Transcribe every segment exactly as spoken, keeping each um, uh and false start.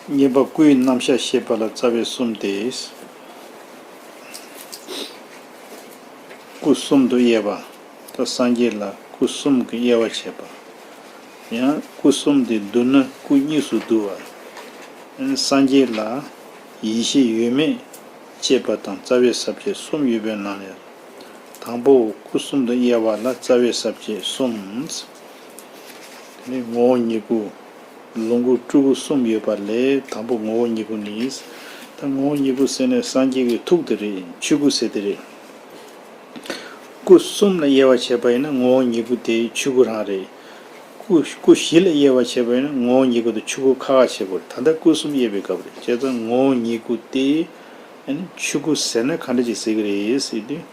གཉིས་པ་སྐུའི་རྣམ་གཞག་བཤད་པ་ལ་རྩ་བའི་གསུམ་སྟེ། སྐུ་གསུམ་དུ་དབྱེ་བ། ད་སངས་རྒྱས་ལ་སྐུ་གསུམ་གྱི་དབྱེ་བ་བྱེད་པ། ཡང་སྐུ་གསུམ་དེ་བསྡུ་ན་སྐུ་གཉིས་སུ་བསྡུ་བ། སངས་རྒྱས་ལ་ཡེ་ཤེས་ཡོད་མེད་དཔྱད་པ་དང་རྩ་བའི་ས་བཅད་གསུམ་ཡོད་པའི་ནང་ནས། དང་པོ་སྐུ་གསུམ་དུ་དབྱེ་བ་ལ་རྩ་བའི་ས་བཅད་གསུམ། དེ་ནི་ངོ་བོ་ཉིད་སྐུ། ལོངས་སྐུ་སྤྲུལ་སྐུ་གསུམ་ཡོད་པ་ལས་དང་པོ་ངོ་བོ་ཉིད་སྐུ་ནི། ད་ངོ་བོ་ཉིད་སྐུ་ཟེར་ནས་སངས་རྒྱས་ཀྱི་ཐུགས་དེ་རེད། ཆོས་སྐུ་ཟེར་དེ་རེད། སྐུ་གསུམ་ལ་དབྱེ་བ་བྱས་པ་ཡིན་ན་ངོ་བོ་ཉིད་སྐུ་དེ་ཆོས་སྐུ་རང་རེད། སྐུ་སྐུ་བཞི་ལ་དབྱེ་བ་བྱས་པ་ཡིན་ན་ངོ་བོ་ཉིད་སྐུ་དེ་ཆོས་སྐུ་ཁག་ཁག་བྱེད་དགོས་རེད། ད་ལྟ་སྐུ་གསུམ་དབྱེ་བའི་སྐབས་རེད། བྱས་ཙང་ངོ་བོ་ཉིད་སྐུ་དེ་ཨ་ནི་ཆོས་སྐུ་ཟེར་ན་ག་འདྲ་ཅིག་ཟེར་གི་རེད་ཟེར་དུས།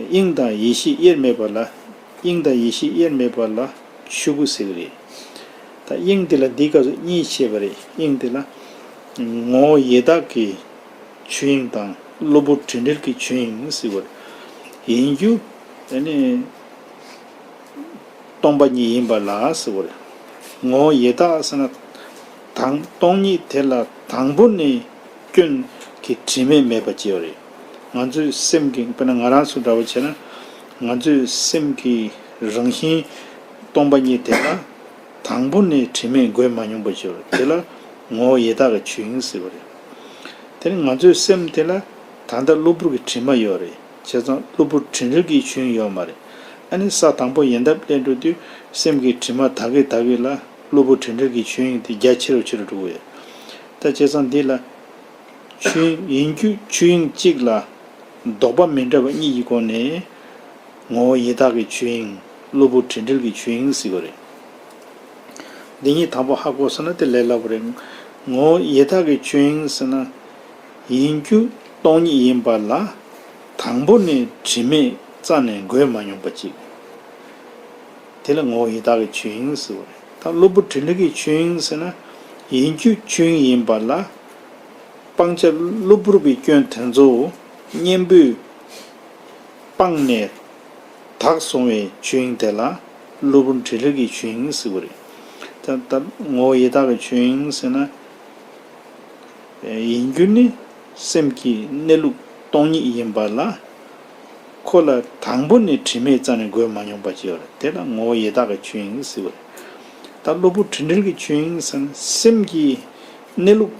དབྱིངས་དང་ཡེ་ཤེས་དབྱེར་མེད་པ་ལ། དབྱིངས་དང་ཡེ་ཤེས་དབྱེར་མེད་པ་ལ་ཆོས་སྐུ་ཟེར་གི་རེད། ད་དབྱིངས་དེ་ལ་འདིའི་སྐབས་སུ་གཉིས་ཕྱེ་བ་རེད། དབྱིངས་དེ་ལ་ངོ་བོ་ཡེ་དག་གི་ཆོས་དབྱིངས་དང་གློ་བུར་དྲི་འབྲལ་གྱི་ཆོས་དབྱིངས་ཟེར་བ་རེད། ཡིན་རྒྱུ་ཨ་ནི་སྟོང་པ་ཉིད་ཡིན་པ་ལ་ཟེར་བ་རེད། ངོ་བོ་ཡེ་དག་ཟེར་ན་དང་སྟོང་ཉིད་དེ་ལ་དང་པོ་ནས་སྐྱོན་གྱི་དྲི་མས་མེད་པ་ཅིག་ཡོད་རེད། ང་ཚོའི་སེམས་ཀྱི་དཔེར་ན་ང་རང་ཚོ་འདྲ་བོ་བྱས་ན། ང་ཚོའི་སེམས་ཀྱི་རང་བཞིན་སྟོང་པ་ཉིད་དེ་ལ་དང་པོ་ནས་དྲི་མས་འགོས་མ་མྱོང་པ་ཅིག་ཡོད་རེད། དེ་ལ་ངོ་བོ་ཡེ་དག་གི་ཆོས་དབྱིངས་ཟེར་བ་རེད། དེ་ནི་ང་ཚོའི་སེམས་དེ་ལ་ད་ལྟ་གློ་བུར་གྱི་དྲི་མ་ཡོད་རེད། བྱས་ཙང་གློ་བུར་དྲི་འབྲལ་གྱི་ཆོས་དབྱིངས་ཡོད་མ་རེད། ཨ་ནི་ས་དང་པོ་ཡལ་འདབ་སླེབས་འགྲོ་དུས་སེམས་ཀྱི་དྲི་མ་དག་གི་དག་གི་ལ་གློ་བུར་དྲི་འབྲལ་གྱི་ཆོས་དབྱིངས་དེ་རྒྱ་ཆེ་རུ་ཆེ་རུ་འགྲོ་གི་ཡོད། ད་བྱས་ཙང་འདི་ལ་ཆོས་དབྱིངས་ཡིན་རྒྱུ་ཆོས་དབྱིངས་གཅིག་ལ་ལྡོག་པ་མི་འདྲ་བ་གཉིས་ཀྱི་སྒོ་ནས་ངོ་བོ་ཡེ་དག་གི་ཆོས་དབྱིངས་གློ་བུར་དྲི་འབྲལ་གྱི་ཆོས་དབྱིངས་ཟེར་གྱི་རེད། འདི་གཉིས་དང་པོ་ཧ་གོ་སོང་ན་དེ་ལས་སླ་པོ་རེད། ངོ་བོ་ཡེ་དག་གི་ཆོས་དབྱིངས་ཟེར་ན། ཡིན་རྒྱུ་སྟོང་ཉིད་ཡིན་པ་ལ། དང་པོ་ནས་དྲི་མས་རྩ་ནས་འགོས་མ་མྱོང་པ་ཅིག་དེ་ལ་ངོ་བོ་ཡེ་དག་གི་ཆོས་དབྱིངས་ཟེར་བ་རེད། ད་གློ་བུར་དྲི་འབྲལ་གྱི་ཆོས་དབྱིངས་ཟེར་ན། ཡིན་རྒྱུ་ཆོས་དབྱིངས་ཡིན་པ་ལ། སྤང་བྱ་གློ་བུར་བའི་སྐྱོན་དེ་ཚོ་གཉེན་པོས་སྤངས་ནས་དག་སོང་བའི་ཆོས་དབྱིངས་དེ་ལ་གློ་བུར་དྲི་འབྲལ་གྱི་ཆོས་དབྱིངས་ཟེར་བ་རེད། ད་ལྟ་ངོ་བོ་ཡེ་དག་གི་ཆོས་དབྱིངས་ཟེར་ན། ཡིན་རྒྱུ་ནི་སེམས་ཀྱི་གནས་ལུགས་སྟོང་ཉིད་ཡིན་པ་ལ། ཁོ་ལ་དང་པོ་ནས་དྲི་མས་རྩ་ནས་འགོས་མ་མྱོང་པ་ཅིག་ཡོད་རེད། དེ་ལ་ངོ་བོ་ཡེ་དག་གི་ཆོས་དབྱིངས་ཟེར་བ་རེད། ད་གློ་བུར་དྲི་འབྲལ་གྱི་ཆོས་དབྱིངས་ཟེར་ན་སེམས་ཀྱི་གནས་ལུགས་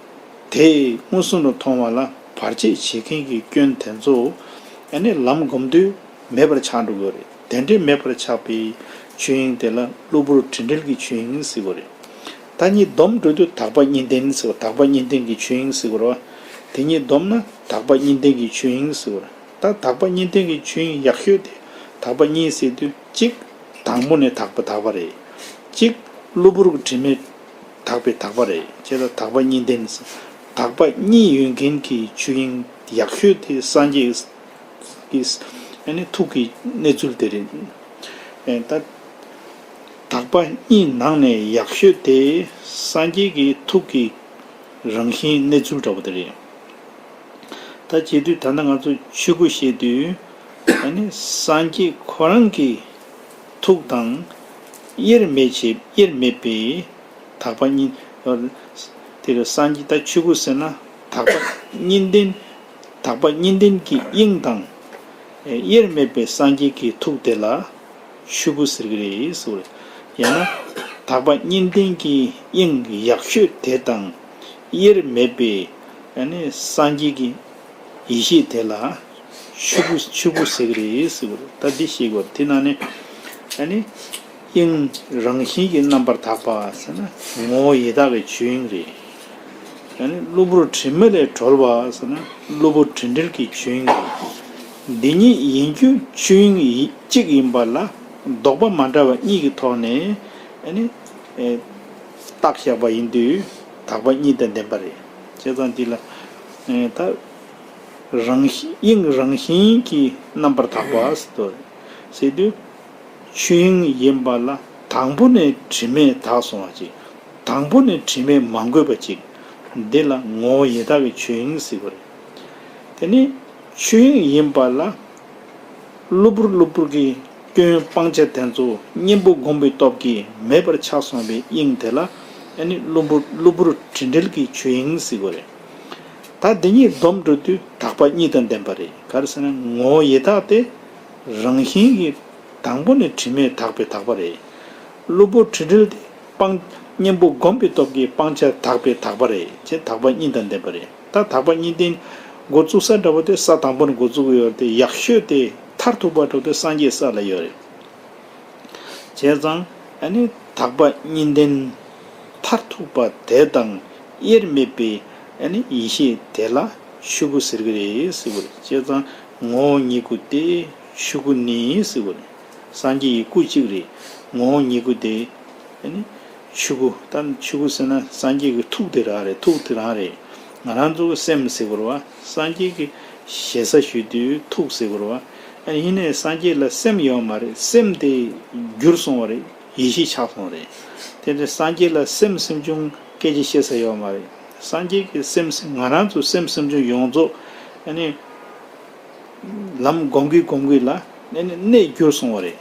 དེ་མངོན་སུམ་དུ་མཐོང་བ་ལ་བར་ཆད་བྱེད་མཁན་གྱི་སྐྱོན་དེ་ཚོ་ཨ་ནི་ལམ་སྒོམ་དུས་མེད་པར་ཆགས་འགྲོ་གི་ཡོད་རེད། དེ་འདྲའི་མེད་པར་ཆགས་པའི་ཆོས་དབྱིངས་དེ་ལ་གློ་བུར་དྲི་འབྲལ་གྱི་ཆོས་དབྱིངས་ཟེར་བ་རེད། ད་གཉིས་བསྡོམས་འགྲོ་དུས་དག་པ་གཉིས་ལྡན་ཟེར་བ། དག་པ་གཉིས་ལྡན་གྱི་ཆོས་དབྱིངས་ཟེར་བ་རེད་བ། དེ་གཉིས་བསྡོམས་ན་དག་པ་གཉིས་ལྡན་གྱི་ཆོས་དབྱིངས་ཟེར་བ་རེད། ད་དག་པ་གཉིས་ལྡན་གྱི་ཆོས་དབྱིངས་ཡག་ཤོས་དེ་དག་པ་གཉིས་ཟེར་དུས་གཅིག་དང་པོ་ནས་དག་པ་དག་པ་རེད། གཅིག་གློ་བུར་གྱི་དྲི་མས་དག་པའི་དག་པ་རེད། བྱས་ཙང་དག་པ་གཉིས་ལྡན་ཟེར། དག་པ་གཉིས་ཡོད་མཁན་གྱི་ཆོས་དབྱིངས་ཡག་ཤོས་དེ་སངས་རྒྱས་ཀྱི་ཨ་ནི་ཐུགས་ཀྱི་གནས་ཚུལ་དེ་རེད། ཨེ་ད་དག་པ་གཉིས་ནང་ནས་ཡག་ཤོས་དེ་སངས་རྒྱས་ཀྱི་ཐུགས་ཀྱི་རང་བཞིན་གནས་ཚུལ་འདྲ་བོ་དེ་རེད། ད་བྱེད་དུས་ད་ལྟ་ང་ཚོ་ཆོས་སྐུ་བཤད་དུས་ཨ་ནི་སངས་རྒྱས་ཁོ་རང་གི་ཐུགས་དང་དབྱེར་མེད་བྱེད་དབྱེར་མེད་པའི་དག་པ་གཉིས། དེ་ལ་སངས་རྒྱས་ད་ཆོས་སྐུ་ཟེར་ན་དག་པ་གཉིས་ལྡན། དག་པ་གཉིས་ལྡན་གྱི་དབྱིངས་དང་། དབྱེར་མེད་པའི་སངས་རྒྱས་ཀྱི་ཐུགས་དེ་ལ་ཆོས་སྐུ་ཟེར་གྱི་རེད་ཟེར་བ་རེད། ཡང་ན་དག་པ་གཉིས་ལྡན་གྱི་དབྱིངས་ཡག་ཤོས་དེ་དང་དབྱེར་མེད་པའི་ཨ་ནི་སངས་རྒྱས་ཀྱི་ཡེ་ཤེས་དེ་ལ་ཆོས་སྐུ་ཆོས་སྐུ་ཟེར་གྱི་རེད་ཟེར་བ་རེད། ད་འདི་ཤེས་དགོས་རེད། དེ་ནང་ནས་ཨ་ནི། དབྱིངས་རང་བཞིན་གྱིས་རྣམ་པར་དག་པ་ཟེར་ན་ངོ་བོ་ཡེ་དག་གི་ཆོས་དབྱིངས་རེད། ཡང་ན་གློ་བུར་དྲི་མ་ལས་གྲོལ་བ་ཟེར་ན་གློ་བུར་དྲི་འབྲལ་གྱི་ཆོས་དབྱིངས་རེད། འདི་གཉིས་ཡིན་རྒྱུ་ཆོས་དབྱིངས་ཡིན་གཅིག་ཡིན་པ་ལ་ལྡོག་པ་མ་འདྲ་བ་གཉིས་ཀྱི་ཐོག་ནས་ཨ་ནི་ཨེ་བཏགས་བཞག་པ་ཡིན་དུས་དག་པ་གཉིས་དང་ལྡན་པ་རེད། བྱས་ཙང་འདི་ལ་ཨེ་ད་རང་བཞིན་དབྱིངས་རང་བཞིན་གྱིས་རྣམ་པར་དག་པ་ཟེར་དུས་ཟེར་དུས། ཆོས་དབྱིངས་ཡིན་པ་ལ་དང་པོ་ནས་དྲི་མས་དག་སོང་བ་ཅིག་དང་པོ་ནས་དྲི་མས་མ་འགོས་པ་ཅིག་འདི་ལ་ངོ་བོ་ཡེ་དག་གི་ཆོས་དབྱིངས་ཟེར་བ་རེད། དེ་ནི་ཆོས་དབྱིངས་ཡིན་པ་ལ་གློ་བུར་གློ་བུར་གྱི་སྐྱོན་སྤང་བྱ་དེ་ཚོ་གཉེན་པོ་བསྒོམས་པའི་སྟོབས་ཀྱིས་མེད་པར་ཆགས་སོང་བའི་དབྱིངས་དེ་ལ་ ཨ་ནི་གློ་བུར་གློ་བུར་དྲིལ་བྲལ་གྱི་ཆོས་དབྱིངས་ཟེར་དགོས་རེད། ད་འདི་གཉིས་བསྡོམས་འགྲོ་དུས་དག་པ་གཉིས་དང་ལྡན་པ་རེད། ག་རེ་ཟེར་ན་ངོ་བོ་ཡི་དྭགས་དེ་རང་བཞིན་གྱིས་དང་པོ་ནས་དྲི་མས་དག་པའི་དག་པ་རེད། གློ་བུར་དྲིལ་བྲལ་དེ་སྤང་གཉེན་པོ་བསྒོམས་པའི་སྟོབས་ཀྱིས་སྤང་བྱར་དག་པའི་དག་པ་རེད། ཅེས་དག་པ་གཉིས་དང་ལྡན་པ་རེད། ད་དག་པ་གཉིས་ལྡན་འགོ་བཙུགས་ས་འདྲ་བོ་དེ་ས་དང་པོ་ནས་འགོ་བཙུགས་ཀྱི་ཡོད་རེད་དེ། ཡག་ཤོས་དེ་མཐར་ཐུག་པ་འགྲོ་དུས་སངས་རྒྱས་ས་ལ་ཡོད་རེད། བྱས་ཙང་ཨ་ནི་དག་པ་གཉིས་ལྡན་མཐར་ཐུག་པ་དེ་དང་དབྱེར་མེད་པའི་ཨ་ནི་ཡེ་ཤེས་དེ་ལ་ཆོས་སྐུ་ཟེར་གྱི་རེད་ཟེར་བ་རེད། བྱས་ཙང་ངོ་བོ་ཉིད་སྐུ་སྟེ་ཆོས་སྐུ་ནི་ཟེར་བ་རེད། སངས་རྒྱས་ཀྱི་སྐུ་གཅིག་རེད། ངོ་བོ་ཉིད་སྐུ་དེ་ཨ་ནི་ཆོས་སྐུ། ད་ཆོས་སྐུ་ཟེར་ན་སངས་རྒྱས་ཀྱི་ཐུགས་དེ་རང་རེད། ཐུགས་དེ་རང་རེད། ང་རང་ཚོ་གི་སེམས་ཟེར་དགོས་རེད་བ། སངས་རྒྱས་ཀྱི་ཞེ་ས་ཞུ་དུས་ཐུགས་ཟེར་དགོས་རེད་བ། ཨ་ནི་ཡིན་ནའི་སངས་རྒྱས་ལ་སེམས་ཡོད་མ་རེད། སེམས་དེ་འགྱུར་སོང་བ་རེད། ཡེ་ཤེས་ཆགས་སོང་བ་རེད། དེ་ནས་སངས་རྒྱས་ལ་སེམས་སེམས་བྱུང་སྐད་ཆ་བཤད་ས་ཡོད་མ་རེད། སངས་རྒྱས་ཀྱི་སེམས་སེམས་ང་རང་ཚོ་སེམས་སེམས་བྱུང་ཡོངས་རྫོགས་ཨ་ནི་ལམ་སྒོམ་གྱིན་སྒོམ་གྱིན་ལ་ཨ་ནི་གནས་འགྱུར་སོང་བ་རེད།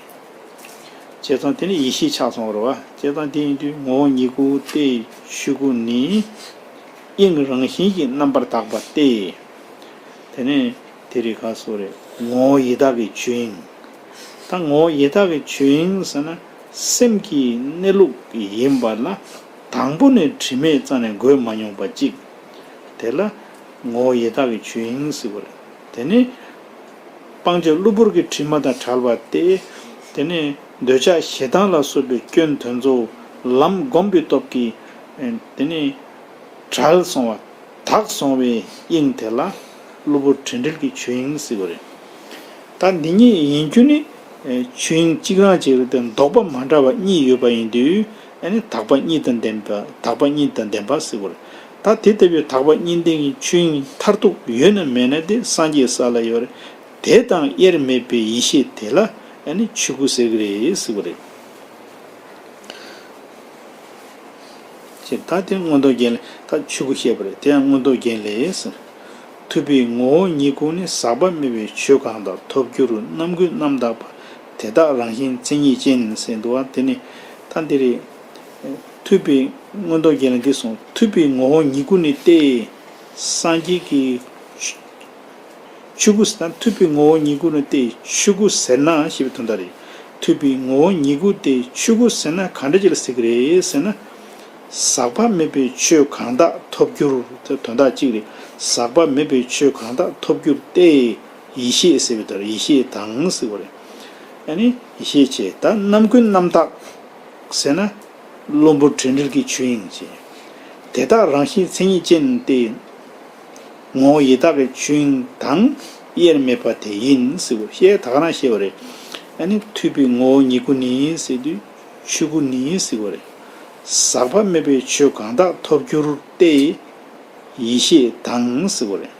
བྱས་ཙང་དེ་ནི་ཡེ་ཤེས་ཆགས་སོང་བ་རེད་བ། བྱས་ཙང་དེ་ཡིན་དུས་ངོ་བོ་ཉིད་སྐུ་སྟེ་ཆོས་སྐུ་ནི། དབྱིངས་རང་བཞིན་གྱིས་རྣམ་པར་དག་པ་སྟེ། དེ་ནས་དེ་རིགས་ག་སོགས་རེད། ངོ་བོ་ཡི་དྭགས་ཀྱི་ཆོས་དབྱིངས། ད་ངོ་བོ་ཡི་དྭགས་ཀྱི་ཆོས་དབྱིངས་ཟེར་ན་སེམས་ཀྱི་གནས་ལུགས་ཡིན་པ་ལ་དང་པོ་ནས་དྲི་མས་རྩ་ནས་འགོས་མ་མྱོང་པ་གཅིག། དེ་ལ་ངོ་བོ་ཡི་དྭགས་ཀྱི་ཆོས་དབྱིངས་ཟེར་བ་རེད། དེ་ནས་སྤང་བྱ་གློ་བུར་གྱི་དྲི་མ་དང་བྲལ་བ་སྟེ། དེ་ནས་འདོད་ཆགས་ཞེ་སྡང་ལ་སོགས་པའི་སྐྱོན་དེ་ཚོ་ལམ་སྒོམ་པའི་སྟོབས་ཀྱིས་དེ་ནས་བྲལ་སོང་བ། དག་སོང་བའི་དབྱིངས་དེ་ལ་གློ་བུར་དྲིལ་བྲལ་གྱི་ཆོས་དབྱིངས་ཟེར་བ་རེད། ད་འདི་གཉིས་ཡིན་རྒྱུ་ནི་ཆོས་དབྱིངས་གཅིག་རང་གཅིག་རེད་དེ། ལྡོག་པ་མ་འདྲ་བ་གཉིས་ཡོད་པ་ཡིན་དུས་ཨ་ནི་དག་པ་གཉིས་དང་ལྡན་པ། དག་པ་གཉིས་དང་ལྡན་པ་ཟེར་བ་རེད། ད་དེ་ལྟ་བུའི་དག་པ་གཉིས་ལྡན་གྱི་ཆོས་དབྱིངས་མཐར་ཐུག་ཡོད་ན་མེད་ན་དེ་སངས་རྒྱས་ས་ལ་ཡོད་རེད། དེ་དང་དབྱེར་མེད་པའི་ཡེ་ཤེས་དེ་ལ་ཨ་ནི་ཆོས་སྐུ་ཟེར་གྱི་རེད་ཟེར་བ་རེད། ཅེས་ད་དེ་མངོན་རྟོགས་རྒྱན་ལས། ད་ཆོས་སྐུ་བཤད་པ་རེད། དེ་ཡང་མངོན་རྟོགས་རྒྱན་ལས་ཟེར། ཐུབ་པའི་ངོ་བོ་ཉིད་སྐུ་ནི། ཟག་པ་མེད་པའི་ཆོས་གང་དག་ཐོབ་འགྱུར། རྣམ་ཀུན་རྣམ་དག་པ། དེ་དག་རང་བཞིན་མཚན་ཉིད་ཅན། ཟེར་འདུག་བ། དེ་ནི་ད་འདི་རེད། ཐུབ་པའི་མངོན་རྟོགས་རྒྱན་ལས་འདི་གསུངས། ཐུབ་པའི་ངོ་བོ་ཉིད་སྐུ་ནི་སྟེ། སངས་རྒྱས་ཀྱི་ཆོས་སྐུ་ཟེར་ན། ཐུབ་པའི་ངོ་བོ་ཉིད་སྐུ་ནི་སྟེ་ཆོས་སྐུ་ཟེར་ན་ཞེས་པའི་དོན་དག་རེད། ཐུབ་པའི་ངོ་བོ་ཉིད་སྐུ་སྟེ་ཆོས་སྐུ་ཟེར་ན་གང་འདྲ་ཅིག་ལ་ཟེར་གྱི་རེད་ཟེར་ན། ཟག་པ་མེད་པའི་ཆོས་གང་དག་ཐོབ་འགྱུར། དོན་དག་གཅིག་རེད། ཟག་པ་མེད་པའི་ཆོས་གང་དག་ཐོབ་འགྱུར་ཏེ། ཡེ་ཤེས་ཟེར་བའི་དོན། ཡེ་ཤེས་དང་ཟེར་བ་རེད། ཨ་ནི་ཡེ་ཤེས་བྱས། ད་རྣམ་ཀུན་རྣམ་དག་ཟེར་ན། གློ་བུར་དྲིལ་བྲལ་གྱི་ཆོས་དབྱིངས་ཅན། དེ་དག་རང་བཞིན་མཚན་ཉིད་ཅན་ཏེ། ངོ་བོ་ཡི་དྭགས་ཀྱི་ཆོས་དབྱིངས་དང་དབྱེར་མེད་པ་དེ་ཡིན་ཟེར་བ། བཤད་ད་ག་རང་བཤད་པ་རེད། ཨ་ནི་ཐུབ་པའི་ངོ་བོ་ཉིད་སྐུ་ནི་ཟེར་དུས་ཆོས་སྐུ་ནི་ཟེར་བ་རེད། ཟག་པ་མེད་པའི་ཆོས་གང་དག་ཐོབ་འགྱུར་ཏེ། ཡེ་ཤེས་དང་ཟེར་བ་རེད།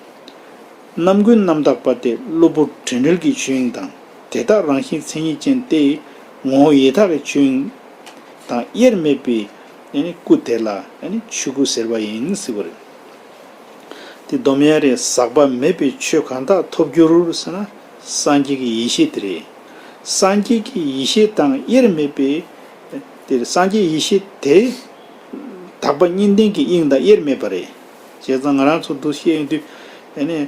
རྣམ་ཀུན་རྣམ་དག་པ་སྟེ་གློ་བུར་དྲིལ་བྲལ་གྱི་ཆོས་དབྱིངས་དང་། དེ་དག་རང་བཞིན་མཚན་ཉིད་ཅན་ཏེ། ངོ་བོ་ཡི་དྭགས་ཀྱི་ཆོས་དབྱིངས་དང་དབྱེར་མེད་པའི་ཨ་ནི་སྐུ་དེ་ལ་ཨ་ནི་ཆོས་སྐུ་ཟེར་བ་ཡིན་ཟེར་བ་རེད། དེ་སྡོམ་ཡང་རེད། ཟག་པ་མེད་པའི་ཆོས་གང་དག་ཐོབ་འགྱུར་ཟེར་ན། སངས་རྒྱས་ཀྱི་ཡེ་ཤེས་དེ་རེད། སངས་རྒྱས་ཀྱི་ཡེ་ཤེས་དང་དབྱེར་མེད་པའི་དེ་རེད། སངས་རྒྱས་ཡེ་ཤེས་དེ་དག་པ་གཉིས་ལྡན་གྱི་དབྱིངས་དང་དབྱེར་མེད་པ་རེད། བྱས་ཙང་ང་རང་ཚོ་འདུ་ཤེས་ཡོང་དུས་ཨ་ནི།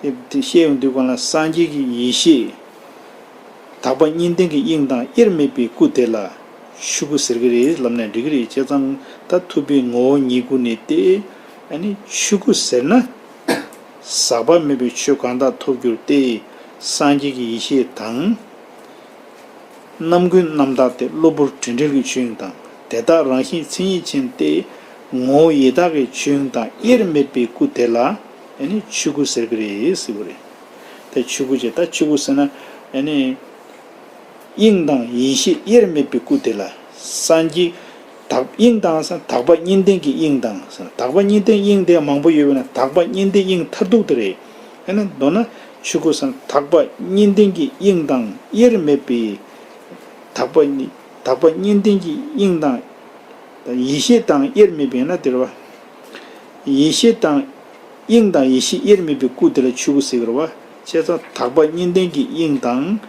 དེ་བཤད་ཡོང་དུས་གང་ལ་སངས་རྒྱས་ཀྱི་ཡེ་ཤེས་དག་པ་གཉིས་ལྡན་གྱི་དབྱིངས་དང་དབྱེར་མེད་པའི་སྐུ་དེ་ལ་ཆོས་སྐུ་ཟེར་གྱི་རེད་ལབ་ན་འགྲིག་གི་རེད། བྱས་ཙང་ད་ཐུབ་པའི་ངོ་བོ་ཉིད་སྐུ་ནི་སྟེ། ཨ་ནི་ཆོས་སྐུ་ཟེར་ན། ཟག་པ་མེད་པའི་ཆོས་གང་དག་ཐོབ་འགྱུར་ཏེ། སངས་རྒྱས་ཀྱི་ཡེ་ཤེས་དང་། རྣམ་ཀུན་རྣམ་དག་སྟེ་གློ་བུར་དྲིལ་བྲལ་གྱི་ཆོས་དབྱིངས་དང་། དེ་དག་རང་བཞིན་མཚན་ཉིད་ཅན་ཏེ། ངོ་བོ་ཡི་དྭགས་ཀྱི་ཆོས་དབྱིངས་དང་དབྱེར་མེད་པའི་སྐུ་དེ་ལ་ཨ་ནི་ཆོས་སྐུ་ཟེར་གྱི་རེད་ཟེར་བ་རེད། དེ་ཆོས་སྐུ་བྱས། ད་ཆོས་སྐུ་ཟེར་ན་ཨ་ནི་དབྱིངས་དང་ཡེ་ཤེས་དབྱེར་མེད་པའི་སྐུ་དེ་ལ། སངས་རྒྱས་དག་དབྱིངས་དང་ཟེར་ན་དག་པ་གཉིས་ལྡན་གྱི་དབྱིངས་དང་ཟེར་ན། དག་པ་གཉིས་ལྡན་དབྱིངས་དེ་མང་པོ་ཡོད་པས་ན་དག་པ་གཉིས་ལྡན་དབྱིངས་མཐར་ཐུག་དེ་རེད། ཨ་ནི་མདོར་ན་ཆོས་སྐུ་ཟེར་ན་དག་པ་གཉིས་ལྡན་གྱི་དབྱིངས་དང་དབྱེར་མེད་པའི། དག་པ་གཉིས་དག་པ་གཉིས་ལྡན་གྱི་དབྱིངས་དང་། ཡེ་ཤེས་དང་དབྱེར་མེད་པས་ན་དེ་རེད་བ། ཡེ་ཤེས་དང་། དབྱིངས་དང་ཡེ་ཤེས་དབྱེར་མེད་པའི་སྐུ་དེ་ལ་ཆོས་སྐུ་ཟེར་གྱི་རེད་བ། བྱས་ཙང་དག་པ་གཉིས་ལྡན་གྱི་དབྱིངས་དང་།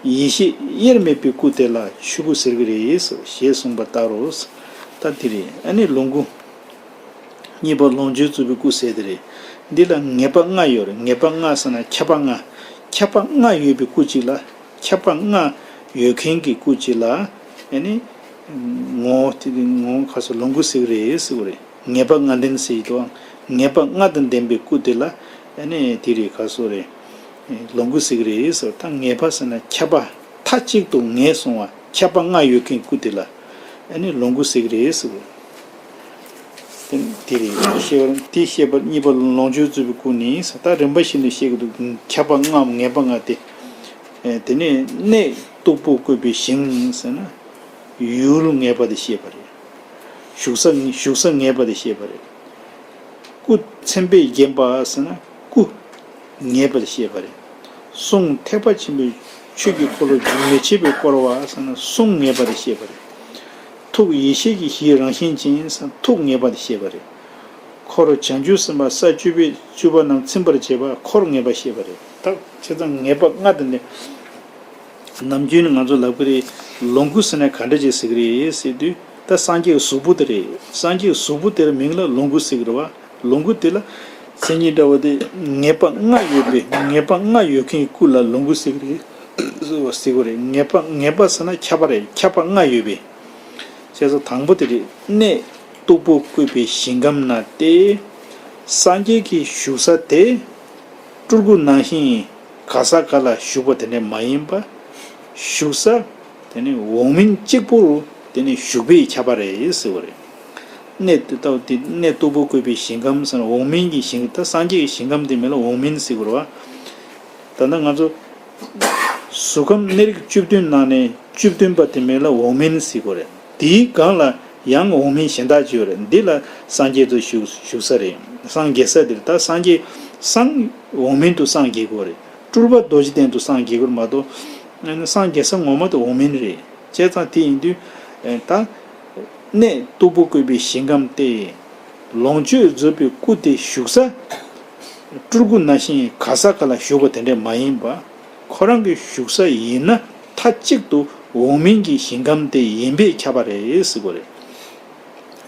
ཡེ་ཤེས་དབྱེར་མེད་པའི་སྐུ་དེ་ལ་ཆོས་སྐུ་ཟེར་གྱི་རེད་ཞེས་གསུངས་པ་ལྟར་རོ། ད་དེ་རེད། ཨ་ནི་ལོངས་སྐུ། གཉིས་པ་ལོངས་སྤྱོད་རྫོགས་པའི་སྐུ་ཟེར་དེ་རེད། འདི་ལ་ངེས་པ་ལྔ་ཡོད་རེད། ངེས་པ་ལྔ་ཟེར་ན་ཁྱབ་པ་ལྔ། ཁྱབ་པ་ལྔ་ཡོད་པའི་སྐུ་གཅིག་ལ། ཁྱབ་པ་ལྔ་ཡོད་མཁན་གྱི་སྐུ་གཅིག་ལ། ཨ་ནི། ངོ་། དེ་ངོ་ཁ་སོ་ལོངས་སྐུ་ཟེར་གི་རེད་ཟེར་གི་རེད། ངེས་པ་ལྔ་ལྡན་ཟེར་གྱི་འདུག་ངེས་པ་ལྔ་དང་ལྡན་པའི་སྐུ་དེ་ལ། ཨ་ནི་དེ་རེད་ཁ་སོ་རེད། ལོངས་སྐུ་ཟེར་གི་རེད་ཟེར། ད་ངེས་པ་ཟེར་ན་ཁྱབ་པ། མཐའ་གཅིག་ཏུ་ངེས་སོང་བ། ཁྱབ་པ་ལྔ་ཡོད་མཁན་སྐུ་དེ་ལ། ཨ་ནི་ལོངས་སྐུ་ཟེར་གི་རེད་ཟེར་གི་རེད། དེ་དེ་རེད། ཤེས་པ་དེ་ཤེས་པ་གཉིས་པ་ལོངས་སྤྱོད་རྫོགས་པའི་སྐུ་ནི་ཟེར། ད་རིམ་པ་བཞིན་དུ་བཤད་ཀྱི་འདུག་ཁྱབ་པ་ལྔའམ་ངེས་པ་ལྔ་སྟེ། ཨེ། དེ་ནས་གནས་སྟུག་པོ་བཀོད་པའི་ཞིང་ཟེར་ན། ཡུལ་ངེས་པ་དེ་བཤད་པ་རེད། བཞུགས་ས་བཞུགས་ས་ངེས་པ་དེ་བཤད་པ་རེད། སྐུ་མཚན་དཔེས་བརྒྱན་པ་ཟེར་ན་སྐུ་ངེས་པར་བཤད་པ་རེད། གསུང་ཐེག་པ་ཆེན་པོའི་ཆོས་ཀྱི་འཁོར་ལོ་རྒྱུན་མི་འཆད་པར་བསྐོར་བ་ཟེར་ན་གསུང་ངེས་པར་བཤད་པ་རེད། ཐུགས་ཡེ་ཤེས་ཀྱི་གཞིའི་རང་བཞིན་ཅན་ཟེར་ན་ཐུགས་ངེས་པར་བཤད་པ་རེད། འཁོར་བྱང་ཆུབ་སེམས་དཔའ་ས་བཅུ་པའི་བཅུ་པ་རྣམས་ཚིམ་པར་བྱེད་པ་འཁོར་ངེས་པར་བཤད་པ་རེད། ད་བྱས་ཙང་ངེས་པ་ལྔ་དེ་འདི། ནམ་རྒྱུན་ང་ཚོ་ལབ་ཀྱི་རེད། ལོངས་སྐུ་ཟེར་ན་ག་འདྲ་ཅིག་ཟེར་གི་རེད་ཟེར་དུས། ད་སངས་རྒྱས་ཀྱི་གཟུགས་པོ་དེ་རེད། སངས་རྒྱས་ཀྱི་གཟུགས་པོ་དེར་མིང་ལ་ལོངས་སྐུ་ཟེར་གི་རེད་བ། ལོངས་སྐུ་དེ་ལ་མཚན་ཉིད་འདྲ་བོ་དེ་ངེས་པ་ལྔ་ཡོད་པའི། ངེས་པ་ལྔ་ཡོད་མཁན་གྱི་སྐུ་ལ་ལོངས་སྐུ་ཟེར་གི་རེད། ཟེར་བ་ཟེར་གི་རེད། ངེས་པ་ངེས་པ་ཟེར་ན་ཁྱབ་པ་རེད། ཁྱབ་པ་ལྔ་ཡོད་པའི། བྱས་ཙང་དང་པོ་དེ་རེད། གནས་སྟུག་པོ་བཀོད་པའི་ཞིང་ཁམས་ན་སྟེ། སངས་རྒྱས་ཀྱི་བཞུགས་ས་དེ། སྤྲུལ་སྐུ་ནང་བཞིན་ག་ས་ག་ལ་བཞུགས་པ་དེ་འདྲ་མ་ཡིན་པ། བཞུགས་ས་དེ་ནི་འོག་མིན་གཅིག་པུར་དེ་ནི་བཞུགས་པས་ཁྱབ་པ་རེད་ཟེར་བ་རེད། གནས་དེ་ལྟ་བུ་དེ་གནས་སྟུག་པོ་བཀོད་པའི་ཞིང་ཁམས་ཟེར་ན་འོག་མིན་གྱི་ཞིང་། ད་སངས་རྒྱས་ཀྱི་ཞིང་ཁམས་དེ་མིང་ལ་འོག་མིན་ཟེར་གི་རེད་བ། ད་ལྟ་ང་ཚོ་གཟུགས་ཁམས་གནས་རིགས་བཅུ་བདུན་ནང་ནས་བཅུ་བདུན་པ་དེ་མིང་ལ་འོག་མིན་ཟེར་གི་རེད། དེའི་སྒང་ལ་ཡང་འོག་མིན་གཞན་དག་ཅིག་ཡོད་རེད། འདི་ལ་སངས་རྒྱས་དུ་བཞུགས་བཞུགས་ས་རེད། སངས་རྒྱས་ས་དེར་ད་སངས་རྒྱས་སངས་འོག་མིན་དུ་སངས་རྒྱས་དགོས་རེད། སྤྲུལ་པ་རྡོ་རྗེ་གདན་དུ་སངས་རྒྱས་དགོས་རེད་མ་གཏོགས། སངས་རྒྱས་ས་ངོ་མ་དེ་འོག་མིན་རེད། བྱས་ཙང་དེ་ཡིན་དུས། ད་གནས་སྟུག་པོ་བཀོད་པའི་ཞིང་ཁམས་ཏེ། ལོངས་སྤྱོད་རྫོགས་པའི་སྐུ་དེ་བཞུགས་ས། སྤྲུལ་སྐུ་ནང་བཞིན་ག་ས་ག་ལ་བཞུགས་པ་དེ་འདྲ་མ་ཡིན་པ། ཁོ་རང་གི་བཞུགས་ས་ཡིན་ན་མཐའ་གཅིག་ཏུ་འོག་མིན་གྱི་ཞིང་ཁམས་དེ་ཡིན་པས་ཁྱབ་པ་རེད་ཟེར་གོ་རེད།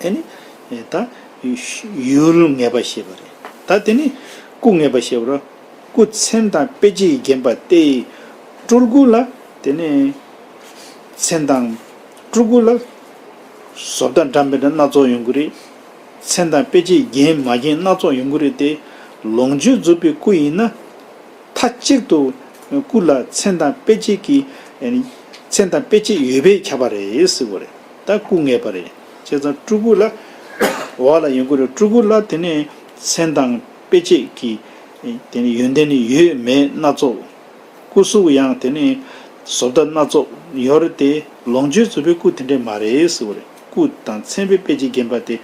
ཨ་ནི། ད་ཡུལ་ངེས་པ་ཞེས་པ་རེད། ད་དེ་ནི་སྐུ་ངེས་པ་ཞེས་པ་རེད། སྐུ་མཚན་དང་དཔེ་བྱད་ཀྱིས་བརྒྱན་པ་སྟེ། སྤྲུལ་སྐུ་ལ་དེ་ནི་མཚན་དང་། སྤྲུལ་སྐུ་ལ་བཟོ་ལྟ་འདྲ་མི་འདྲ་སྣ་ཚོགས་ཡོང་གི་རེད། མཚན་དང་དཔེ་བྱད་བརྒྱན་མ་བརྒྱན་སྣ་ཚོགས་ཡོང་གི་རེད་དེ། ལོངས་སྤྱོད་རྫོགས་པའི་སྐུ་ཡིན་ན། མཐའ་གཅིག་ཏུ་སྐུ་ལ་མཚན་དང་དཔེ་བྱད་ཀྱི། མཚན་དང་དཔེ་བྱད་ཡོད་པས་ཁྱབ་པ་རེད་ཟེར་བ་རེད། ད་སྐུ་ངེས་པ་རེད། བྱས་ཙང་སྤྲུལ་སྐུ་ལ། འོག་ལ་ཡོང་གི་རེད། སྤྲུལ་སྐུ་ལ་དེ་ནས་མཚན་དང་དཔེ་བྱད་ཀྱི། དེ་ནས་ཡོན་ཏན་ནི་ཡོད་མེད་སྣ་ཚོགས། སྐུ་གཟུགས་ཡང་དེ་ནས་བཟོ་ལྟ་སྣ་ཚོགས་ཡོད་རེད་དེ། ལོངས་སྤྱོད་རྫོགས་པའི་སྐུ་དེ་འདྲས་མ་རེད་ཟེར་བ་རེད། སྐུ་དང་མཚན་དཔེ་དཔེ་བྱད་བརྒྱན་པ་དེ་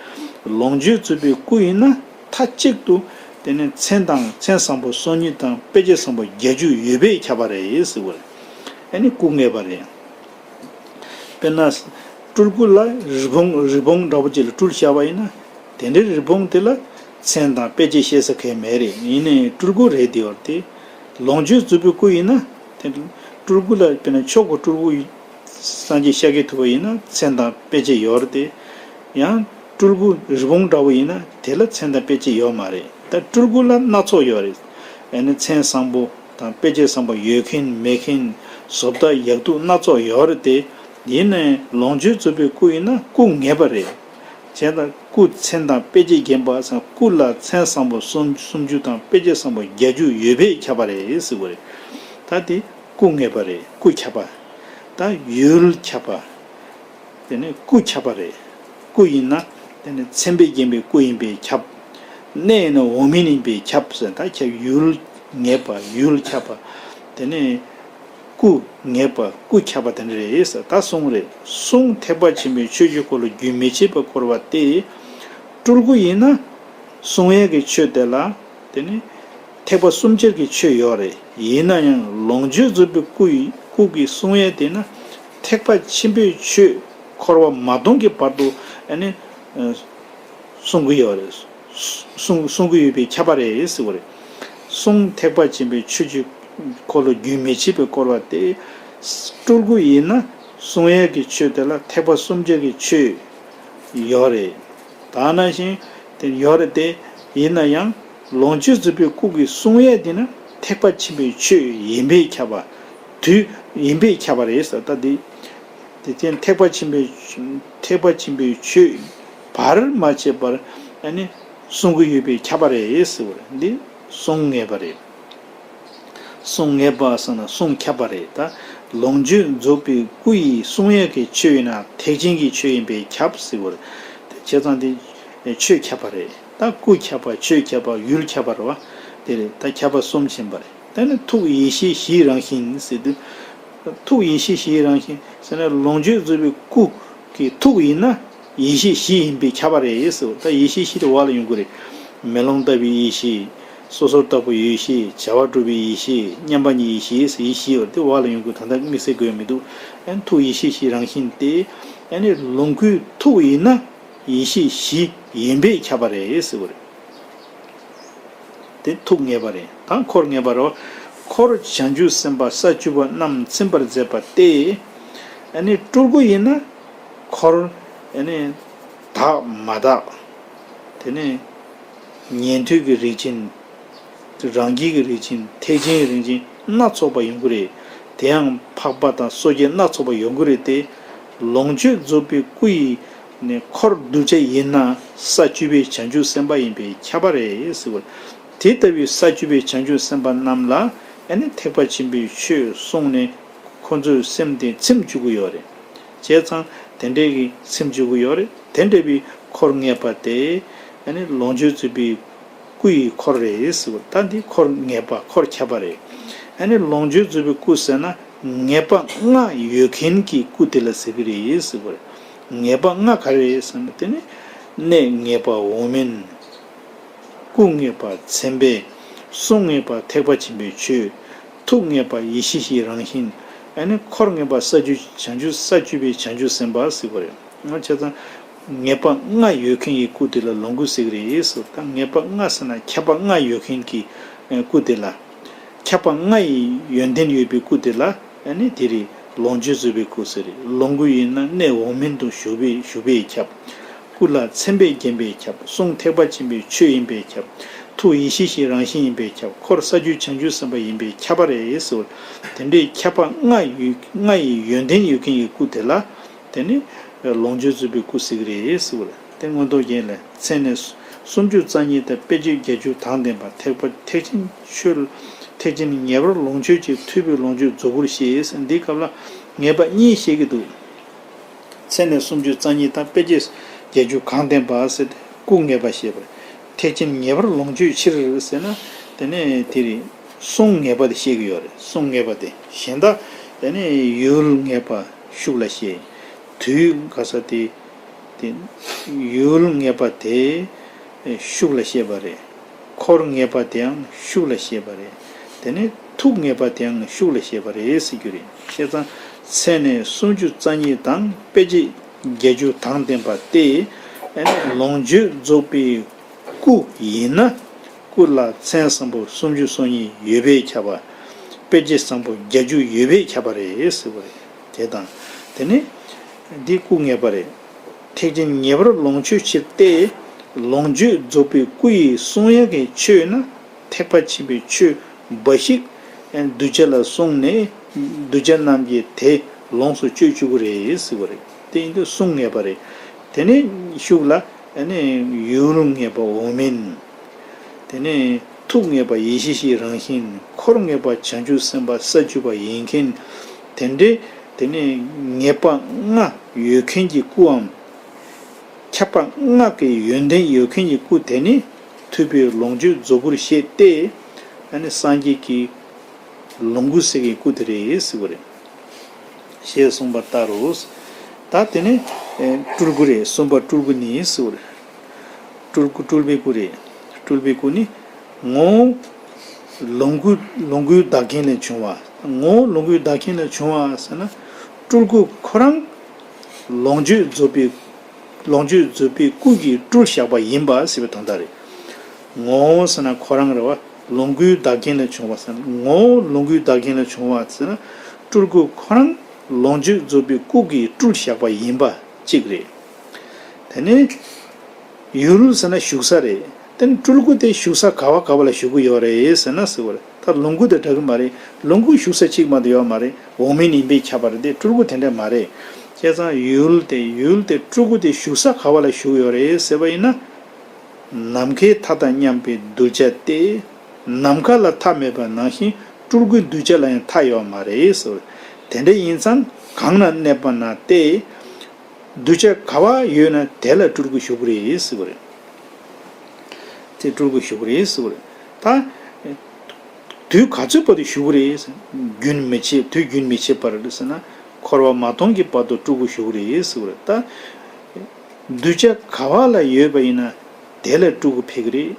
ལོངས་སྤྱོད་རྫོགས་པའི་སྐུ་ཡིན་ན་མཐའ་གཅིག་ཏུ་དེ་ནས་མཚན་དང་མཚན་བཟང་པོ་སོ་གཉིས་དང་དཔེ་བྱད་བཟང་པོ་བརྒྱད་ཅུ་ཡོད་པས་ཁྱབ་པ་རེད་ཟེར་བ་རེད། ཨ་ནི་སྐུ་ངེས་པ་རེད། དཔེར་ན། སྤྲུལ་སྐུ་ལ་རི་བོང་རི་བོང་འདྲ་པོ་ཅིག་ལ་སྤྲུལ་བཞག་པ་ཡིན་ན། དེ་འདྲའི་རི་བོང་དེ་ལ་མཚན་དང་དཔེ་བྱད་བཤད་ས་གང་ཡང་མེད་རེད། ཡིན་ནའི་སྤྲུལ་སྐུ་རེད་དེ་བར་དེ། ལོངས་སྤྱོད་རྫོགས་པའི་སྐུ་ཡིན་ན། དེ་སྤྲུལ་སྐུ་ལ་དཔེར་ན་མཆོག་གི་སྤྲུལ་སྐུ་སངས་རྒྱས་ཤཱཀྱ་ཐུབ་པ་ཡིན་ན་མཚན་དང་དཔེ་བྱད་ཡོད་རེད་དེ། ཡང་སྤྲུལ་སྐུ་རི་བོང་འདྲ་པོ་ཡིན་ན་དེ་ལ་མཚན་དང་དཔེ་བྱད་ཡོད་མ་རེད། ད་སྤྲུལ་སྐུ་ལ་སྣ་ཚོགས་ཡོད་རེད། ཨ་ནི་མཚན་བཟང་པོ་དང་དཔེ་བྱད་བཟང་པོ་ཡོད་མཁན་མེད་མཁན། བཟོ་ལྟ་ཡག་སྡུག་སྣ་ཚོགས་ཡོད་རེད་དེ། ཡིན་ནའི་ལོངས་སྤྱོད་རྫོགས་པའི་སྐུ་ཡིན་ན་སྐུ་ངེས་པ་རེད། བྱས་ཙང་སྐུ་མཚན་དང་དཔེ་བྱད་བརྒྱན་པ་ཟེར། སྐུ་ལ་མཚན་བཟང་པོ་སུམ་སུམ་ཅུ་དང་དཔེ་བྱད་བཟང་པོ་བརྒྱད་ཅུ་ཡོད་པས་ཁྱབ་པ་རེད་ཟེར་བ་རེད། ད་དེ་སྐུ་ངེས་པ་རེད། སྐུ་ཁྱབ་པ། ད་ཡུལ་ཁྱབ་པ། དེ་ནས་སྐུ་ཁྱབ་པ་རེད། སྐུ་ཡིན་ན་དེ་ནས་མཚན་དཔེས་བརྒྱན་པའི་སྐུ་ཡིན་པས་ཁྱབ། གནས་ཡིན་ན་འོག་མིན་ཡིན་པས་ཁྱབ་ཟེར། ད་ཁྱབ་ཡུལ་ངེས་པ། ཡུལ་ཁྱབ་པ། དེ་ནས་སྐུ་ངེས་པ། སྐུ་ཁྱབ་པ་དེ་འདྲ་རེད་ཟེར། ད་གསུང་རེད། གསུང་ཐེག་པ་ཆེན་པོའི་ཆོས་ཀྱི་འཁོར་ལོ་རྒྱུན་མི་འཆད་པར་བསྐོར་བ་སྟེ། སྤྲུལ་སྐུ་ཡིན་ན་གསུང་ཡས་ཀྱི་ཆོས་དེ་ལ། དེ་ནི་ཐེག་པ་གསུམ་ཆར་གྱི་ཆོས་ཡོད་རེད། ཡིན་ན་ཡང་ལོངས་སྤྱོད་རྫོགས་པའི་སྐུ་ཡི་སྐུ་གི་གསུང་ཡས་དེ་ན་ཐེག་པ་ཆེན་པོའི་ཆོས་འཁོར་བ་མ་སྟོངས་ཀྱི་བར་དུ་ཨ་ནི་གསུང་གི་ཡོད་རེད། གསུང་གསུང་གི་ཡོད་པས་ཁྱབ་པ་རེད་ཟེར་བ་རེད། གསུང་ཐེག་པ་ཆེན་པོའི་ཆོས་ཀྱི་འཁོར་ལོ་རྒྱུན་མི་འཆད་པར་བསྐོར་བ་སྟེ། སྤྲུལ་སྐུ་ཡིན་ན་གསུང་ཡས་ཀྱི་ཆོས་དེ་ལ་ཐེག་པ་གསུམ་ཆར་གྱི་ཆོས། ཡོད་རེད། ད་ནང་བཞིན་དེ་ཡོད་རེད་དེ། ཡིན་ན་ཡང་ལོངས་སྤྱོད་རྫོགས་པའི་སྐུ་གིས་གསུང་ཡས་དེ་ནི་ཐེག་པ་ཆེན་པོའི་ཆོས་ཡིན་པས་ཁྱབ་པ། དུས་ཡིན་པས་ཁྱབ་པ་རེད་ཟེར། ད་འདི་དེ་ཐེག་ཐེག་པ་ཆེན་པོའི་ཐེག་པ་ཆེན་པོའི་ཆོས་བར་མ་ཆད་པར་ཨ་ནི་གསུང་གི་ཡོད་པས་ཁྱབ་པ་རེད་ཟེར་བ་རེད། འདི་གསུང་ངེས་པ་རེད། གསུང་ངེས་པ་ཟེར་ན་གསུང་ཁྱབ་པ་རེད། ད་ལོངས་སྤྱོད་རྫོགས་པའི་སྐུ་ཡིས་གསུང་ཡས་ཀྱི་ཆོས་ཡིན་ན་ཐེག་ཆེན་གྱི་ཆོས་ཡིན་པས་ཁྱབ་ཟེར་བ་རེད། དེ་བྱས་ཙང་དེ་ཆོས་ཁྱབ་པ་རེད། ད་སྐུ་ཁྱབ་པ་ཆོས་ཁྱབ་པ་ཡུལ་ཁྱབ་པ་རེད་བ། དེ་རེད། ད་ཁྱབ་པ་གསུམ་ཕྱིན་པ་རེད། དེ་ནི་ཐུགས་ཡེ་ཤེས་གཞིའི་རང་བཞིན་ཟེར་དུས། ཐུགས་ཡེ་ཤེས་གཞིའི་རང་བཞིན་ཟེར་ན་ལོངས་སྤྱོད་རྫོགས་པའི་སྐུ་གི་ཐུགས་ཡིན་ན་ཡེ་ཤེས་གཞི་ཡིན་པས་ཁྱབ་པ་རེད་ཟེར། ད་ཡེ་ཤེས་གཞི་དེ་བར་ལ་ཡོང་གི་རེད། མེ་ལོང་ལྟ་བུའི་ཡེ་ཤེས། སོ་སོར་བརྟགས་པའི་ཡེ་ཤེས། བྱ་བ་གྲུབ་པའི་ཡེ་ཤེས། མཉམ་པ་ཉིད་ཡེ་ཤེས་ཟེར། ཡེ་ཤེས་ཡོད་དེ་བར་ལ་ཡོང་གི། ད་ལྟ་དམིགས་བསལ་དགོས་མི་འདུག་ཨ་ནི་ཐུགས་ཡེ་ཤེས་གཞིའི་རང་བཞིན་ཏེ། ཨ་ནི་ལོངས་སྐུའི་ཐུགས་ཡིན་ན་ཡེ་ཤེས་གཞི་ཡིན་པས་ཁྱབ་པ་རེད་ཟེར་བ་རེད། དེ་ཐུགས་ངེས་པ་རེད། ད་འཁོར་ངེས་པ་རེད། འཁོར་བྱང་ཆུབ་སེམས་དཔའ་ས་བཅུ་པ་རྣམས་ཚིམ་པར་མཛད་པ་སྟེ། ཨ་ནི་སྤྲུལ་སྐུ་ཡིན་ན་འཁོར་ཨ་ནི་དག་མ་དག་དེ་ནས་ཉན་ཐོས་ཀྱི་རིགས་ཅན། རང་རྒྱལ་གྱི་རིགས་ཅན། ཐེག་ཆེན་གྱི་རིགས་ཅན་སྣ་ཚོགས་པ་ཡོང་གི་རེད། དེ་ཡང་འཕགས་པ་དང་སོ་སྐྱེ་སྣ་ཚོགས་པ་ཡོང་གི་རེད་དེ། ལོངས་སྤྱོད་རྫོགས་པའི་སྐུ་ཡི་ནས་འཁོར་གདུལ་བྱ་ཡིན་ན་ས་བཅུ་པའི་བྱང་ཆུབ་སེམས་དཔའ་ཡིན་པས་ཁྱབ་པ་རེད་ཟེར་བ། དེ་ལྟ་བུའི་ས་བཅུ་པའི་བྱང་ཆུབ་སེམས་དཔའ་རྣམས་ལ་ཨ་ནི་ཐེག་པ་ཆེན་པོའི་ཆོས་གསུངས་ནས་ཁོ་ཚོའི་སེམས་དེ་ཚིམ་བཅུག་གི་ཡོད་རེད། བྱས་ཙང་དེ་འདྲའི་གི་ཚིམ་བཅུག་གི་ཡོད་རེད། དེ་འདྲ་བའི་འཁོར་ངེས་པ་དེ་ཨ་ནི་ལོངས་སྤྱོད་རྫོགས་པའི་སྐུ་ཡི་འཁོར་རེད་ཟེར་བ། ད་འདི་འཁོར་ངེས་པ་འཁོར་ཁྱབ་པ་རེད། ཨ་ནི་ལོངས་སྤྱོད་རྫོགས་པའི་སྐུ་ཟེར་ན་ངེས་པ་ལྔ་ཡོད་མཁན་གྱི་སྐུ་དེ་ལ་ཟེར་གི་རེད་ཟེར་བ་རེད། ངེས་པ་ལྔ་ག་རེ་རེད་ཟེར་ན། དེ་ནི་གནས་ངེས་པ་འོག་མིན། སྐུ་ངེས་པ་མཚན་དཔེ། གསུང་ངེས་པ་ཐེག་པ་ཆེན་པོའི་ཆོས། ཐུགས་ངེས་པ་ཡེ་ཤེས་གཞིའི་རང་བཞིན། ཨ་ནི་འཁོར་ངེས་པ་ས་བཅུ་བྱང་ཆུབ། ས་བཅུ་པའི་བྱང་ཆུབ་སེམས་དཔའ་ཟེར་བ་རེད། ང་བྱས་ཙང་ངེས་པ་ལྔ་ཡོད་མཁན་གྱི་སྐུ་དེ་ལ་ལོངས་སྐུ་ཟེར་གི་རེད་ཟེར། ད་ངེས་པ་ལྔ་ཟེར་ན་ཁྱབ་པ་ལྔ་ཡོད་མཁན་གྱི་སྐུ་དེ་ལ། ཁྱབ་པ་ལྔ་ཡི་ཡོན་ཏན་ཡོད་པའི་སྐུ་དེ་ལ་ཨ་ནི་དེ་རེད། ལོངས་སྤྱོད་རྫོགས་པའི་སྐུ་ཟེར་རེད། ལོངས་སྐུ་ཡིན་ན་གནས་འོག་མིན་དུ་བཞུགས་པའི་བཞུགས་པས་ཁྱབ། སྐུ་ལ་མཚན་དཔེས་བརྒྱན་པས་ཁྱབ། གསུང་ཐེག་པ་ཆེན་པོའི་ཆོས་ཡིན་པས་ཁྱབ། ཐུགས་ཡེ་ཤེས་གཞིའི་རང་བཞིན་ཡིན་པས་ཁྱབ། འཁོར་ས་བཅུའི་བྱང་ཆུབ་སེམས་དཔའ་ཡིན་པས་ཁྱབ་པ་རེད་ཟེར། དེ་འདྲའི་ཁྱབ་པ་ལྔ་ཡོད། ལྔ་ཡི་ཡོན་ཏན་ཡོད་མཁན་གྱི་སྐུ་དེ་ལ་དེ་ནི་ལོངས་སྤྱོད་རྫོགས་པའི་སྐུ་ཟེར་གི་རེད་ཟེར་བ་རེད། དེ་མངོན་རྟོགས་རྒྱན་ལས། མཚན་ནི་སུམ་ཅུ་རྩ་གཉིས་དང་དཔེ་བྱད་བརྒྱད་ཅུ་དང་ལྡན་པ། ཐེག་པ་ཐེག་ཆེན་ཆོས། ཐེག་ཆེན་ངེས་པར་ལོངས་སྤྱོད་ཅིང་། ཐུབ་པའི་ལོངས་སྤྱོད་རྫོགས་སྐུར་བཤད། འདིའི་སྐབས་ལ་ངེས་པ་གཉིས་བཤད་ཀྱི་འདུག་མཚན་ནི་སུམ་ཅུ་རྩ་གཉིས་དང་དཔེ་བྱད་བརྒྱད་ཅུ་གང་ལྡན་པ་ཟེར་ཏེ་སྐུ་ངེས་པ་བཤད་པ་རེད། ཐེག་ཆེན་ངེས་པར་ལོངས་སྤྱོད་ཕྱིར་ཟེར་ན། དེ་ནས་དེ་རེད། གསུང་ངེས་པ་དེ་བཤད་ཀྱི་ཡོད་རེད། གསུང་ངེས་པ་དེ་གཞན་དག་དེ་ནས་ཡུལ་ངེས་པ་ཤུགས་ལ་བཤད། དུས་ག་ས་དེ་དེ་ཡུལ་ངེས་པ་དེ་ཤུགས་ལ་བཤད་པ་རེད། འཁོར་ངེས་པ་དེའང་ཤུགས་ལ་བཤད་པ་རེད། དེ་ནས་ཐུགས་ངེས་པ་དེའང་ཤུགས་ལ་བཤད་པ་རེད་ཟེར་རྒྱུ་རེད། བྱས་ཙང་མཚན་ནི་སུམ་ཅུ་རྩ་གཉིས་དང་དཔེ་བྱད་བརྒྱད་ཅུ་དང་ལྡན་པ་སྟེ། ཨ་ནི་ལོངས་སྤྱོད་རྫོགས་པའི་སྐུ་ཡིན་ན་སྐུ་ལ་མཚན་བཟང་པོ་སུམ་ཅུ་སོ་གཉིས་ཡོད་པས་ཁྱབ་པ། དཔེ་བྱད་བཟང་པོ་བརྒྱད་ཅུ་ཡོད་པས་ཁྱབ་པ་རེད་ཟེར་བ་རེད། དེ་དང་དེ་ནི་འདི་སྐུ་ངེས་པ་རེད། ཐེག་ཆེན་ངེས་པར་ལོངས་སྤྱོད་ཕྱིར་ཏེ། ལོངས་སྤྱོད་རྫོགས་པའི་སྐུ་ཡི་གསུང་ཡག་གི་ཆོས་ན་ཐེག་པ་ཆེན་པོའི་ཆོས་འབའ་ཞིག་གདུལ་བྱ་ལ་གསུངས་ནས་གདུལ་བྱ་རྣམས་ཀྱིས་དེ་ལོངས་སུ་སྤྱོད་བཅུག་གི་རེད་ཟེར་བ་རེད། དེ་ཡིན་དུས་གསུང་ངེས་པ་རེད། དེ་ནས་ཤུགས་ལ་ཨ་ནི་ཡུལ་ངེས་པ་འོག་མིན། དེ་ནས་ཐུགས་ངེས་པ་ཡེ་ཤེས་གཞིའི་རང་བཞིན། འཁོར་ངེས་པ་བྱང་ཆུབ་སེམས་དཔའ་ས་བཅུ་པ་ཡིན་མཁན། དེ་འདྲའི་དེ་ནས་ངེས་པ་ལྔ་ཡོད་མཁན་གྱི་སྐུའམ། ཁྱབ་པ་ལྔ་གི་ཡོན་ཏན་ཡོད་མཁན་གྱི་སྐུ་དེ་ནི་ཐུབ་པའི་ལོངས་སྤྱོད་རྫོགས་སྐུར་བཤད་དེ། ཨ་ནི་སངས་རྒྱས་ཀྱི་ལོངས་སྐུ་ཟེར་གྱི་སྐུ་དེ་རེད་ཟེར་བ་རེད། ཞེས་གསུངས་པ་ལྟར་རོ། ད་དེ་ནས་ཨེ་སྤྲུལ་སྐུ་རེད། གསུམ་པ་སྤྲུལ་སྐུ་ནི་ཟེར་བ་རེད། སྤྲུལ་སྐུ་སྤྲུལ་པའི་སྐུ་རེད། སྤྲུལ་པའི་སྐུ་ནི་ངོ་བོ་ལོངས་སྐུ། ལོངས་སྐུའི་བདག་རྐྱེན་ལས་བྱུང་བ། ངོ་བོ་ལོངས་སྐུའི་བདག་རྐྱེན་ལས་བྱུང་བ་ཟེར་ན། སྤྲུལ་སྐུ་ཁོ་རང་ལོངས་སྤྱོད་རྫོགས་པའི། ལོངས་སྤྱོད་རྫོགས་པའི་སྐུ་གིས་སྤྲུལ་བཞག་པ་ཡིན་པ་ཟེར་བའི་དོན་དག་རེད། ངོ་བོ་ཟེར་ན་ཁོ་རང་རེད་བ། ལོངས་སྐུའི་བདག་རྐྱེན་ལས་བྱུང་བ་ཟེར་ན། ངོ་བོ་ལོངས་སྐུའི་བདག་རྐྱེན་ལས་བྱུང་བ་ཟེར་ན། སྤྲུལ་སྐུ་ཁོ་རང་ལོངས་སྤྱོད་རྫོགས་པའི་སྐུ་གིས་སྤྲུལ་བཞག་པ་ཡིན་པ་གཅིག་རེད། དེ་ནས་ཡུལ་ཟེར་ན་བཞུགས་ས་རེད། དེ་ནས་སྤྲུལ་སྐུ་དེ་བཞུགས་ས་ག་བ་ག་བ་ལ་བཞུགས་ཀྱི་ཡོད་རེད་ཟེར་ན་ཟེར་བ་རེད། ད་ལོངས་སྐུ་དང་འདྲ་གི་མ་རེད། ལོངས་སྐུ་བཞུགས་ས་གཅིག་མ་གཏོགས་ཡོད་མ་རེད། འོག་མིན་ཡིན་པས་ཁྱབ་པ་རེད་དེ། སྤྲུལ་སྐུ་དེ་འདྲ་མ་རེད། བྱས་ཙང་ཡུལ་དེ་ཡུལ་དེ་སྤྲུལ་སྐུ་དེ་བཞུགས་ས་ག་བ་ལ་བཞུགས་ཡོད་རེད་ཟེར་བ་ཡིན་ན། ནམ་མཁའི་མཐའ་དང་མཉམ་པའི་གདུལ་བྱ་སྟེ། ནམ་མཁའ་ལ་མཐའ་མེད་པ་ནང་བཞིན་སྤྲུལ་སྐུའི་གདུལ་བྱ་ལ་ཡང་མཐའ་ཡོད་མ་རེད་ཟེར། དེ་འདྲ་ཡིན་ཙང་གང་ན་གནས་པ་ན་སྟེ། གདུལ་བྱ་ག་བ་ཡོད་ན་དེ་ལ་སྤྲུལ་སྐུ་བཞུགས་ཀྱི་རེད་ཟེར་བ་རེད། དེ་སྤྲུལ་སྐུ་བཞུགས་ཀྱི་རེད་ཟེར་བ་རེད། ད། དུས་ག་ཚོད་བར་དུ་བཞུགས་ཀྱི་རེད། རྒྱུན་མི་ཆད། དུས་རྒྱུན་མི་ཆད་པར་ཟེར་ན། འཁོར་བ་མ་སྟོངས་ཀྱི་བར་དུ་སྤྲུལ་སྐུ་བཞུགས་ཀྱི་རེད་ཟེར་བ་རེད། ད། གདུལ་བྱ་ག་བ་ལ་ཡོད་པ་ཡིན་ན་དེ་ལ་སྤྲུལ་སྐུ་ཕེབས་ཀྱི་རེད།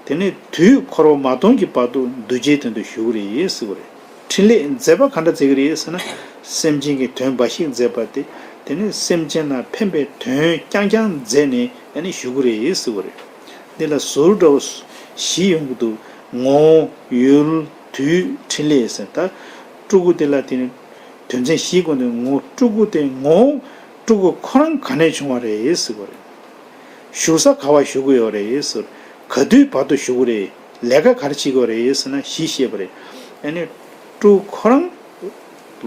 དེ་ནས་དུས་འཁོར་བ་མ་སྟོངས་ཀྱི་བར་དུ་གདུལ་བྱའི་དོན་དུ་བཞུགས་ཀྱི་རེད་ཟེར་བ་རེད། འཕྲིན་ལས་མཛད་པ་ག་འདྲ་མཛད་ཀྱི་རེད་ཟེར་ན། སེམས་ཅན་གྱི་དོན་འབའ་ཞིག་མཛད་པ་སྟེ། དེ་ནས་སེམས་ཅན་ལ་ཕན་པའི་དོན་རྐྱང་རྐྱང་མཛད་ནས་ཨ་ནི་བཞུགས་ཀྱི་རེད་ཟེར་བ་རེད། འདི་ལ་ཟུར་འདྲ་བོ་བཞི་ཡོང་གི་འདུག། ངོ་བོ། ཡུལ། དུས། འཕྲིན་ལས་ཟེར། ད་སྤྲུལ་སྐུ་དེ་ལ་དེ་ནི་དོན་ཚན་བཞིའི་སྒོ་ནས་ངོ་། སྤྲུལ་སྐུ་དེ་ངོ་བོ། སྤྲུལ་སྐུ་ཁོ་རང་ག་ནས་བྱུང་བ་རེད་ཟེར་བ་རེད། བཞུགས་ས་ག་བར་བཞུགས་ཀྱི་ཡོད་རེད་ཟེར། ག་དུས་བར་དུ་བཞུགས་ཀྱི་རེད། ལས་ཀ་ག་རེ་བྱེད་ཀྱི་ཡོད་རེད་ཟེར་ན་བཞི་བཤད་པ་རེད། ཨ་ནི་སྤྲུལ་ཁོ་རང་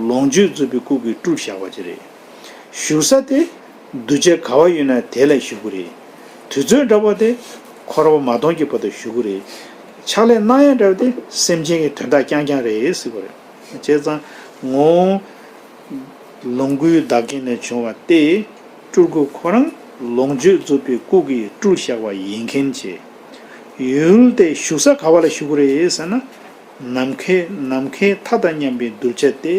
ལོངས་སྤྱོད་རྫོགས་པའི་སྐུ་གི་སྤྲུལ་བཞག་པ་ཅིག་རེད། བཞུགས་ས་དེ་གདུལ་བྱ་ག་བ་ཡོད་ན་དེ་ལ་བཞུགས་ཀྱི་རེད། དུས་ཚོད་འདྲ་བ་དེ་འཁོར་བ་མ་སྟོངས་ཀྱི་བར་དུ་བཞུགས་ཀྱི་རེད། ཕྱག་ལས་གནང་ཡ་འདྲ་བ་དེ་སེམས་ཅན་གྱི་དོན་དག་རྐྱང་རྐྱང་རེད་ཟེར་བ་རེད། བྱས་ཙང་ངོ་བོ་ལོངས་སྐུའི་བདག་རྐྱེན་ལས་བྱུང་བ་སྟེ། སྤྲུལ་སྐུ་ཁོ་རང་ལོངས་སྤྱོད་རྫོགས་པའི་སྐུ་གིས་སྤྲུལ་བཞག་པ་ཡིན་མཁན་བྱས། ཡུལ་དེ་བཞུགས་ས་ག་བ་ལ་བཞུགས་ཀྱི་རེད་ཟེར་ན། ནམ་མཁའི་ནམ་མཁའི་མཐའ་དང་མཉམ་པའི་གདུལ་བྱ་སྟེ།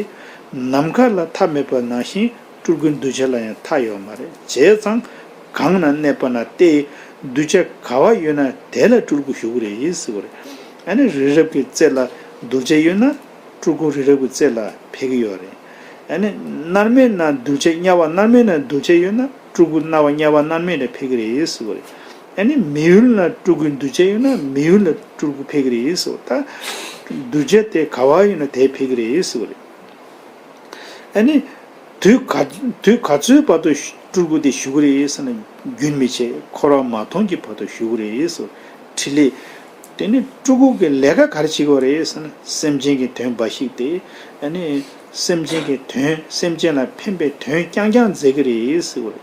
ནམ་མཁའ་ལ་མཐའ་མེད་པ་ནང་བཞིན་སྤྲུལ་སྐུའི་གདུལ་བྱ་ལ་ཡང་མཐའ་ཡོད་མ་རེད། བྱས་ཙང་གང་ན་གནས་པ་ན་སྟེ། གདུལ་བྱ་ག་བ་ཡོད་ན་དེ་ལ་སྤྲུལ་སྐུ་བཞུགས་ཀྱི་རེད་ཟེར་བ་རེད། ཨ་ནི་རི་རབ་ཀྱི་རྩེ་ལ་གདུལ་བྱ་ཡོད་ན། སྤྲུལ་སྐུ་རི་རབ་ཀྱི་རྩེ་ལ་ཕེབས་ཀྱི་ཡོད་རེད། ཨ་ནི་མནར་མེད་ན་གདུལ་བྱ་དམྱལ་བ་མནར་མེད་ན་གདུལ་བྱ་ཡོད་ན། སྤྲུལ་སྐུ་མནར་བ་དམྱལ་བ་མནར་མེད་ལ་ཕེབས་ཀྱི་རེད་ཟེར་བ་རེད། ཨ་ནི་མི་ཡུལ་ན་སྤྲུལ་སྐུའི་གདུལ་བྱ་ཡོད་ན་མི་ཡུལ་ལ་སྤྲུལ་སྐུ་ཕེབས་ཀྱི་རེད་ཟེར་བ། ད་གདུལ་བྱ་དེ་ག་བ་ཡོད་ན་དེ་ཕེབས་ཀྱི་རེད་ཟེར་བ་རེད། ཨ་ནི་དུས་ག་དུས་ག་ཚོད་བར་དུ་སྤྲུལ་སྐུ་དེ་བཞུགས་ཀྱི་རེད་ཟེར་ན། རྒྱུན་མི་ཆད། འཁོར་བ་མ་སྟོངས་ཀྱི་བར་དུ་བཞུགས་ཀྱི་རེད་ཟེར། འཕྲིན་ལས། དེ་ནི་སྤྲུལ་སྐུ་གི་ལས་ཀ་ག་རེ་བྱེད་ཀྱི་ཡོད་རེད་ཟེར་ན། སེམས་ཅན་གྱི་དོན་འབའ་ཞིག་སྟེ། ཨ་ནི་སེམས་ཅན་གྱི་དོན། སེམས་ཅན་ལ་ཕན་པའི་དོན་རྐྱང་རྐྱང་མཛད་ཀྱི་རེད་ཟེར་བ་རེད།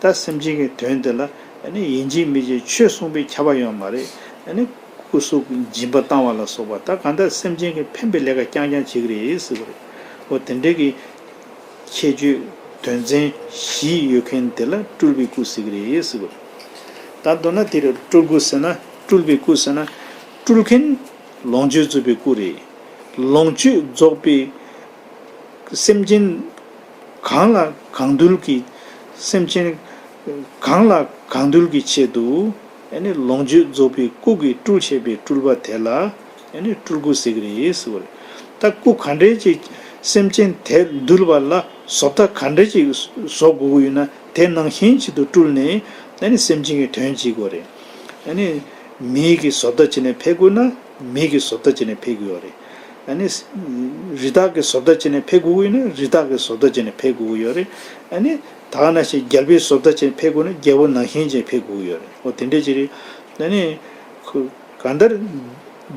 ད་སེམས་ཅན་གྱི་དོན་དེ་ལ་ཨ་ནི་ཡིན་གཅིག་མིན་གཅིག་ཆོས་གསུངས་པས་ཁྱབ་པ་ཡོད་མ་རེད། ཨ་ནི་སྐུ་གཟུགས་སྦྱིན་པ་བཏང་བ་ལ་སོགས་པ། ད་གང་ལྟར་སེམས་ཅན་གྱི་ཕན་པའི་ལས་ཀ་རྐྱང་རྐྱང་བྱེད་ཀྱི་རེད་ཟེར་བ་རེད། འོ་དེ་འདྲའི་གི་ཁྱད་ཆོས་དོན་ཚན་བཞི་ཡོད་མཁན་དེ་ལ་སྤྲུལ་པའི་སྐུ་ཟེར་གྱི་རེད་ཟེར་བ་རེད། ད་མདོར་ན་དེ་རེད། སྤྲུལ་སྐུ་ཟེར་ན། སྤྲུལ་པའི་སྐུ་ཟེར་ན། སྤྲུལ་མཁན་ལོངས་སྤྱོད་རྫོགས་པའི་སྐུ་རེད། ལོངས་སྤྱོད་རྫོགས་པའི་སེམས་ཅན་གང་ལ་གང་འདུལ་གྱི། སེམས་ཅན་གང་ལ་གང་འདུལ་གྱི་ཆེད་དུ། ཨ་ནི་ལོངས་སྤྱོད་རྫོགས་པའི་སྐུ་གིས་སྤྲུལ་བྱས་པའི་སྤྲུལ་པ་དེ་ལ་ཨ་ནི་སྤྲུལ་སྐུ་ཟེར་གྱི་རེད་ཟེར་བ་རེད། ད་སྐུ་ག་འདྲས་ཅིག་སེམས་ཅན་དེ་འདུལ་བ་ལ་བཟོ་ལྟ་ག་འདྲས་ཅིག་བཟོ་དགོས་ཀྱི་ཡོད་ན། དེ་ནང་བཞིན་ཆེད་དུ་སྤྲུལ་ནས་ཨ་ནི་སེམས་ཅན་གྱི་དོན་བྱེད་དགོས་རེད། ཨ་ནི་མི་གི་བཟོ་ལྟ་བྱས་ནས་ཕེབས་དགོས་ན་མི་གི་བཟོ་ལྟ་བྱས་ནས་ཕེབས་དགོས་ཡོད་རེད། ཨ་ནི་རི་དྭགས་ཀྱི་བཟོ་ལྟ་བྱས་ནས་ཕེབས་དགོས་ཀྱི་ཡོད་ན་རི་དྭགས་ཀྱི་བཟོ་ལྟ་བྱས་ནས་ཕེབས་དགོས་ཀྱི་ཡོད་རེད། ཨ་ནི་ད་ག་ནང་བཞིན་རྒྱལ་པོའི་བཟོ་ལྟ་བྱས་ནས་ཕེབས་དགོས་ན་རྒྱལ་པོ་ནང་བཞིན་བྱས་ནས་ཕེབས་དགོས་ཀྱི་ཡོད་རེད། འོ་དེ་འདྲས་ཅིག་རེད། ཨ་ནི་གང་ལྟར་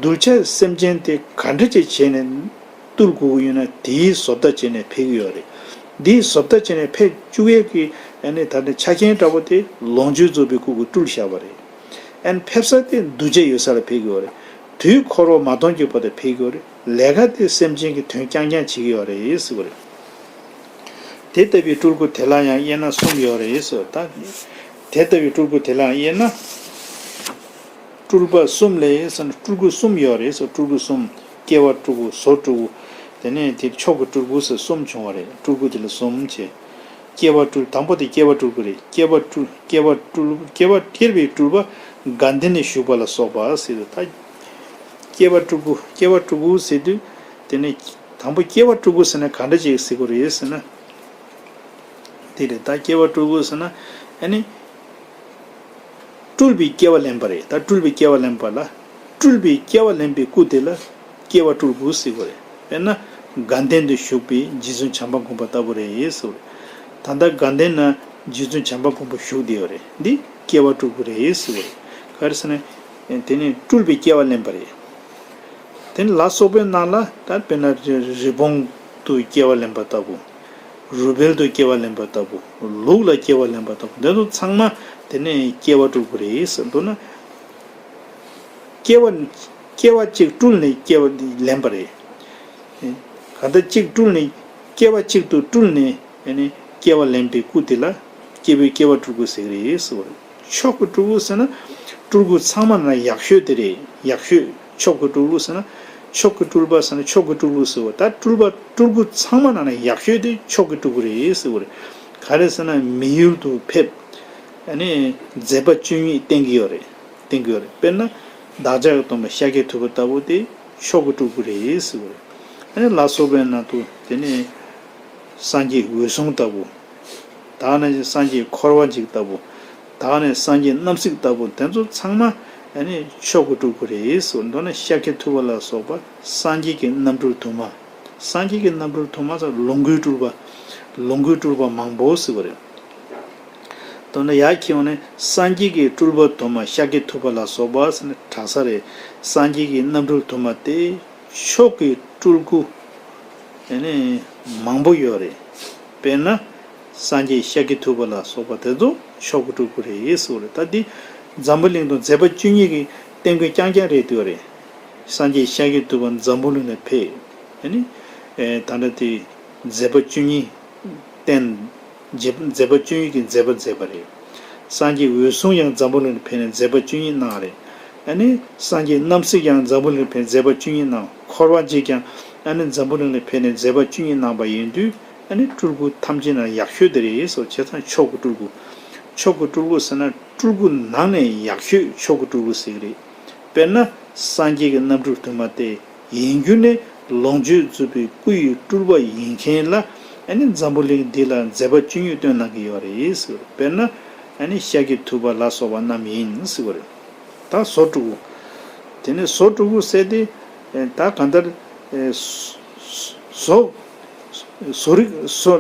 གདུལ་བྱ་སེམས་ཅན་དེ་ག་འདྲ་ཅིག་བྱས་ནས་བཏུལ་དགོས་ཀྱི་ཡོད་ན་དེའི་བཟོ་ལྟ་བྱས་ནས་ཕེབས་ཀྱི་ཡོད་རེད། དེའི་བཟོ་ལྟ་བྱས་ནས་ཕེབས་བཅུག་ཡས་ཀྱི་ཨ་ནི་ད་ནི་ཆ་རྐྱེན་འདྲ་བོ་དེ་ལོངས་སྤྱོད་རྫོགས་པའི་སྐུ་གིས་སྤྲུལ་བཞག་པ་རེད། ཨ་ནི་ཕེབས་ས་དེ་གདུལ་བྱ་ཡོད་ས་ལ་ཕེབས་ཀྱི་ཡོད་རེད། དུས་འཁོར་བ་མ་སྟོངས་ཀྱི་བར་དུ་ཕེབས་ཀྱི་ཡོད་རེད། ལས་ཀ་དེ་སེམས་ཅན་གྱི་དོན་རྐྱང་རྐྱང་བྱེད་ཀྱི་ཡོད་རེད་ཟེར་བ་རེད། དེ་ལྟ་བུའི་སྤྲུལ་སྐུ་དེ་ལ་ཡང་དབྱེ་ན་གསུམ་ཡོད་རེད་ཟེར། ད་དེ་ལྟ་བུའི་སྤྲུལ་སྐུ་དེ་ལ་ཡང་དབྱེ་ན། སྤྲུལ་པ་གསུམ་ལས་ཟེར་ན་སྤྲུལ་སྐུ་གསུམ་ཡོད་རེད་ཟེར། སྤྲུལ་སྐུ་གསུམ། སྐྱེ་བ་སྤྲུལ་སྐུ། བཟོ་སྤྲུལ་སྐུ། དེ་ནས་དེ་མཆོག་གི་སྤྲུལ་སྐུ་ཟེར་གསུམ་བྱུང་བ་རེད། སྤྲུལ་སྐུ་དེ་ལ་གསུམ་བྱས། སྐྱེ་བ་སྤྲུལ། དང་པོ་དེ་སྐྱེ་བ་སྤྲུལ་སྐུ་རེད། སྐྱེ་བ་སྤྲུལ། སྐྱེ་བ་སྤྲུལ། སྐྱེ་བ་སྐྱེ་བའི་སྤྲུལ་པ་དགའ་ལྡན་ལ་ཞུགས་པ་ལ་སོགས་པ་ཟེར་དུས། ད་སྐྱེ་བ་སྤྲུལ་སྐུ། སྐྱེ་བ་སྤྲུལ་སྐུ་ཟེར་དུས་དེ་ནས་དང་པོ་སྐྱེ་བ་སྤྲུལ་སྐུ་ཟེར་ན་ག་འདྲ་ཅིག་ཟེར་དགོས་རེད་ཟེར་ན། དེ་རེད། ད་སྐྱེ་བ་སྤྲུལ་སྐུ་ཟེར་ན་ཨ་ནི། སྤྲུལ་པའི་སྐྱེ་བ་ལེན་པ་རེད། ད་སྤྲུལ་པའི་སྐྱེ་བ་ལེན་པ་ལ། སྤྲུལ་པའི་སྐྱེ་བ་ལེན་པའི་སྐུ་དེ་ལ་སྐྱེ་བ་སྤྲུལ་སྐུ་ཟེར་དགོས་རེད། དཔེར་ན་དགའ་ལྡན་དུ་བཞུགས་པའི་རྗེ་བཙུན་བྱམས་པ་མགོན་པོ་ལྟ་བུ་རེད་ཟེར་བ་རེད། ད་ལྟ་དགའ་ལྡན་ན་ རྗེ་བཙུན་བྱམས་པ་མགོན་པོ་བཞུགས་བསྡད་ཡོད་རེད། འདི་སྐྱེ་བ་སྤྲུལ་སྐུ་རེད་ཟེར་བ་རེད། ག་རེ་ཟེར་ན། དེ་ནས་སྤྲུལ་པའི་སྐྱེ་བ་ལེན་པ་རེད། དེ་ནས་ལ་སོགས་པའི་ནང་ལ་ད་དཔེར་ན་རི་བོང་དུ་སྐྱེ་བ་ལེན་པ་ལྟ་བུ། རུས་སྦལ་དུ་སྐྱེ་བ་ལེན་པ་ལྟ་བུ། ལུག་ལ་སྐྱེ་བ་ལེན་པ་ལྟ་བུ། འདི་ཚོ་ཚང་མ་དེ་ནས་སྐྱེ་བ་སྤྲུལ་སྐུ་རེད་ཟེར་འདུག་ན། སྐྱེ་བ། སྐྱེ་བ་གཅིག་སྤྲུལ་ནས་སྐྱེ་བ་འདི་ལེན་པ་རེད། གང་ལྟར་གཅིག་སྤྲུལ་ནས། སྐྱེ་བ་གཅིག་ཏུ་སྤྲུལ་ནས་ཨ་ནི་སྐྱེ་བ་ལེན་པའི་སྐུ་དེ་ལ་སྐྱེ་བའི་སྐྱེ་བ་སྤྲུལ་སྐུ་ཟེར་གི་རེད་ཟེར་བ་རེད། མཆོག་གི་སྤྲུལ་སྐུ་ཟེར་ན་སྤྲུལ་སྐུ་ཚང་མ་ནང་ཡག་ཤོས་དེ་རེད། ཡག་ཤོས་མཆོག་གི་སྤྲུལ་སྐུ་ཟེར་ན། མཆོག་གི་སྤྲུལ་པ་ཟེར་ན་མཆོག་གི་སྤྲུལ་སྐུ་ཟེར་བ་ད་སྤྲུལ་པ་སྤྲུལ་སྐུ་ཚང་མ་ནང་ནས་ཡག་ཤོས་དེ་མཆོག་གི་སྤྲུལ་སྐུ་རེད་ཟེར་བ་རེད། ག་རེ་ཟེར་ན་མི་ཡུལ་དུ་ཕེབས། ཨ་ནི་མཛད་པ་བཅུ་གཉིས་བསྟན་གྱི་ཡོད་རེད། བསྟན་གྱི་ཡོད་རེད། དཔེར་ན། བདག་ཅག་གི་སྟོན་པ་ཤཱཀྱ་ཐུབ་པ་ལྟ་བུ་དེ་མཆོག་གི་སྤྲུལ་སྐུ་རེད་ཟེར་བ་རེད། ཨ་ནི་ལ་སོགས་པའི་ནང་དུ་དེ་ནས་སངས་རྒྱས་འོད་སྲུང་ལྟ་བུ། ད་ནས་སངས་རྒྱས་འཁོར་བ་འཇིག་ལྟ་བུ། ད་ནས་སངས་རྒྱས་རྣམ་གཟིགས་ལྟ་བུ་དེ་ཚོ་ཚང་མ་ཨ་ནི་མཆོག་གི་སྤྲུལ་སྐུ་རེད་ཟེར་བ། མདོར་ན་ཤཱཀྱ་ཐུབ་པ་ལ་སོགས་པ་སངས་རྒྱས་ཀྱི་རྣམ་སྤྲུལ་དུ་མ། སངས་རྒྱས་ཀྱི་རྣམ་སྤྲུལ་དུ་མ་ཟེར་ལོངས་སྐུའི་སྤྲུལ་པ། ལོངས་སྐུའི་སྤྲུལ་པ་མང་པོ་ཟེར་བ་རེད། མདོར་ན་ཡར་འཁྱེར་ཡོང་ནས་སངས་རྒྱས་ཀྱི་སྤྲུལ་པ་དུ་མ་ཤཱཀྱ་ཐུབ་པ་ལ་སོགས་པ་ཟེར་ནས་གྲགས་ས་རེད། སངས་རྒྱས་ཀྱི་རྣམ་སྤྲུལ་དུ་མ་སྟེ་མཆོག་གི་སྤྲུལ་སྐུ་ཨ་ནི་མང་པོ་ཡོད་རེད། དཔེར་ན་སངས་རྒྱས་ཤཱཀྱ་ཐུབ་པ་ལ་སོགས་པ་དེ་ཚོ་མཆོག་གི་སྤྲུལ་སྐུ་རེད་ཟེར་བ་རེད། ད་འདི་འཛམ་བུ་གླིང་དུ་མཛད་པ་བཅུ་གཉིས་ཀྱི་བསྟན་སྐུ་རྐྱང་རྐྱང་རེད་འདུག་རེད། སངས་རྒྱས་ཤཱཀྱ་ཐུབ་པ་འཛམ་བུ་གླིང་ལ་ཕེབས། ཨ་ནི་ད་ལྟ་དེ་མཛད་པ་བཅུ་གཉིས། བསྟན། མཛད་པ་བཅུ་གཉིས་ཀྱི་མཛད་པ་མཛད་པ་རེད། སངས་རྒྱས་འོད་སྲུང་ཡང་འཛམ་བུ་གླིང་ལ་ཕེབས་ནས་མཛད་པ་བཅུ་གཉིས་གནང་རེད། ཨ་ནི་སངས་རྒྱས་རྣམ་གཟིགས་ཀྱང་འཛམ་བུ་གླིང་ལ་ཕེབས་མཛད་པ་བཅུ་གཉིས་གནང་། འཁོར་བ་འཇིག་ཀྱང་ཨ་ནི་འཛམ་བུ་གླིང་ལ་ཕེབས་ནས་མཛད་པ་བཅུ་གཉིས་གནང་པ་ཡིན་དུས་ཨ་ནི་སྤྲུལ་སྐུ་ཐམས་ཅད་ན་ཡག་ཤོས་དེ་རེད་ཟེར་བྱས་ཙང་མཆོག་གི་སྤྲུལ་སྐུ། མཆོག་གི་སྤྲུལ་སྐུ་ཟེར་ན་སྤྲུལ་སྐུ་ནང་ནས་ཡག་ཤོས་མཆོག་གི་སྤྲུལ་སྐུ་ཟེར་གི་རེད། དཔེར་ན་སངས་རྒྱས་ཀྱི་རྣམ་སྤྲུལ་དུ་མ་སྟེ། ཡིན་རྒྱུ་ནི་ལོངས་སྤྱོད་རྫོགས་པའི་སྐུ་ཡི་སྤྲུལ་པ་ཡིན་མཁན་ལ་ཨ་ནི་འཛམ་བུ་གླིང་འདི་ལ་མཛད་པ་བཅུ་གཉིས་སྟོན་གནང་གི་ཡོད་རེད་ཟེར་བ་རེད། དཔེར་ན་ཨ་ནི་ཤཱཀྱ་ཐུབ་པ་ལ་སོགས་པ་རྣམས་ཡིན་ཟེར་བ་རེད། ད་བཟོ་སྤྲུལ་སྐུ། དེ་ནས་བཟོ་སྤྲུལ་སྐུ་ཟེར་ཏེ་ད་གང་ལྟར་བཟོ། བཟོ་རིག་བཟོ།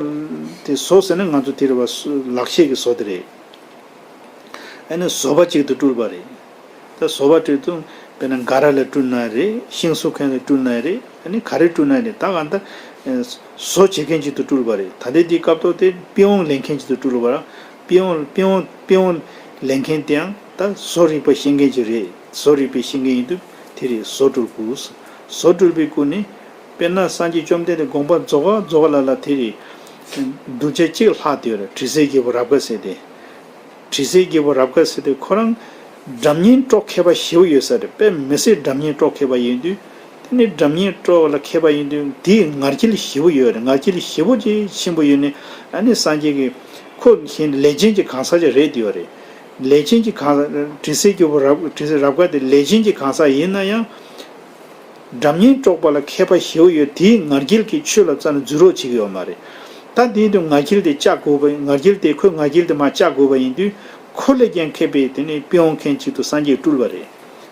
དེ་བཟོ་ཟེར་ན་ང་ཚོ་དེ་རེད་བ། ལག་ཤེས་ཀྱི་བཟོ་དེ་རེད། ཨ་ནི་བཟོ་པ་གཅིག་ཏུ་སྤྲུལ་པ་རེད། ད་བཟོ་པ་སྤྲུལ་དུས་དཔེར་ན་འགའ་ར་ལ་སྤྲུལ་ན་རེད། ཤིང་བཟོ་མཁན་ལ་སྤྲུལ་ན་རེད། ཨ་ནི་ག་རེ་སྤྲུལ་ན་རེད། ད་གང་ལྟར་བཟོ་བྱེད་མཁན་གཅིག་ཏུ་སྤྲུལ་པ་རེད། ད་ལྟའི་འདི་སྐབས་ཐོག་དེ་པི་ཝང་ལེན་མཁན་གཅིག་ཏུ་སྤྲུལ་པ་རེད། པི་ཝང་པི་ཝང་པི་ཝང་ལེན་མཁན་དེའང་ད་བཟོ་རིག་པ་ཤེས་མཁན་གཅིག་རེད། བཟོ་རིག་པ་ཤེས་མཁན་ཡིན་དུས་དེ་རེད་བཟོ་སྤྲུལ་སྐུ། བཟོ་སྤྲུལ་པའི་སྐུ་ནི། དཔེར་ན་སངས་རྒྱས་བཅོམ་ལྡན་འདས་དགོངས་པ་རྫོགས་པ་རྫོགས་པ་ལ་ལ་དེ་རེད། གདུལ་བྱ་གཅིག་ལྷག་དེ་རེད། དྲི་ཟའི་རྒྱལ་པོ་རབ་དགའ་ཟེར་ཏེ། དྲི་ཟའི་རྒྱལ་པོ་རབ་དགའ་ཟེར་དུས་ཁོ་རང་སྒྲ་སྙན་དཀྲོག་མཁས་པ་ཞེ་པོ་ཡོད་ས་རེད། དཔེ་མི་སྲིད་སྒྲ་སྙན་དཀྲོག་མཁས་པ་ཡིན་དུས། དེ་ནི་སྒྲ་སྙན་དཀྲོག་ལ་མཁས་པ་ཡིན་དུས་དེའི་ང་རྒྱལ་ཞེ་པོ་ཡོད་རེད། ང་རྒྱལ་ཞེ་པོ་ཅིག་ཆེན་པོ་ཡོད་ནི་ཨ་ནི་སངས་རྒྱས་ཀྱི་ཁོ་བཞིན་ལས་ཅན་གྱི་གང་ཟག་ཅིག་རེད་དེ་ཡོད་རེད། ལས་ཅན་གྱི་གང་ཟག་དྲི་ཟའི་རྒྱལ་པོ་རབ་དྲི་ཟའི་རབ་དགའ་དེ་ལས་ཅན་གྱི་གང་ཟག་ཡིན་ན་ཡང་། སྒྲ་སྙན་དཀྲོག་པ་ལ་མཁས་པ་ཞེ་པོ་ཡོད། དེའི་ང་རྒྱལ་གྱིས་ཆོས་ལ་རྩ་ནས་འཛུལ་རོགས་བྱེད་ཀྱི་ཡོད་མ་རེད། ད་དེའི་དུས་ང་རྒྱལ་དེ་བཅག་དགོས་པ་ང་རྒྱལ་དེ་ཁོའི་ང་རྒྱལ་དེ་མར་བཅག་དགོས་པ་ཡིན་དུས་ཁོ་ལས་ཀྱང་མཁས་པའི་དེ་ནི་པི་ཝང་མཁན་གཅིག་ཏུ་སངས་རྒྱས་སྤྲུལ་པ་རེད།